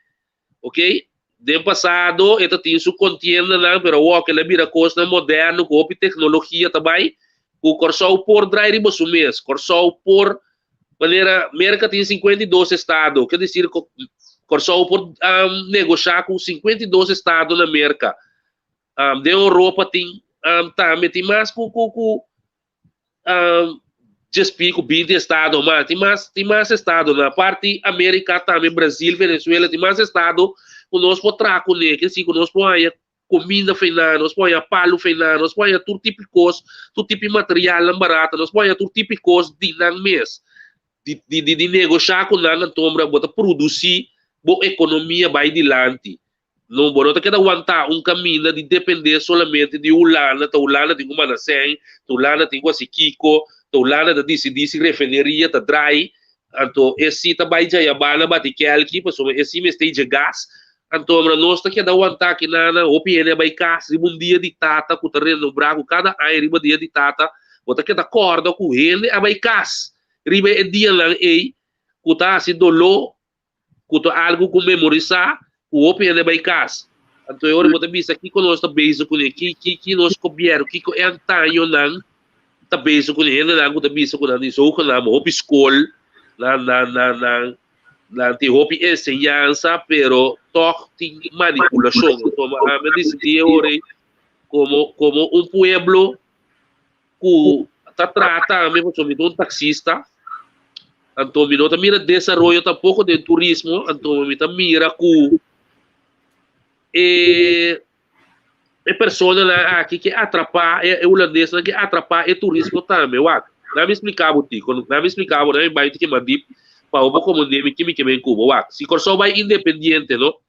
Ok, den pasado e ta tin su kontiendanan, pero awor ke el a bira kosnan moderno ku hopi teknologia ta bai, ku Kòrsou por drai riba su mes. Kòrsou por manera Merka tin 52 estado, ke desir Kòrsou por negoshá ku 52 estado na Merka. Den Europa tin tambe tin mas ku ku ku djes pico binti estado mas tin mas tin mas estado na parti America tambe Brasil Venezuela tin mas estado ku nos por traha kuné ke si ku nos por haña kuminda fená nos por haña palu fená nos por haña tur tipo di kos tur tipo di materialnan barata nos por haña tur tipo di kos di nan mes di di di negoshá ku nan anto bo ta produsí bo ekonomia bai dilanti. No, bo no ta keda wantá un kaminda di dependé solamente di Hulanda, ta Hulanda tin ku manda sèn, ta Hulanda tin ku hasi kiko, ta Hulanda ta disidí si refineria ta drai, anto e si ta bai djayabana bati kèlki pasobra e si mester dje gas. Anto ora nos ta keda wantá kinana, hopi hende a bai kas riba un dia di tata ku ta renombrá ku kada aña riba dia di tata, bo ta keda kòrda ku hende a bai kas riba e dianan ei ku ta hasi doló ku ta algu ku memorisá ku hopi hende bai kas. Anto e ora bo ta bisa kiko nos ta bezig kuné, ki ki ki nos gobièrnu, kiko e antañonan ta bezig kuné, hendenan ku ta bisa ku nan di zogenaamd hopi skol, nan nan nan nan nan tin hopi enseñansa pero tòg tin manipulashon. Anto ami a disidí e ora ei komo komo un pueblo ku ta traha tambe pasobra mi ta un taksista, anto mi no ta mira desaroyo tampoko den turismo, anto mi ta mira ku e e personanan aki ke atrapá e hulandesnan ke atrapá e turismo tambe. Wak, nan mi splika bo tiko, nan mi splika bo, nan mi bai tiki mas dip pa bo por komprendé mi ki mi ke men ku bo. Wak, si Kòrsou bai independiente no,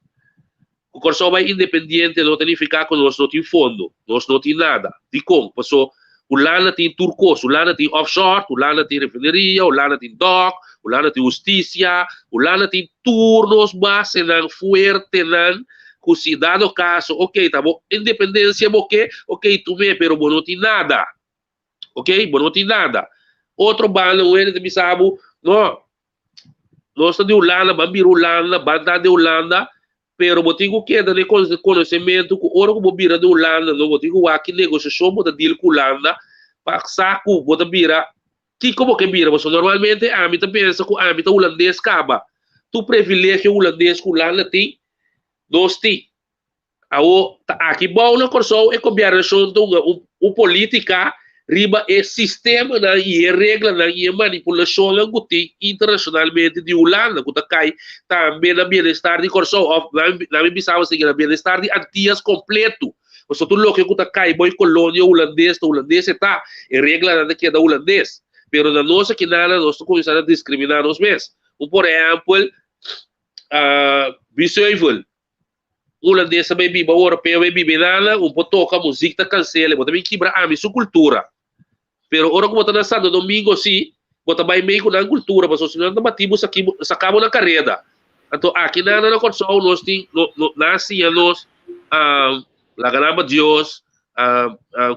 Ku Kòrsou bai independiente no ta nifiká ku nos no tin fondo, nos no tin nada. Dikon? Paso Hulanda tin tur kos, Hulanda tin offshore, Hulanda tin refineria, Hulanda tin dòk, Hulanda tin hustisia, Hulanda tin tur nos basenan fuertenan ku si dado kaso, ok, ta bo independensia bo ke, ok, tum'é, pero bo no tin nada. Ok, bo no tin nada. Otro banda un hende ta bisa bo, no, Nos ta di Hulanda, ban bira Hulanda, ban ta di Hulanda, pero bo tin ku keda den konosementu ku ora ku bo bira di Hulanda, no, bo tin ku wak ki negosiashon bo ta deal ku Hulanda pa sa ku bo ta bira kiko bo ke bira. Pasobra normalmente ami ta pensa ku ami ta hulandes kaba. Tur privilegio hulandes ku Hulanda tin, nos tin. Awo ta aki bou na Kòrsou e gobièrnashon ta hunga un polítika riba e sistemanan i e reglanan i e manipulashonnan ku tin internashonalmente di Hulanda ku ta kai tambe na bienestar di Kòrsou òf nan mi bisa bo sigui na bienestar di Antias kompletu. Pasobra tur loke ku ta kai bou e kolonia hulandes ta hulandes e ta, e reglanan ta keda hulandes. Pero na nos akinan nos ta kuminsá na diskriminá nos mes. Un por ehèmpel Biesheuvel. Hulandes a bai biba, Oropeo a bai biba, e nana un por toka muzik ta kansel, bo ta bin kibra ami su kultura. Pero ora ku bo ta na Santo Domingo si, bo ta bai mei ku nan kultura, pasobra si nan ta bati bo saki bo saka bo na kareda. Anto aki nana na Kòrsou nos tin no no nan a siña nos laga nan pa Dios,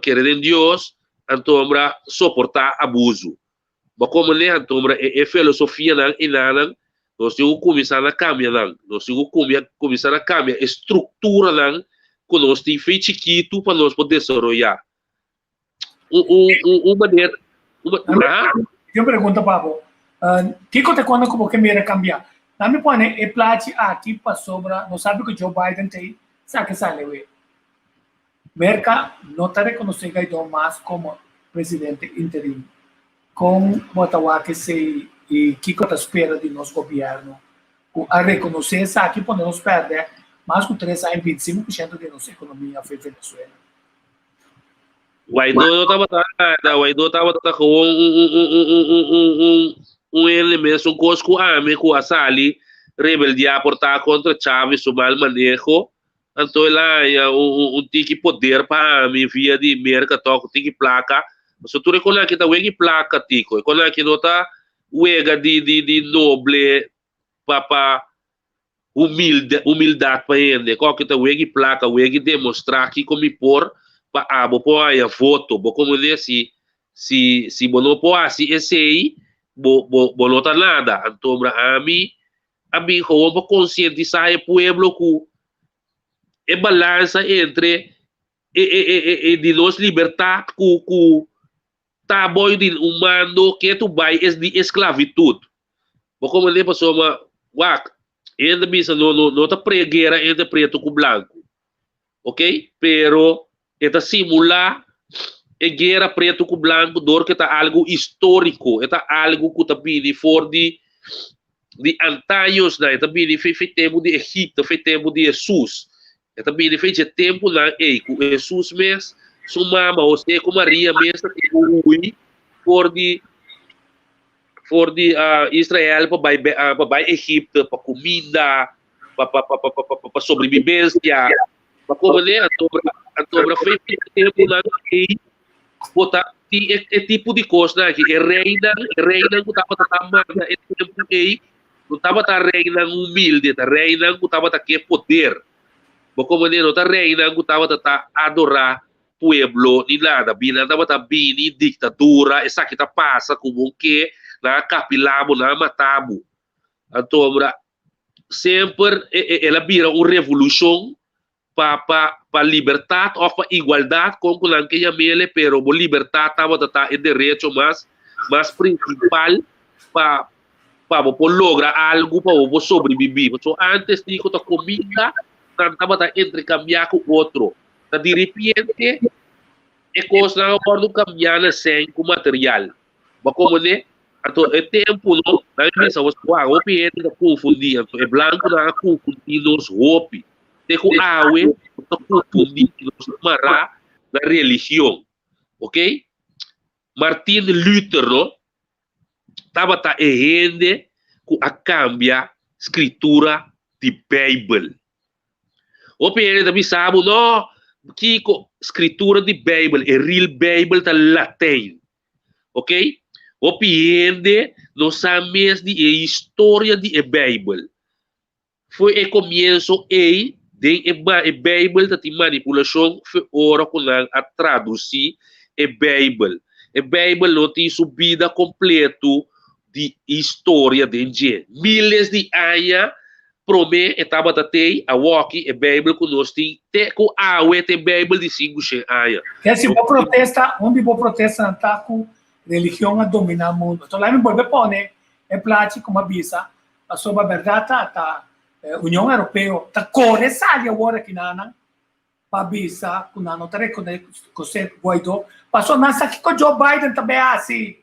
kere den Dios. antombra soportá abuso. Bo komprendé antombra e e filosofianan enanan nos tin ku kuminsá na kambia nan. Nos tin ku kumbia kuminsá na kambia e strukturanan ku nos tin fe chikitu pa nos por desaroyá. Un un un un manera un ma aha. Tin un pregunta pa bo. Kiko ta kunda ku bo ke mira kambia? Nan mi pone e plachi aki pasobra nos sabi ku Joe Biden ta ei sa ke sali awe. Merka no ta rekonosé Guaidó mas komo presidente interin. Kon bo ta wak esei i kiko ta spera di nos gobièrnu ku a rekonosé esaki pone nos pèrdè mas ku tres aña i bintisinko por shento di nos ekonomia for Venezuela? Guaidó no tabata nada, Guaidó tabata gewoon un un un un un un un un un hende mesun kos ku ami ku a sali rebeldiá por ta kontra Chávez su mal maneho. Anto el a haña un un un tiki poder pa ami via di Merka tòg, un tiki plaka. Pasobra tur e konan aki ta wega plaka, Tico. E konan aki no ta wega di di di noble pa pa humilde humildat pa hende. Kòke ta wega plaka, wega demostrá kiko mi por pa abo por haña voto. Bo komprendé? Si si si bo no por hasi esei, bo bo bo no ta nada. Anto ami a bin gewoon pa konsientisá e pueblo ku e balansa entre e e e e e di nos libertat ku ku ta boi di un mando ke tu bai es di esclavitud. Bo comprende pasobra wak hende bisa no no no ta pre guera entre preto ku blanco. Ok pero e ta simula e guera preto ku blanco dor ke ta algo historico e ta algo ku ta bini for di di antaños nan e ta bini fe fe tempo di Egipto fe tempo di Jesus E ta bini fe dje tempunan ei ku Hesus mes, su mama Hosé ku Maria mes ta tin ku hui for di for di Israel pa bai pa bai Egipto pa kuminda, pa pa pa pa pa pa sobrebibensia. Pa komprendé? Anto anto fe e tempunan ei bo ta tin e e tipo di kosnan aki. E reinan e reinan ku tabata ta manda e tempu ei No tabata reinan humilde, ta reinan ku tabata ke poder. Bo komprendé? No ta reinan ku tabata ta adorá pueblo ni nada. Bini nan tabata bini diktadura, esaki ta pasa ku bo ke, nan a kapilá bo, nan a matá bo. Anto ora semper el a bira un revolushon pa pa pa libertat òf pa igualdat kon ku nan ke yam'ele pero bo libertat tabata ta e derecho mas mas prinsipal pa pa bo por logra algu pa bo por sobrebibí pasobra antes di ku ta kuminda nan tabata interkambiá ku otro ta diripiente e kosnan a wòrdu kambiá na sèn ku material. Bo komprendé? Anto e tempu no, nan a bisa nos, wak, hopi hende ta konfundí. Anto e blankunan a konfundí nos hopi. Te ku awe nos ta konfundí i nos ta mará na religion. Ok? Martin Luther no, tabata e hende ku a kambia skritura di Beibel. Hopi hende ta bisa bo, no, kiko skritura di Beibel, e real Beibel ta Latijn. Ok? Hopi hende no sa mes di e historia di e Beibel. Foi e komienso ei den e, e Beibel ta tin manipulashon fe ora ku nan a tradusí e Beibel. E Beibel no tin su bida kompleto di historia den dje. Miles di aña Promé e tabata tei, awoki e Beibel ku nos tin te ku awe ta e Beibel di 500 aña. Ke si bo protesta, un di bo protestanan ta ku religion a dominá mundu. Enton laimi bolbe pone e plachi ku mi a bisa, pasobra bèrdat ta, ta Union Europeo ta kore sali awor akinanan pa bisa ku nan no ta rekonosé Guaidó, pasobra nan sa kiko Joe Biden ta bay hasi.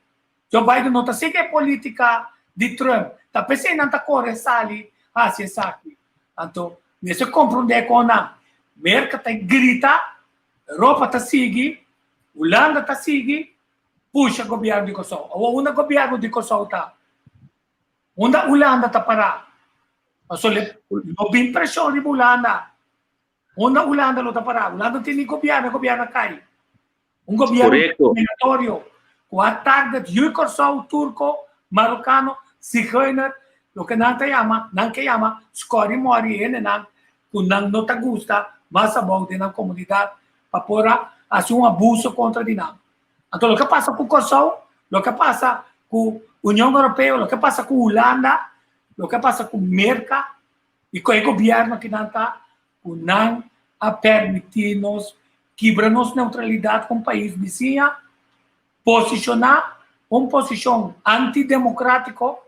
Joe Biden no ta sigui e polítika di Trump, ta p'esei nan ta kore sali hasi esaki. Anto mester komprondé kon nan Merka ta grita, Europa ta sigui, Hulanda ta sigui pusha gobièrnu di Kòrsou. Awor unda gobièrnu di Kòrsou ta? Unda Hulanda ta pará? Pasobra no bin preshon riba Hulanda. Unda Hulanda lo ta pará? Hulanda no tin ni gobièrnu, e gobièrnu a kai. Un gobièrnu diskriminatorio ku a target yu Kòrsou, Turko, Marokano, Zigeuner, loke nan ta yama, nan ke yama skòri mòri hendenan ku nan no ta gusta mas abou den nan komunidat pa por a hasi un abuso kontra di nan. Anto loke a pasa ku Kòrsou, loke a pasa ku Union Europeo, loke a pasa ku Hulanda, loke a pasa ku Merka i ku e gobièrnu kinan ta ku nan a permití nos kibra nos neutralidat ku un pais bisiña, posishoná un posishon antidemokrátiko,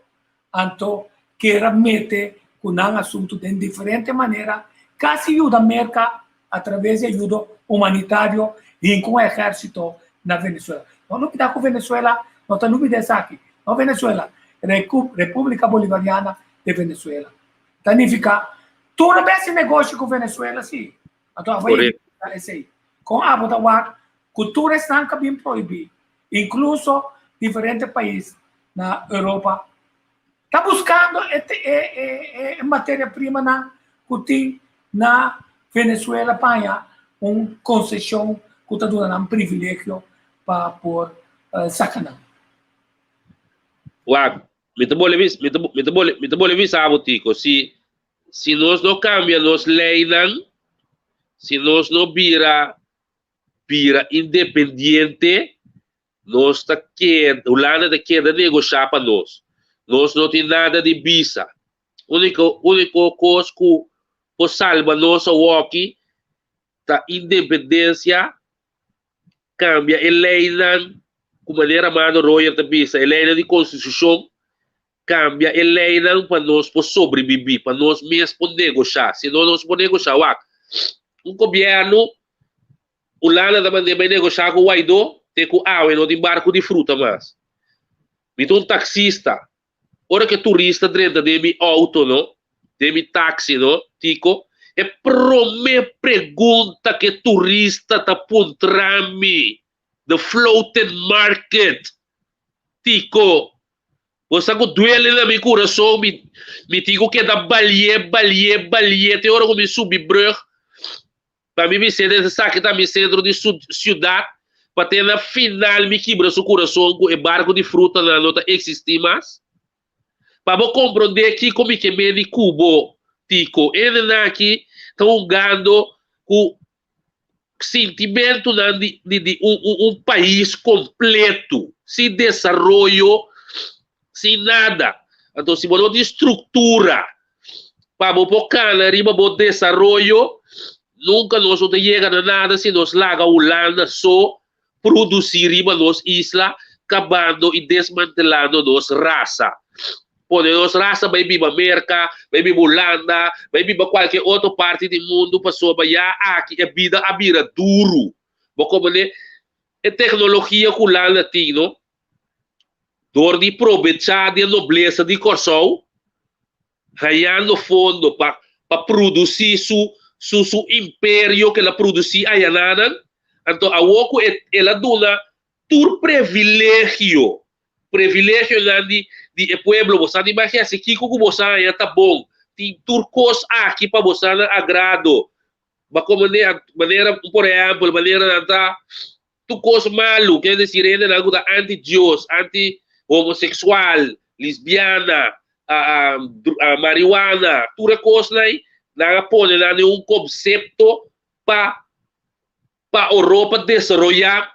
anto kier a mete ku nan asuntu den diferente manera, kasi yuda Merka atraves di ayudo humanitario hinka un ehérsito na Venezuela. No lubidá ku Venezuela no ta lubidá esaki. No Venezuela, República Bolivariana de Venezuela. Ta nifiká tur bes e negoshi ku Venezuela si. Anto abo a yega esei. Kon abo ta wak ku tur esnan ka bin prohibí, inkluso diferente pais na Europa, ta buskando e e materia primanan ku tin na Venezuela pa haña un konseshon ku ta duna nan privilegio pa por saka nan. Wak, mi ta bole mi ta mi ta bole mi ta bole bisa bo Tico, si si nos no kambia nos leinan, si nos no bira bira independiente, nos ta keda, Hulanda ta keda negoshá pa nos. Nos no tin nada di bisa. Úniko úniko kos ku por salba nos awoki ta independensia, kambia e leinan ku manera Armando Royer ta bisa, e leinan di konstitushon, kambia e leinan pa nos por sobrebibí, pa nos mes por negoshá. Si no nos por negoshá, wak, un gobièrnu Hulanda ta mand'é bai negoshá ku Guaidó te ku awe no tin barku di fruta mas. Mi ta un taksista. Ora ku e turista drenta den mi outo no, den mi taksi no, Tico, e promé pregunta ku e turista ta puntra mi, the floating market, Tico, bo sa ku duele na mi kurason, mi mi tin ku keda balié, balié, balié te ora ku mi subi brùg. Pa mi bisé esaki ta mi sentro di siudat, pa te na final mi kibra su kurason ku e barku di frutanan no ta eksistí mas. Pa bo komprondé kiko mi ke meni ku bo, Tico, hendenan aki ta hungando ku sintimentunan di di un un pais kompleto, sin desaroyo, sin nada. Anto si bo no tin struktura pa bo por kana riba bo desaroyo, nunka nos no ta yega na nada si nos laga Hulanda so produsí riba nos isla, kabando i desmantelando nos rasa. Pone nos rasa bai biba Merka, bai biba Hulanda, bai biba kualke otro parti di mundu pasobra ya aki e bida a bira duru. Bo komprendé? E teknologia ku Hulanda tin no, dor di probechá di e noblesa di Kòrsou, hañando fondo pa pa produsí su su su imperio ku el a produsí ayananan, anto awor ku e el a duna tur previlegio, previlegionan di di e pueblo, bo sa di magia si kiko ku bo sa haña ta bon, tin tur kos aki pa bo sa na agrado, ba komo manera por ehèmpel manera nan ta Tur kos malu, ker desir hendenan ku ta anti Dios, anti homoseksual, lisbiana, marihuana, tur e kosnan ei, nan a pone nan den un konsepto pa pa Oropa desaroyá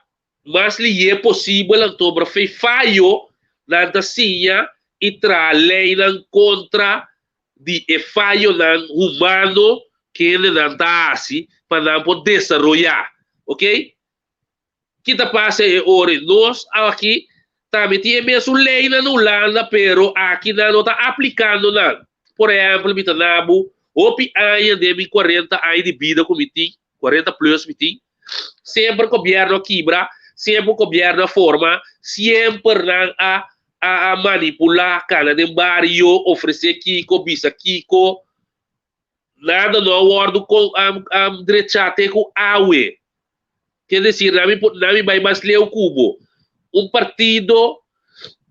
mas lihé posibel, anto bra fe fayo nan ta siña i traha leinan kontra di e fayonan humano kende nan ta hasi pa nan por desaroyá. Ok? Ki ta pasa e ora ei? Nos aki tambe tin e mesun leinan na Hulanda, pero aki nan no ta aplikando nan. Por ehèmpel, mi ta na bo hopi aña den mi kuarenta aña di bida ku mi tin, kuarenta plus mi tin, semper gobièrnu a kibra, semper gobièrnu a forma, semper nan a a a manipulá, kana den bario, ofresé kiko, bisa kiko, nada no a wòrdu kon drechá te ku awe. Ker desir, nan mi por, nan mi bai mas leu ku bo. Un partido,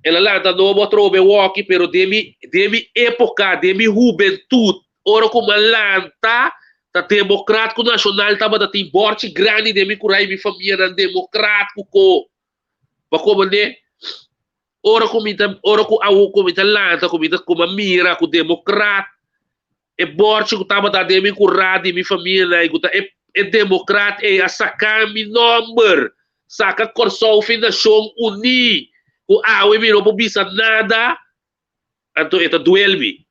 el a lanta nobo atrobe wòki, pero den mi, den mi époka, den mi hubentut, ora ku mi a lanta, ta demokrat ku nashonal tabata tin bòrchi grandi den mi kura i mi famianan demokrat ku ko. Pa komand'é, ora ku mi ta, ora ku awo ku mi ta lanta, ku mi ta, ku mi a mira ku demokrat, e bòrchi ku tabata den mi kurá di mi famianan i ku ta e, e demokrat ei a saka mi nòmber. saka Kòrsou fin Nashon Uní ku awe mi no por bisa nada, anto e ta duel mi.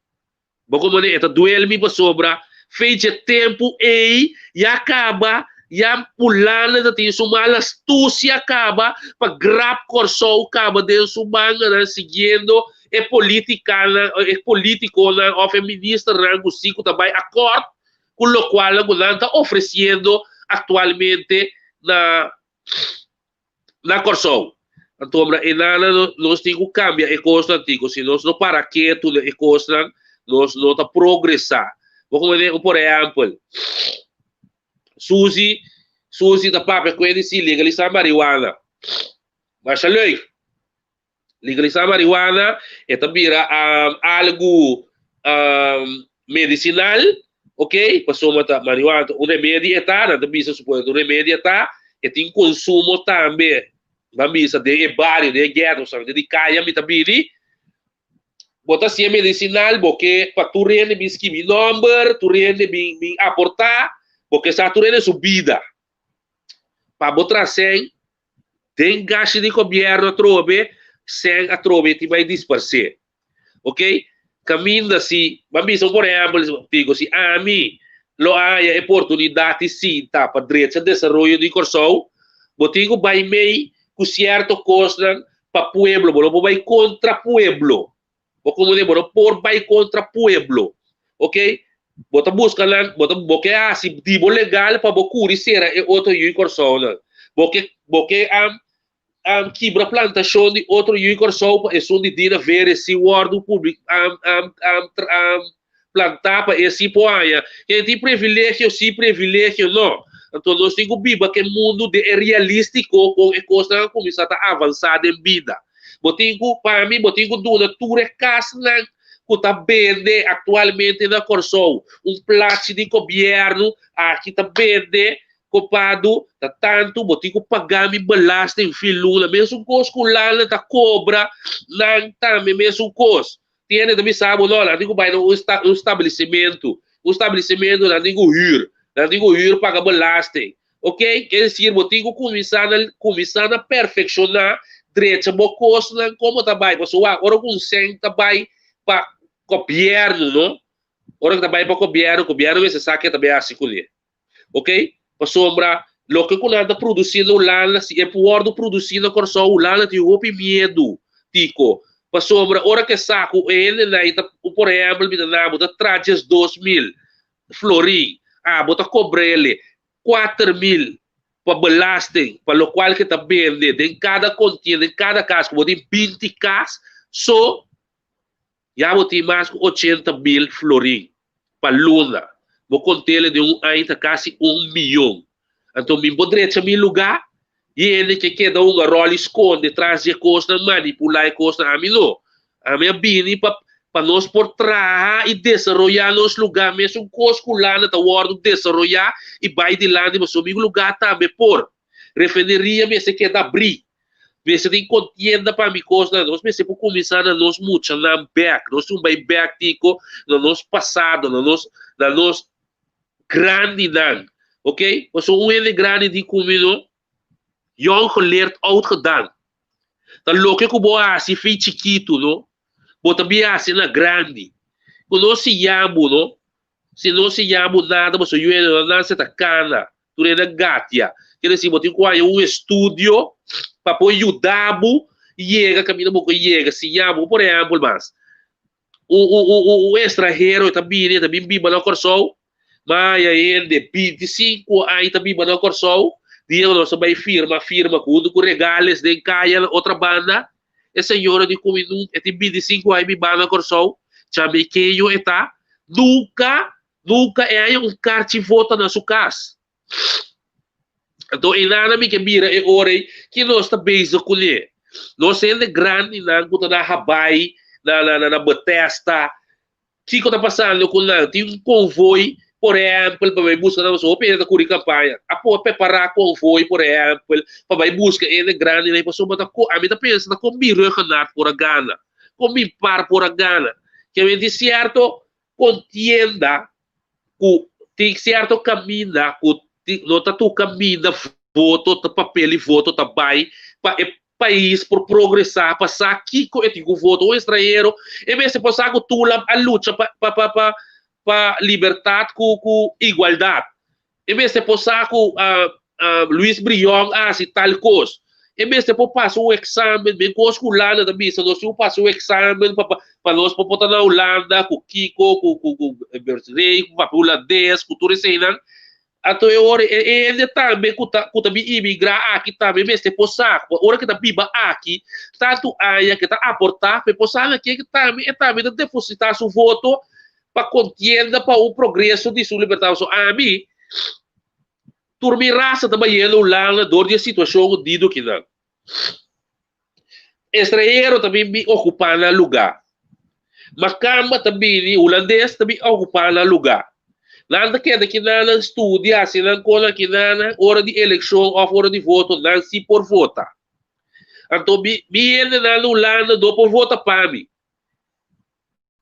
Bo komo e ta duel mi pasobra fe dje tempu ei ya kaba ya Hulanda ta tin su mal astusia kaba pa grab Kòrsou kaba den su manganan siguiendo e politikanan e politikonan òf e ministernan ku si ku ta bai akòrt ku lokualnan ku nan ta ofresiendo aktualmente na na Kòrsou. Anto e nana nos tin ku kambia e kosnan tiko si nos no para ketu na e kosnan nos no ta progresá. Bo komo por ehèmpel Suzy Suzy ta papia ku e di si legalisá marihuana. Masha leuk. Legalisá marihuana e ta bira algu medisinal, ok, pasobra ta marihuana ta un remedi e ta, nan ta bisa suponé ta un remedi e ta, e tin konsumo tambe, nan bisa den e bario, den e gèto, sa di kaya mi ta bini, bo ta hasié medisinal, bo ke pa tur hende bin skibi nòmber, tur hende bin bin aportá, bo ke sa tur hende su bida. Pa bo traha sèn Den gashi di gobierno atrobe, sèn atrobe tin bai disparsé. Ok? Kaminda si, ban bisa un por ehèmpel, digo, si ami lo a haña e oportunidat di sinta pa drecha desaroyo di Kòrsou, bo tin ku bai mei ku sierto kosnan pa pueblo, bo no por bai kontra pueblo. Bo komo bo no por bai kontra pueblo. Ok? Bo ta buska nan, bo ta bo ke hasi di bo legal pa bo kuri sera e otro yu Kòrsounan. Bo ke bo ke am am kibra plantashon di otro yu Kòrsou pa esun di Dina Veres si wòrdu publik am am am am plantá pa e si por haña. Ken tin privilegio si privilegio no. Anto nos tin ku biba ku e mundu den e realístiko kon e kosnan a kuminsá ta avansá den bida. Bo tin ku, pa mi, bo tin ku duna tur e kasnan ku ta bende aktualmente na Kòrsou un plachi di gobièrnu aki ta bende kopadu ta tantu bo tin ku paga mi belasting fin luna. Mesun kos ku Hulanda ta kobra nan tambe mesun kos. Tin hende ta bisa bo, no, nan tin ku bai na un un establesimentu. Un establesimentu nan tin ku hür. Nan tin ku hür paga belasting. Ok? Es desir, bo tin ku kuminsá na kuminsá na perfekshoná, drecha bo kosnan komo ta bai. Pasobra wak, ora ku un sèn ta bai pa gobièrnu, no? Ora ku ta bai pa gobièrnu, gobièrnu mester sa ke ta bai hasi kuné. Ok? Pasobra loke ku nan ta produsí na Hulanda, si e por wòrdu produsí na Kòrsou, Hulanda tin hopi miedu, Tiko. Pasobra ora ku e sa ku e hendenan ei ta, por ehèmpel, mi ta na bo ta traha 12.000 florin, abo ta kobr'el 4000 pa belasting, pa lokual ke ta bende den kada kontienda, den kada kas, ku bo tin 20 kas, so Ya bo tin mas ku 80.000 florin pa luna. Bo kont'el den un aña ta kasi un miyon. Anto mi por drecha mi lugá i hende ke keda hunga ròl i skonde tras di e kosnan, manipulá e kosnan. Ami no. Ami a bini pa pa nos por traha i desaroyá nos lugá mesun kos ku lana ta wòrdu desaroyá i bai dilanti pasobra mi lugá tambe por. Refineria mester keda abrí. Mester tin kontienda pa mi kosnan. Nos mester por kuminsá na nos muchanan bèk. Nos tin bai bèk tiko na nos pasado, na nos na nos grandinan. Ok? Pasobra un hende grandi di ku mi no, jong geleerd oud gedaan. Ta loke ku bo hasi fin chikitu no, bo ta bin hasi na grandi. Ku nos siña bo no, Si no siña bo nada, boso yu hende no nase ta kana, tur hende a gatia. Ker desi bo tin ku haña un estudio pa por yuda bo yega kaminda bo ku yega, siña bo. Por ehèmpel mas, un un un un estranhero ta bini, e ta bin biba na Kòrsou, ma haña hende 25 aña ta biba na Kòrsou, dia ku nos a bai firma firma ku huntu ku regales den kaya na otra banda, E señora di cu mi nunca, e tin 25 aña biba na Corsou, jamaiqueño e ta, nunca, nunca e haña un carchi vota na su cas. Anto einan mi ke mira e ora ei, ki nos ta bezig cune? Nos hende grandinan cu ta na Habaai, na, na, na, na Bethesda, Kiko ta pasando ku nan? Tin un konvoi, por ehèmpel, pa bai buska nan. Hopi hende ta kuri kampaña. A por prepará konvoi, por ehèmpel, pa bai buska hende grandinan. Pasobra ta ko, ami ta pensa ta kon bin Ruggenaath por a gana, kon bin par por a gana. Ke tin sierto kontienda ku tin sierto kaminda ku no ta tur kaminda. Voto ta papel i voto ta bai pa e pais por progresá, pa sa kiko e tin ku voto. Un estranhero e mester por sa ku Tula a lucha pa pa pa pa pa libertat ku ku igualdat. E mester por sa ku Luis Brion a hasi tal kos. E mester por pasa un eksamen, men kos ku Hulanda ta bisa, nos tin ku pasa un eksamen pa pa pa nos por por ta na Hulanda ku kiko, ku ku ku rei, ku papia hulandes, ku tur eseinan. Anto e ora e hende tambe ku ta ku ta bin imigrá aki tambe mester por sa ku ora ku e ta biba aki tantu aña ku e ta aportá pa e por sa na ke tambe e tambe ta depositá su voto pa kontienda pa un progreso di su libertat. Pasobra ami tur mi rasa ta bayendo Hulanda dor di e situashon ku dido kinan. Estranhero ta bin bin okupá nan lugá. Makamba ta bini, hulandes ta bin okupá nan lugá. Nan ta keda kinan nan studia, hasi nan konan kinan, ora di elekshon òf ora di voto nan si por vota. Anto mi mi hendenan na Hulanda no por vota pa mi.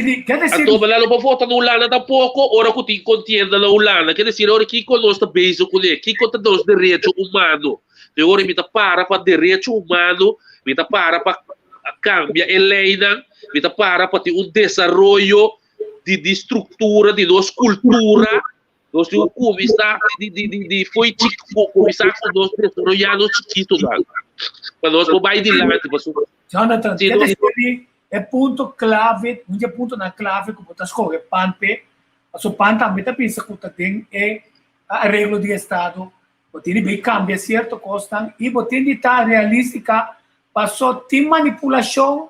Anto nan no por vota na Hulanda tampoko ora ku tin kontienda na Hulanda. Ke desir ora kiko nos ta bezig kuné? Kiko ta nos derecho humano? Te ora mi ta para pa derecho humano, mi ta para pa kambia e leinan, mi ta para pa tin un desaroyo di di struktura di nos kultura. Nos tin ku kuminsá di di di di fo'i chik kuminsá ku nos desaroyá nos chikitonan pa nos por bai dilanti pasobra Jonathan, si ke nos desir e punto clave, un di e puntonan clave ku bo ta skohe pan p'e, pasobra pan tambe ta bisa ku ta den e areglo di estado, bo tin di bay kambia sierto kosnan i bo tin di ta realistica paso tin manipulashon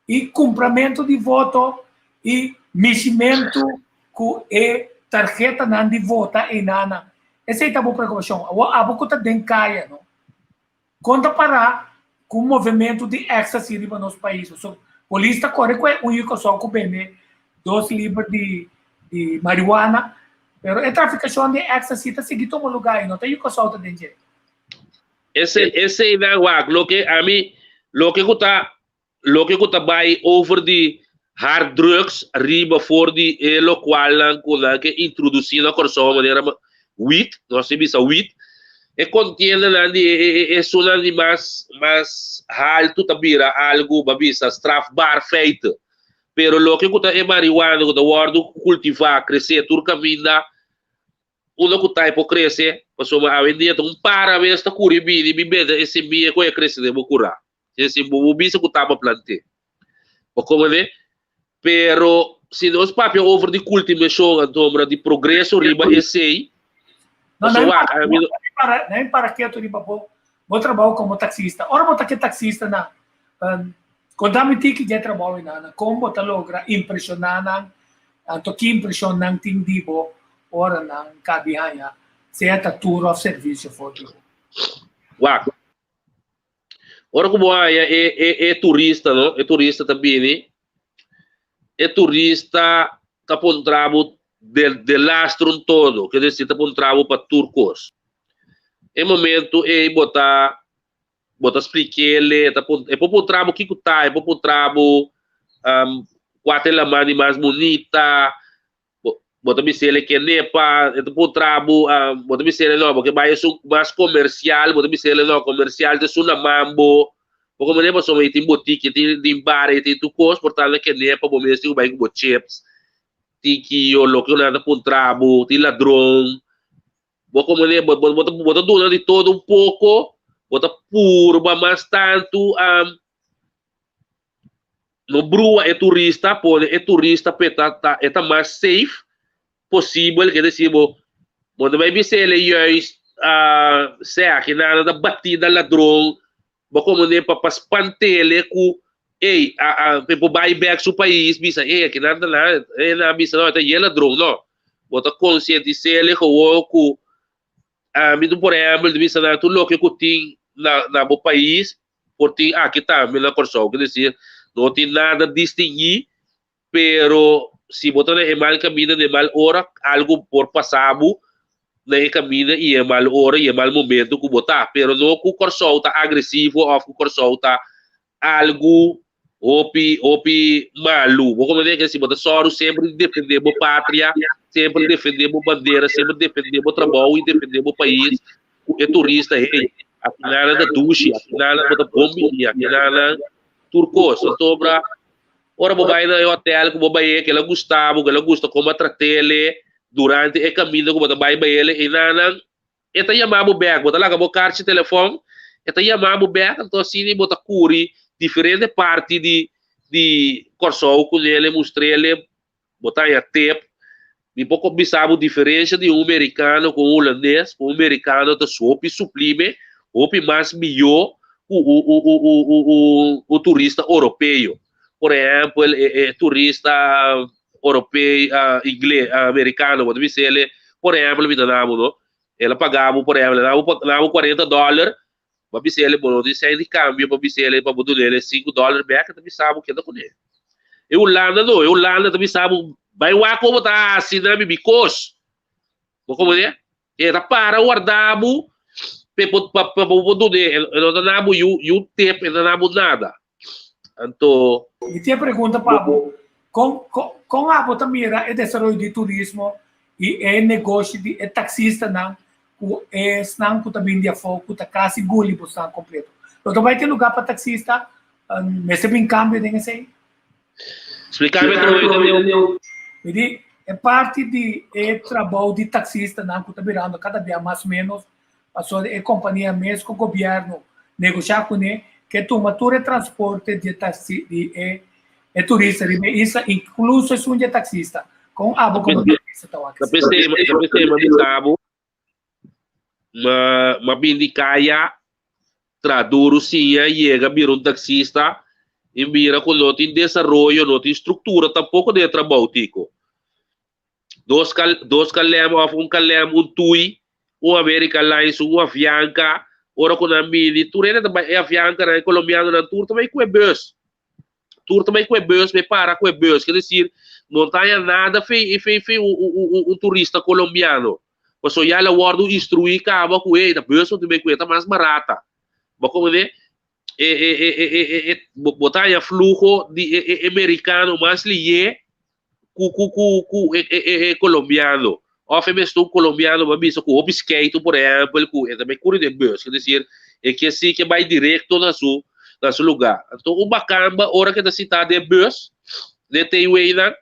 i kumpramentu di voto i mishimentu ku e tarhetanan di vota einanan. Esei ta bo preokupashon. Awor abo ku ta den kaya no. Kon ta pará ku movementu di ecstasy riba nos pais? Pasobra polis ta kore ku e un yukosou ku bende dos liber di di marihuana, pero e trafikashon di ecstasy ta sigui tuma lugá i no ta yukosou ta den dje. Esei eseinan wak loke ami loke ku ta Loke ku ta bai over di hard drugs riba for di e lokualnan ku nan ke introdusí na Kòrsou manera wit, nos ta bisa wit, e kontiendanan di e esunnan di mas mas haltu ta bira algu bo a bisa strafbaar feite. Pero loke ku ta e marihuana ku ta wòrdu kultivá, kresé tur kaminda, Unda ku tai por krese, pasobra awendia ta un para bes ta kuri bini bin bende e simia ku e krese den bo kurá. Si bo bo bisa ku taba plant'é. Bo komprendé? Pero si nos papia over di kultivashon anto di progreso riba esei, No, pasobra no wak, ami no. para, no para ketu riba bo bo trabou komo taksista. Ora bo ta ke taksista nan, konta mi tiki dje trabou einan, kon bo ta logra impreshoná nan, anto ki impreshon nan tin di bo ora nan kabi haña sea ta tur òf servisio for di bo? Wak, ora ku bo haña e e e turista no, e turista ta bini, e turista ta puntra bo de de lastro un todo, ke desir ta puntra bo pa tur kos. E momento ei bo ta bo ta splik'é, ta pun e por puntra bo kiko ta, e por puntra bo kua ta e laman di mas bunita, bo bo ta bis'é ke nepa, e ta puntra bo bo ta bis'é no bo ke bai esun mas komersial, bo ta bis'é no komersial ta esun na mambo, bo komprende pasobra e tin botiki, e tin tin bar, e tin tur kos, por tanto ke nepa bo mes tin ku bai ku bo chips, tin kiyo loke nan ta puntra bo, tin ladron. Bo komprende bo bo bo ta duna di todo un poko, bo ta purba mas tantu no brua e turista, pone e turista p'e ta ta e ta mas safe posibel, ke desi bo bo no bai bis'el juist sea kinan ta bati na ladron, bo komprende pa pa spant'el ku ey a a p'e por bai bek su pais bisa ey kinan ta nan e nan a bisa no e ta ye ladron no, bo ta konsientis'el gewoon ku ami por ehèmpel ta bisa nan tur loke ku tin na na bo pais por tin aki tambe na Kòrsou, ke desir no tin nada distinguí, pero si bo ta na e mal kaminda na e mal ora algu por pasa bo na e kaminda i e mal ora i e mal momento ku bo ta, pero no ku Kòrsou ta agresivo òf ku Kòrsou ta algu hopi hopi malu. Bo komprende ke si bo ta sòru semper di defendé bo patria, semper defendé bo bandera, semper defendé bo trabou i defendé bo pais. ku e turista, hey, akinanan ta dushi, akinanan bo ta bon bini, akinanan tur kos. Anto ora bo bai na e hotel ku bo bai ke el a gusta bo, ke el a gusta kon bo a trat'ele durante e kaminda ku bo ta bai bai ele, einanan e ta yama bo bek, bo ta laga bo karchi telefòn, e ta yama bo bek, anto asina bo ta kuri diferente parti di di Kòrsou ku nele, mustr'ele, bo ta haña tep. Mi por bisa bo diferensha di un merikano ku un hulandes, ku un merikano ta hopi suplime, hopi mas mihó ku un turista oropeo. Por ehèmpel, e turista oropeo, ingles, merikano, bo ta bisa el, por ehèmpel mi ta duna bo no, el a paga bo, por ehèmpel, el a duna bo kuarenta dòler, bo a bisa el, bo no tin sèn di kambio pa bisa el pa bo duna el sinku dòler bèk, e ta bisa bo keda kuné. E Hulanda no, e Hulanda ta bisa bo, bai wak komo ta hasi na mi kos. Bo komprendé? E ta para warda bo pa pa bo por dun'é. E no ta na bo yu tip, e no ta na bo nada. Anto. Mi tin e pregunta pa bo, kon kon abo ta mira e desaroyo di turismo i e negoshi di e taksistanan ku esnan ku ta bini di afó ku ta kasi guli bosnan kompleto? Lo ta bai tin lugá pa taksista? Mester bin kambio den esei? Spliká mi atrobe. Mi di, e parti di e trabou di taksistanan ku ta birando kada bia mas ménos, pasobra e kompania mes ku gobièrnu negoshá kuné ke tuma tur e transporte di e taksi di e e turista riba e isla, inkluso esun di e taksista. Kon abo komo taksista ta wak esei? Ta p'esei mi a bisa bo, ma bin di kaya Tra duru siña yega bira un taxista y mira cu no tin desaroyo, no tin structura tampoco den e trabou tico. Dos dos Kalem of un Kalem, un Tui, un America Lines, un Avianca, ora cu nan bini tur hende ta bay e Aviancanan, e Colombianonan tur ta bay cu e bus. Tur ta bay cu e bus, bay para cu e bus. Ker decir, no ta haya nada fe fe fe un turista Colombiano. Pasobra ya el a wòrdu instruí kaba ku e ta bus bo tin bai ku e ta mas barata. Bo komprendé? E e e e e e bo ta haña fluho di e e e merikano mas lihé ku ku ku ku e e e e kolombiano. Òf e mester un kolombiano bo a bisa ku hopi skeitu por ehèmpel ku e ta bai kuri den bus. Es desir, e ke si ke bai direkto na su na su lugá. Anto un bakamba ora ke ta sintá den bus, den T-way-nan,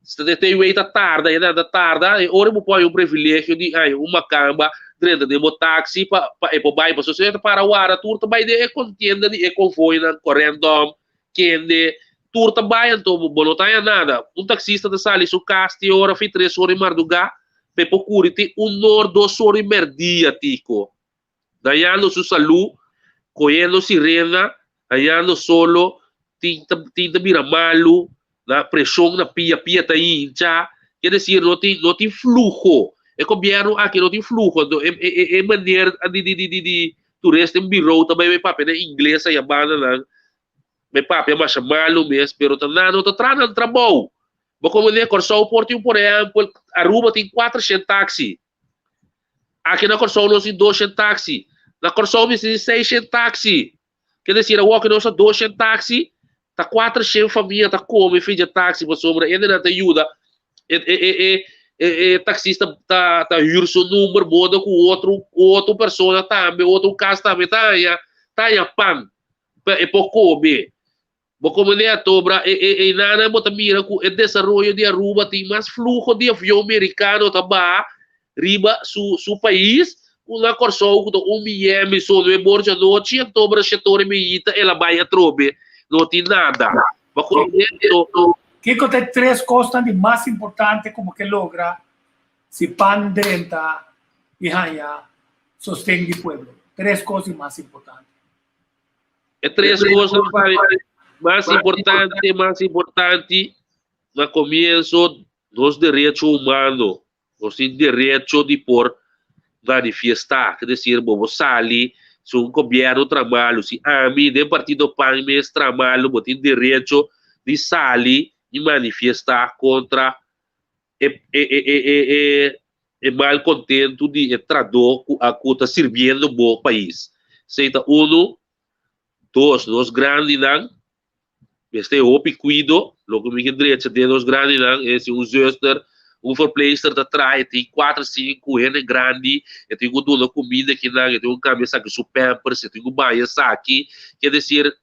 Si ta te wei ta tarda, e nan ta tarda, e ora bo por haña un privilegio di haña un makamba drenta den bo taxi pa pa e por bai. Pasobra si e ta para wara tur ta bai den e kontienda di e konvoinan, Corendon, kende, tur ta bai anto bo no ta haña nada. Un taxista ta sali su kas te ora fin tres ora di mardugá pa e por kuri te un or, dos ora di merdia tiko. Dañando su salú, koyendo sirena, hañando solo, tin ta tin ta bira malu, na preshon na pia, pia ta hincha. Ke desir no tin no tin fluho. E gobièrnu aki no tin fluho. Anto e e e maner di di di di di toeristen birou ta bai bai papia na ingles aya banda nan, bai papia masha malu mes, pero ta nan no ta traha nan trabou. Bo komprende? Kòrsou por tin por ehèmpel, Aruba tin kuatershen taksi. Aki na Kòrsou nos tin doshen taksi. Na Kòrsou mester tin seishen taksi. Ke desir awor ku nos ta doshen taksi, ta kuatershen famia ta kome fin dje taksi pasobra hendenan ta yuda e e e e e e taksista ta ta hür su number moda ku otro otro persona tambe otro kas tambe ta haña ta haña pan pa e por kome. Bo komende a tobra e e einanan bo ta mira ku e desaroyo di Aruba tin mas fluho di avion merikano ta baha riba su su pais ku na Kòrsou ku ta un miemi so no e borchi anochi a tobra shetor meyita el a bai atrobe no tin nada. Bo komende to. Kiko ta e tres kosnan di mas importante ku bo ke logra si pan drenta i haña sosten di pueblo? Tres kos di mas importante. E tres cosnan pa mi mas importante, mas importante, na comienzo, nos derecho humano. Nos tin derecho di por manifiesta, ke decir, bo bo sali, si un gobierno tra malo, si ami den partido pan mes tra malo, bo tin derecho di sali y manifiesta contra e e e e e e e malcontento di e tradó cu a cu ta sirbiendo bo pais. Esey ta uno. Dos, nos grandinan mester hopi cuido. Loke mi ke drecha den nos grandinan es si un zuster, Un verpleegster ta traha, e tin kuater, sinku hende grandi, e tin ku duna kuminda kinan, e tin ku kambia esaki su pampers, e tin ku baña esaki. Ke desir,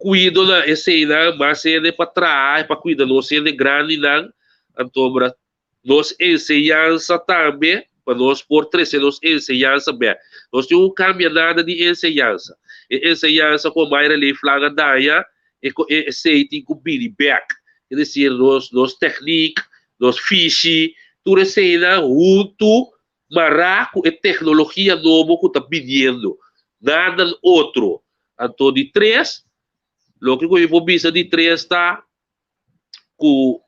kuido na eseinan, mas hende pa traha, pa kuida nos hende grandinan. Anto nos enseñansa tambe, pa nos por trese nos enseñansa bek. Nos tin ku kambia nada di enseñansa. E enseñansa ku Mayra Leeflang a daña, e esei tin ku bini bek. Es desir, nos nos teknik, nos fishi, tur eseinan huntu mará ku e teknologia nobo ku ta biniendo. Nada otro. Anto di tres, loke ku mi por bisa di tres ta ku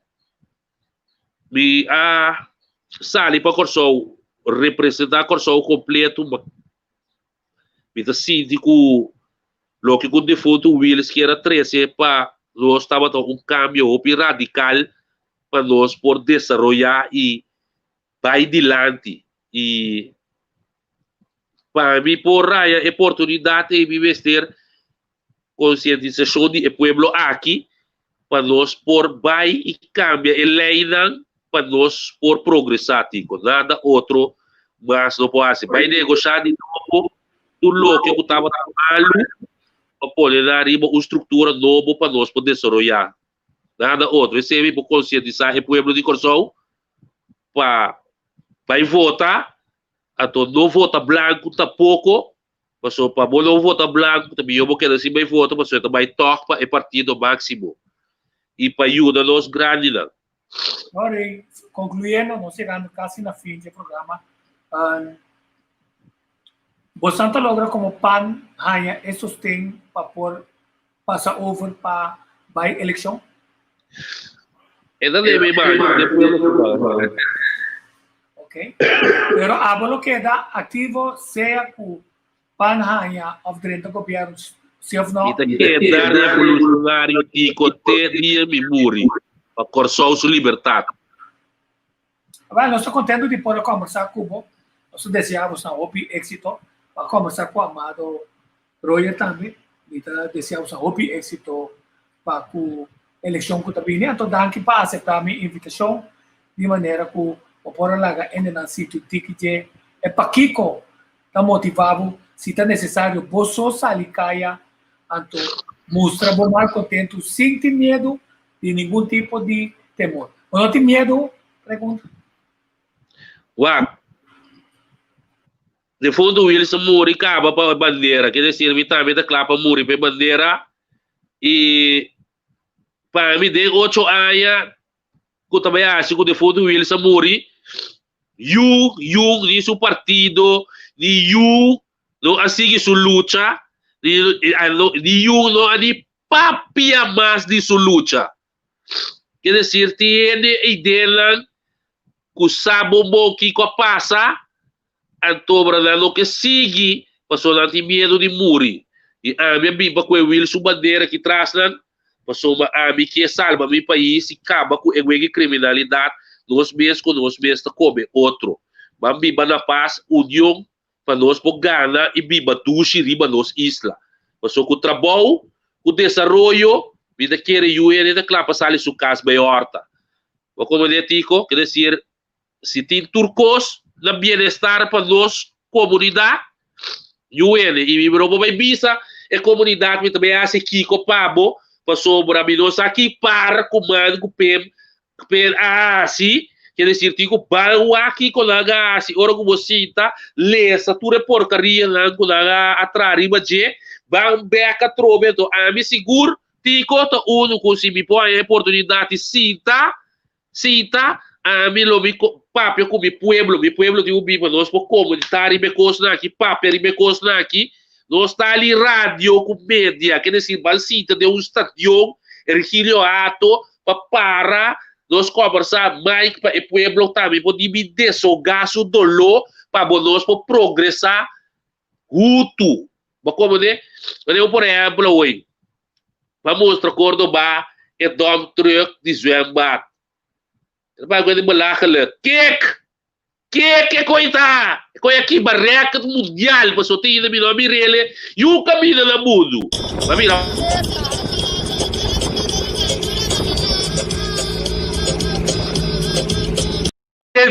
mi a sali pa Kòrsou, representá Kòrsou kompleto, mi ta sinti ku loke ku defuntu Wiels kier a trese pa nos tabata un kambio hopi radikal pa nos por desaroyá i bai dilanti. I pa mi por raya e oportunidat ei mi mester konsientisashon di e pueblo aki pa nos por bai i kambia e leinan pa nos por progresá Tico. Nada otro mas no por hasi. Bai negoshá di nobo tur loke ku tabata malu pa pone nan riba un struktura nobo pa nos por desaroyá. Nada otro. Esei mi por konsientisá e pueblo di Kòrsou pa bai vota, anto no vota blanku tampoko Paso pa bo no vota blanco ta mihó bo keda sin bai vota paso e ta bai tòg pa e partido máksimo i pa yuda nos grandinan. Sorry, concluyendo, nos llegando casi na fin di e programa. Um, bosan ta logra como pan haña e sosten pa por pasa over pa bai eleccion? E ta debe bai, de pueblo cubano. Ok. Pero abo lo keda activo sea cu pan haña of drenta gobierno, si of no? Mi ta keda revolucionario Tico te dia mi muri pa Corsou su libertad. Wel, nos ta contento di por a conversa cu bo. Nos ta desea bosnan hopi exito. Pa conversa cu Amado Royer tambe. Mi ta desea bosnan hopi exito pa cu eleccion cu ta bini. Anto danki pa acepta mi invitacion di manera cu bo por a laga hendenan sinti un tiki dje e pakico ta motiva bo si ta necesario bo so sali caya anto mustra bo malcontento sin tin miedo di ningun tipo di temor. Bo no tin miedo? Pregunta. Wak, defunto Wilson muri kaba pa e bandera, ke desir mi tambe ta kla pa muri pa e bandera i pa mi den ocho aña ku ta bai hasi ku defunto Wilson muri, yu yu ni su partido ni yu no a sigui su lucha ni ni yu no a ni papia mas di su lucha. Ke desir tin hende eidennan ku sa bon bon kiko a pasa, anto nan no ke sigui pasobra nan tin miedu di muri. I ami a bin pa ku e wil su bandera aki tras nan, pasobra ami ke salba mi pais i kaba ku e wega kriminalidat nos mes ku nos mes ta kome otro. Ban biba na pas, union pa nos por gana i biba dushi riba nos isla. Pasobra ku trabou, ku desaroyo, mi ta kere yu hende ta kla pa sali su kas bai horta. Bo komprende Tico? Ke desir, si tin tur kos na bienestar pa nos komunidat, yu hende, i mi no por bai bisa e komunidat mi ta bai hasi kiko pa bo, pasobra mi no sa ki par ku man ku pem Per a hasi, ke desir tin ku ban wak kiko nan a hasi ora ku bo sinta lesa tur e porkarianan ku nan a traha riba dje, ban bek atrobe. Anto ami sigur Tiko ta unu ku si mi por haña e oportunidat di sinta, sinta, ami lo mi papia ku mi pueblo. Mi pueblo tin ku bin pa nos por komentá riba e kosnan aki, papia riba e kosnan aki. Nos ta ali radio ku media, ke desir ban sinta den un stadion, Ergilio Hato, pa para nos kòmbersá Mike pa e pueblo tambe por dibi deshogá su doló pa bo nos por progresá hutu. Bo komprendé? Manera por ehèmpel awor pa mustra Córdoba e dump truck di zwembad. E ta papia di belachelijk. Kek! Kek e koi ta? E koi a kiba record mundial pasobra tin hende mi no a mir'el yu kaminda na mundu. Bo a mira.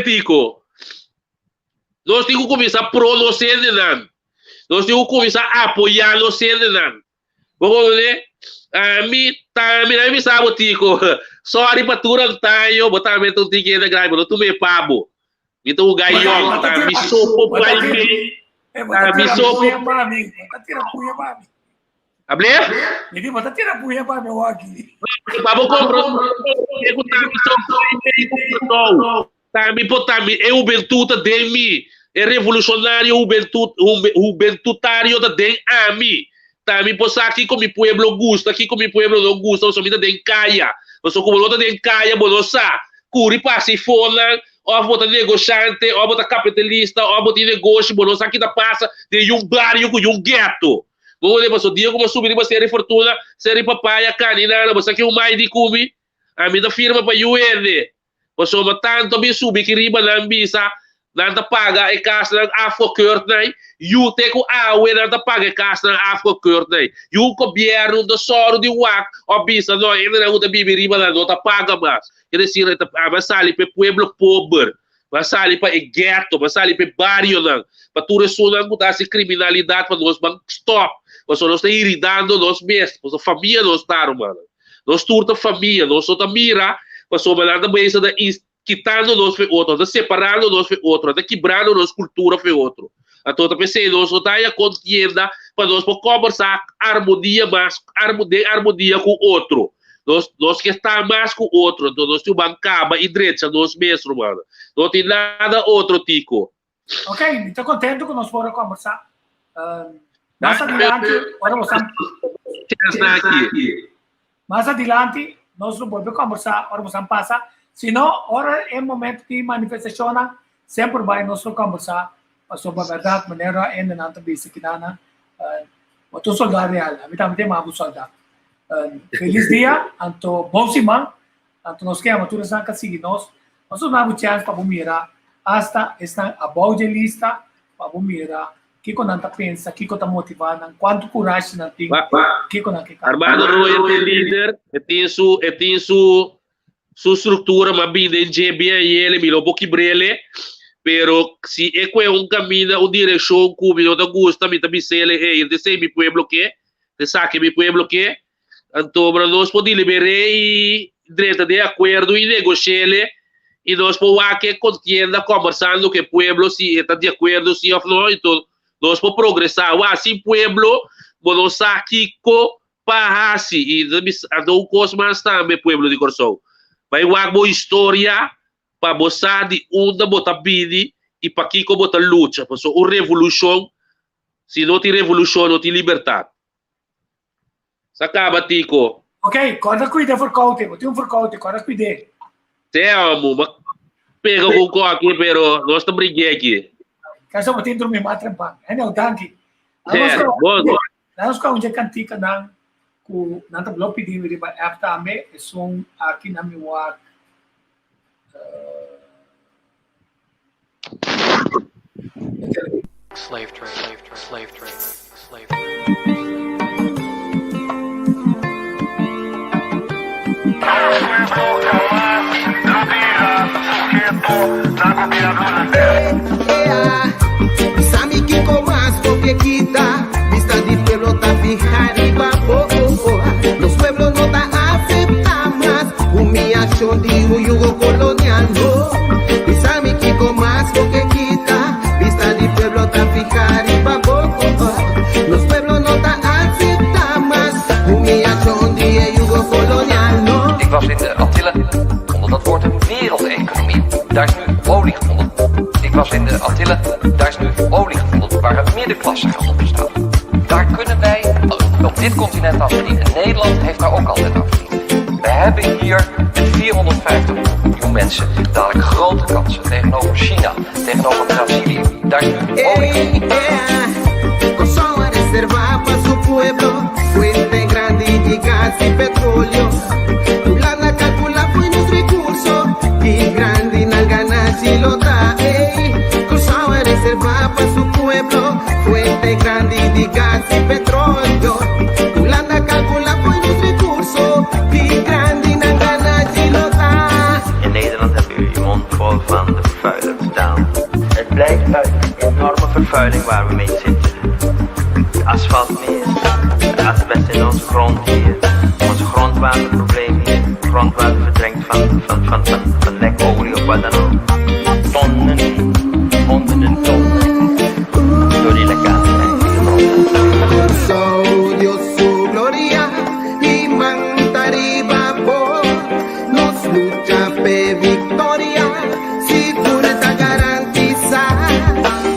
Tico. Nos tin ku kuminsá pro nos hendenan. Nos tin ku kuminsá apoyá nos hendenan. Bo komprendé? Ami tambe, mi bisa bo Tico, sorry pa tur antaño, bo tambe ta un tiki hende grandi, bo no tuma e pa bo. Mi ta un gayon, ta mi so por bai mee. Ta mi so por. Bo ta tira puña pa mi. Able? Mi di, bo ta tira puña pa mi awaki. Pa bo compra, ku ta mi so por bai mee ku Kòrsou. Ta mi por ta mi, e hubentud ta den mi, e revolucionario hubentud, hubentutario ta den ami. Ta mi por sa kiko mi pueblo gusta, kiko mi pueblo no gusta, pasobra mi ta den kaya. Pasobra ku bo no ta den kaya, bo no sa. Kuri pasa e fonan, òf bo ta negoshante, òf bo ta kapitalista, òf bo tin negoshi, bo no sa ki ta pasa den yun bario ku yun gèto. Bo wende pasobra dia ku bo subi riba Seri Fortuna, Seri Papaya, Kani Nana, bo sa ki un mai di ku mi? Ami ta firma pa yu hende. Pasobra tantu a bin subi ki riba nan bisa nan ta paga e kasnan afgekeurd nai, yu te ku awe nan ta paga e kasnan afgekeurd nai. Yu gobièrnu no ta sòru di wak òf bisa no hendenan ku ta bibi riba nan no ta paga mas. Ke desir e ta a sali pa e pueblo pober, a sali pa e gèto, a sali pa e barionan, pa tur esunnan ku ta hasi kriminalidat pa nos ban stòp, pasobra nos ta iridando nos mes, pasobra famia nos ta rumannan. Nos tur ta famia, nos no ta mira pasobra nan ta bezig ta kitando nos fe otro, nan ta separando nos fe otro, nan ta kibrando nos kultura fe otro. Anto ta p'esei nos no ta haya kontienda pa nos por kòmbersá armonia mas, den armonia ku otro. Nos, nos ke sta mas ku otro, anto nos tin ban kaba i drecha nos mes, rumannan. No tin nada otro, Tico. Ok, mi ta contento cu nos por a conversa. Mas adelante, ora bo san... Mas adelante, nos lo bolbe conversa, ora bo san pasa. Si no, ora e momento di manifestacionnan, semper bai nos lo conversa. Pasobra berdad, manera hendenan ta bisa kinana, bo ta un soldado real. Ami tambe ta yama bo soldado. Feliz dia, anto bon siman. Anto nos ke ama tur esnan ka sigui nos. Nos ta duna bo chèns pa bo mira asta esnan abou dje lista pa bo mira kiko nan ta pensa, kiko ta motivá nan, kuantu kurashi nan tin, kiko nan ke kambia. Armando Royer ta e lider, e tin su e tin su su struktura mas bin den dje bien ayele, mi lo por kibr'ele, pero si e kue un kaminda, un direkshon ku mi no ta gusta, mi ta bis'ele, ey, esei mi pueblo ke, esaki mi pueblo ke, Anto ora nos por deliber'é i drenta den akuerdo i negosh'ele i nos por wak e kontienda kòmbersando ku e pueblo si e ta di akuerdo si òf no, anto nos por progresá. Wak sin pueblo bo no sa kiko pa hasi i anto un kos mas tambe pueblo di Kòrsou, bai wak bo historia pa bo sa di unda bo ta bini i pakiko bo ta lucha, pasobra un revolushon si no tin revolushon no tin libertat. Sa kaba Tico. Ok, kòrda kuida verkoute. Bo tin un verkoute, kòrda kuid'é. Te amo, ma pega ku koki, pero nos ta brig'é aki. Kaso bo tin drumi mas trempan. Anyhow, danki. Ser, bon. Laat nos kòrda un dje kantikanan ku nan ta blou pidi mi riba app tambe. Esun aki nan mi wak. Slave trade, slave trade, slave trade, slave trade. Sami kiko mas bo ke kita Vista di pueblo ta fiha riba bo Nos pueblo no ta acepta mas Humiashon di un yugo colonial no Bisami kiko mas bo ke kita Vista di pueblo ta fiha riba bo Nos pueblo no ta acepta mas Humiashon di e yugo colonial no Ik was in de Antillen, onder dat woord wereldeconomie. Daar is nu olie gevonden. Ik was in de Antillen, daar is nu olie gevonden waar een middenklasse gaat op bestaan. Daar kunnen wij op dit continent aan verdienen. Nederland heeft daar ook altijd aan verdiend. We hebben hier met 450 miljoen mensen dadelijk grote kansen tegenover China, tegenover Brazilië. Daar is nu olie gevonden. Kòrsou a reservá pa su pueblo Fuente grandi di gas i petróleo Hulanda kalkulá fo'i nos rekurso Ki grandi nan ganashi lo ta ey Kòrsou a reservá pa su pueblo Fuente grandi di gas i petróleo Hulanda kalkulá fo'i nos rekurso Ki grandi nan ganashi lo ta In Nederland hebben jullie je mond vol van de vervuiling. Blijkt uit de enorme vervuiling waar we mee zitten. Het asfaltmeer, het asbest in onze grond hier, onze grondwaterprobleem hier, grondwater verdrinkt van, van, van, van, van lekolie of wat dan ook. Tonnen, honderden tonnen door die lekkage in de grond. Kòrsou, Dios su gloria i man ta riba bo. Nos lucha p'e viktoria, sigur ta garantisá.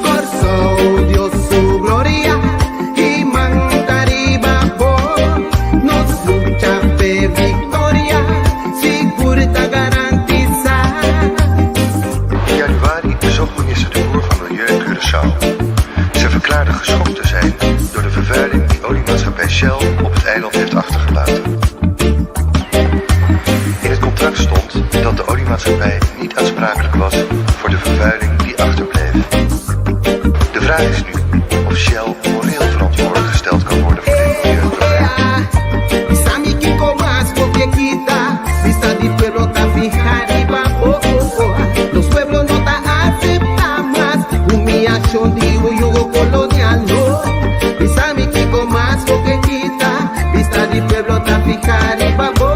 Kòrsou, Dios su gloria i man ta riba bo. Nos lucha p'e viktoria, sigur ta garantisá. In januari bezocht minister De Boer van Milieu Curaçao. Ze verklaarde geschokt te zijn door de vervuiling die oliemaatschappij Shell op het eiland heeft achtergelaten. In het contract stond dat de oliemaatschappij niet aansprakelijk was voor de vervuiling die achterbleef. De vraag is nu of Shell moreel verantwoordelijk gesteld kan worden voor dit milieuprobleem. Bisami kiko mas bo ke kita Bista di pueblo ta fiha riba bo Nos pueblo no ta aseptá mas Humiashon di un yugo kolonial no Bisami kiko mas bo ke kita Bista di pueblo ta fiha riba bo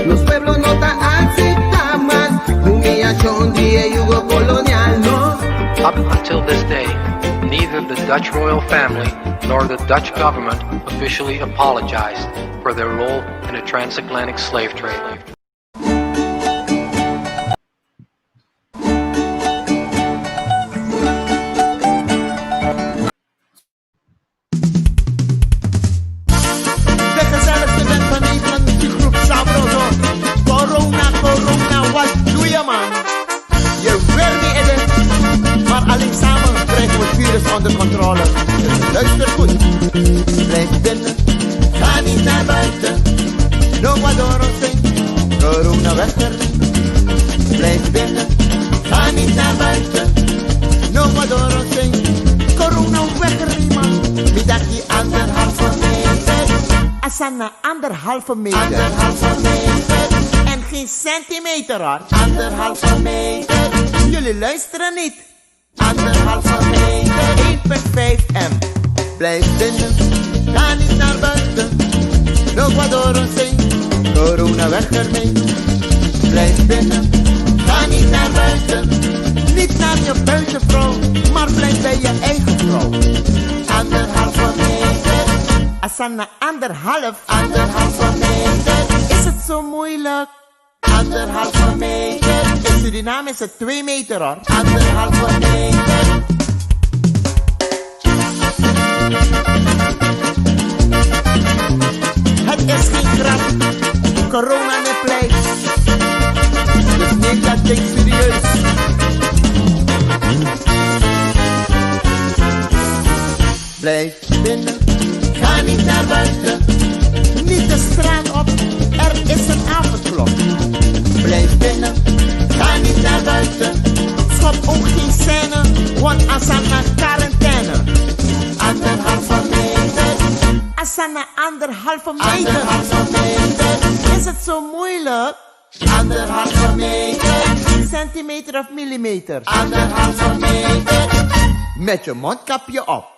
Nos pueblo no ta aseptá mas Humiashon di e yugo kolonial no Up until this day, neither the Dutch royal family nor the Dutch government officially apologized for their role in the transatlantic slave trade. De gezelligste band van Nederland, muziekgroep Sabroso. Corona, corona, wat doe je man? Je wil niet in maar alleen samen krijgen we het virus onder controle. Dus luister goed. Blijf binnen, ga niet naar buiten. No guadoro corona weg ermee. Blijf binnen, ga niet naar buiten. No guadoro corona weg ermee man. Mi dati anderhalve meter. Asana anderhalve meter. Anderhalve meter. En geen centimeter hoor. Anderhalve meter. Jullie luisteren niet. Anderhalve meter. 1,5 m. Blijf binnen, ga niet naar buiten. No guadoro corona weg ermee. Blijf binnen, ga niet naar buiten. Niet naar je buitenvrouw, maar blijf bij je eigen vrouw. Anderhalve meter. Asana anderhalf. Anderhalve meter. Is het zo moeilijk? Anderhalve meter. In Suriname is het 2 meter hoor. Anderhalve meter. Het is geen grap. Corona ne pleit. Dus neem dat ding serieus. Blijf binnen, ga niet naar buiten. Niet de straat op, er is een avondklok. Blijf binnen, ga niet naar buiten. Schop ook geen scène, want Asana quarantaine. Anderhalve meter. Asana anderhalve meter. Anderhalve meter. Is het zo moeilijk? Anderhalve meter. Centimeter of millimeter? Anderhalve meter. Met je mondkapje op.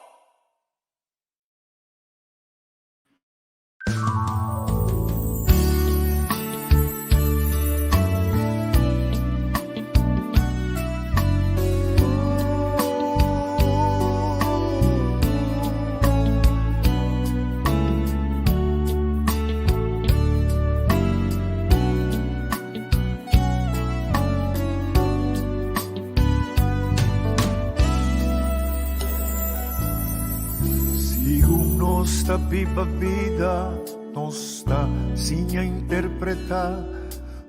Segun nos ta biba bida, nos ta siña interpretá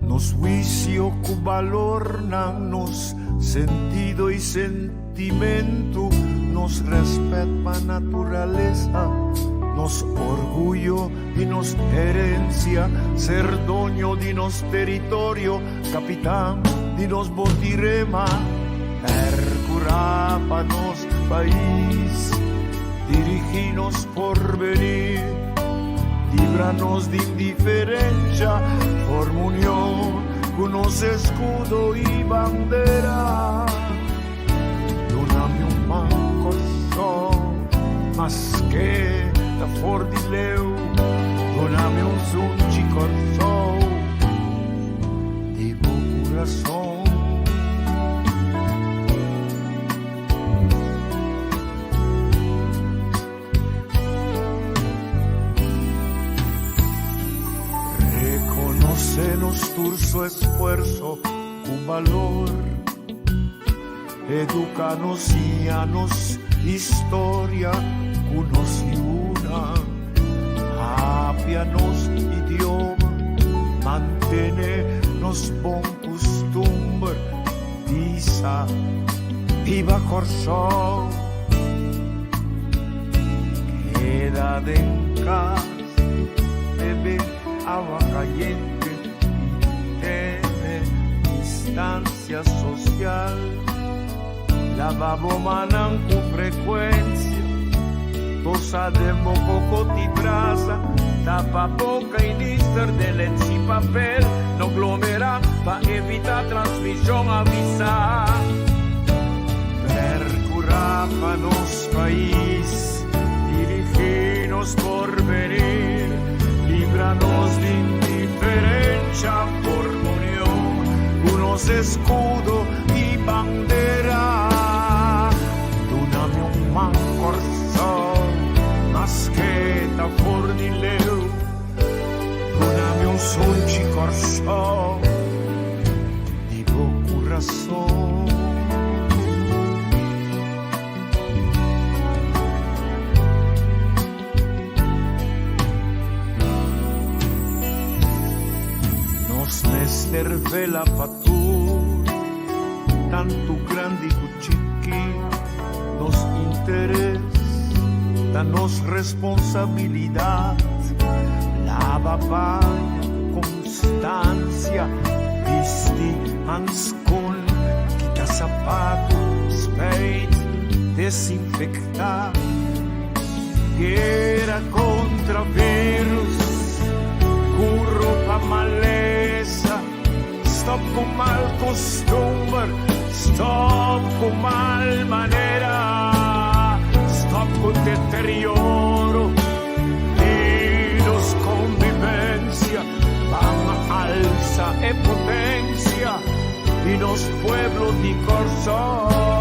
nos huisio ku balornan, nos sentido i sentimentu, nos rèspèt pa naturalesa, nos orguyo di nos herensia, ser doño di nos teritorio, kapitan di nos botirema, pèrkurá pa nos pais, dirigí nos porvenir, libra nos di indiferensha, forma union ku nos eskudo i bandera. Kòrsou di bo kurason. Rekonosé nos tur su esfuerso ku balor. Educa nos, siña nos historia ku nos yunan. Papia nos idioma, mantene nos bon kustumber. Bisa, Biba Kòrsou! Keda den kas, bebe awa kayente i tene distansia sosial. Laba bo mannan ku frekuensia, tosa den bo koko di brasa, tapa boka i nister den lensi papel, no glomera pa evita transmishon, avisa. Percura pa nos pais, dirigi nos porvenir, libra nos di indiferencia, forma union cu nos escudo y bandera. Duna mi un man Corsou, maske ta for di leu. Duna mi un sunchi Corsou, di bo curason. Nos mester vela pa tur, tantu grandi ku chiki. Nos interes ta nos responsabilidat. Laba paña ku konstansia, bisti hanskon, kita sapatu, spijt, desinfektá. Guera kontra virus, ku ropa malesa. Stop ku mal kustumber, stop ku mal manera. Stop ku deterioro di nos konvivensia. Ban alsa e potensia di nos pueblo di Kòrsou.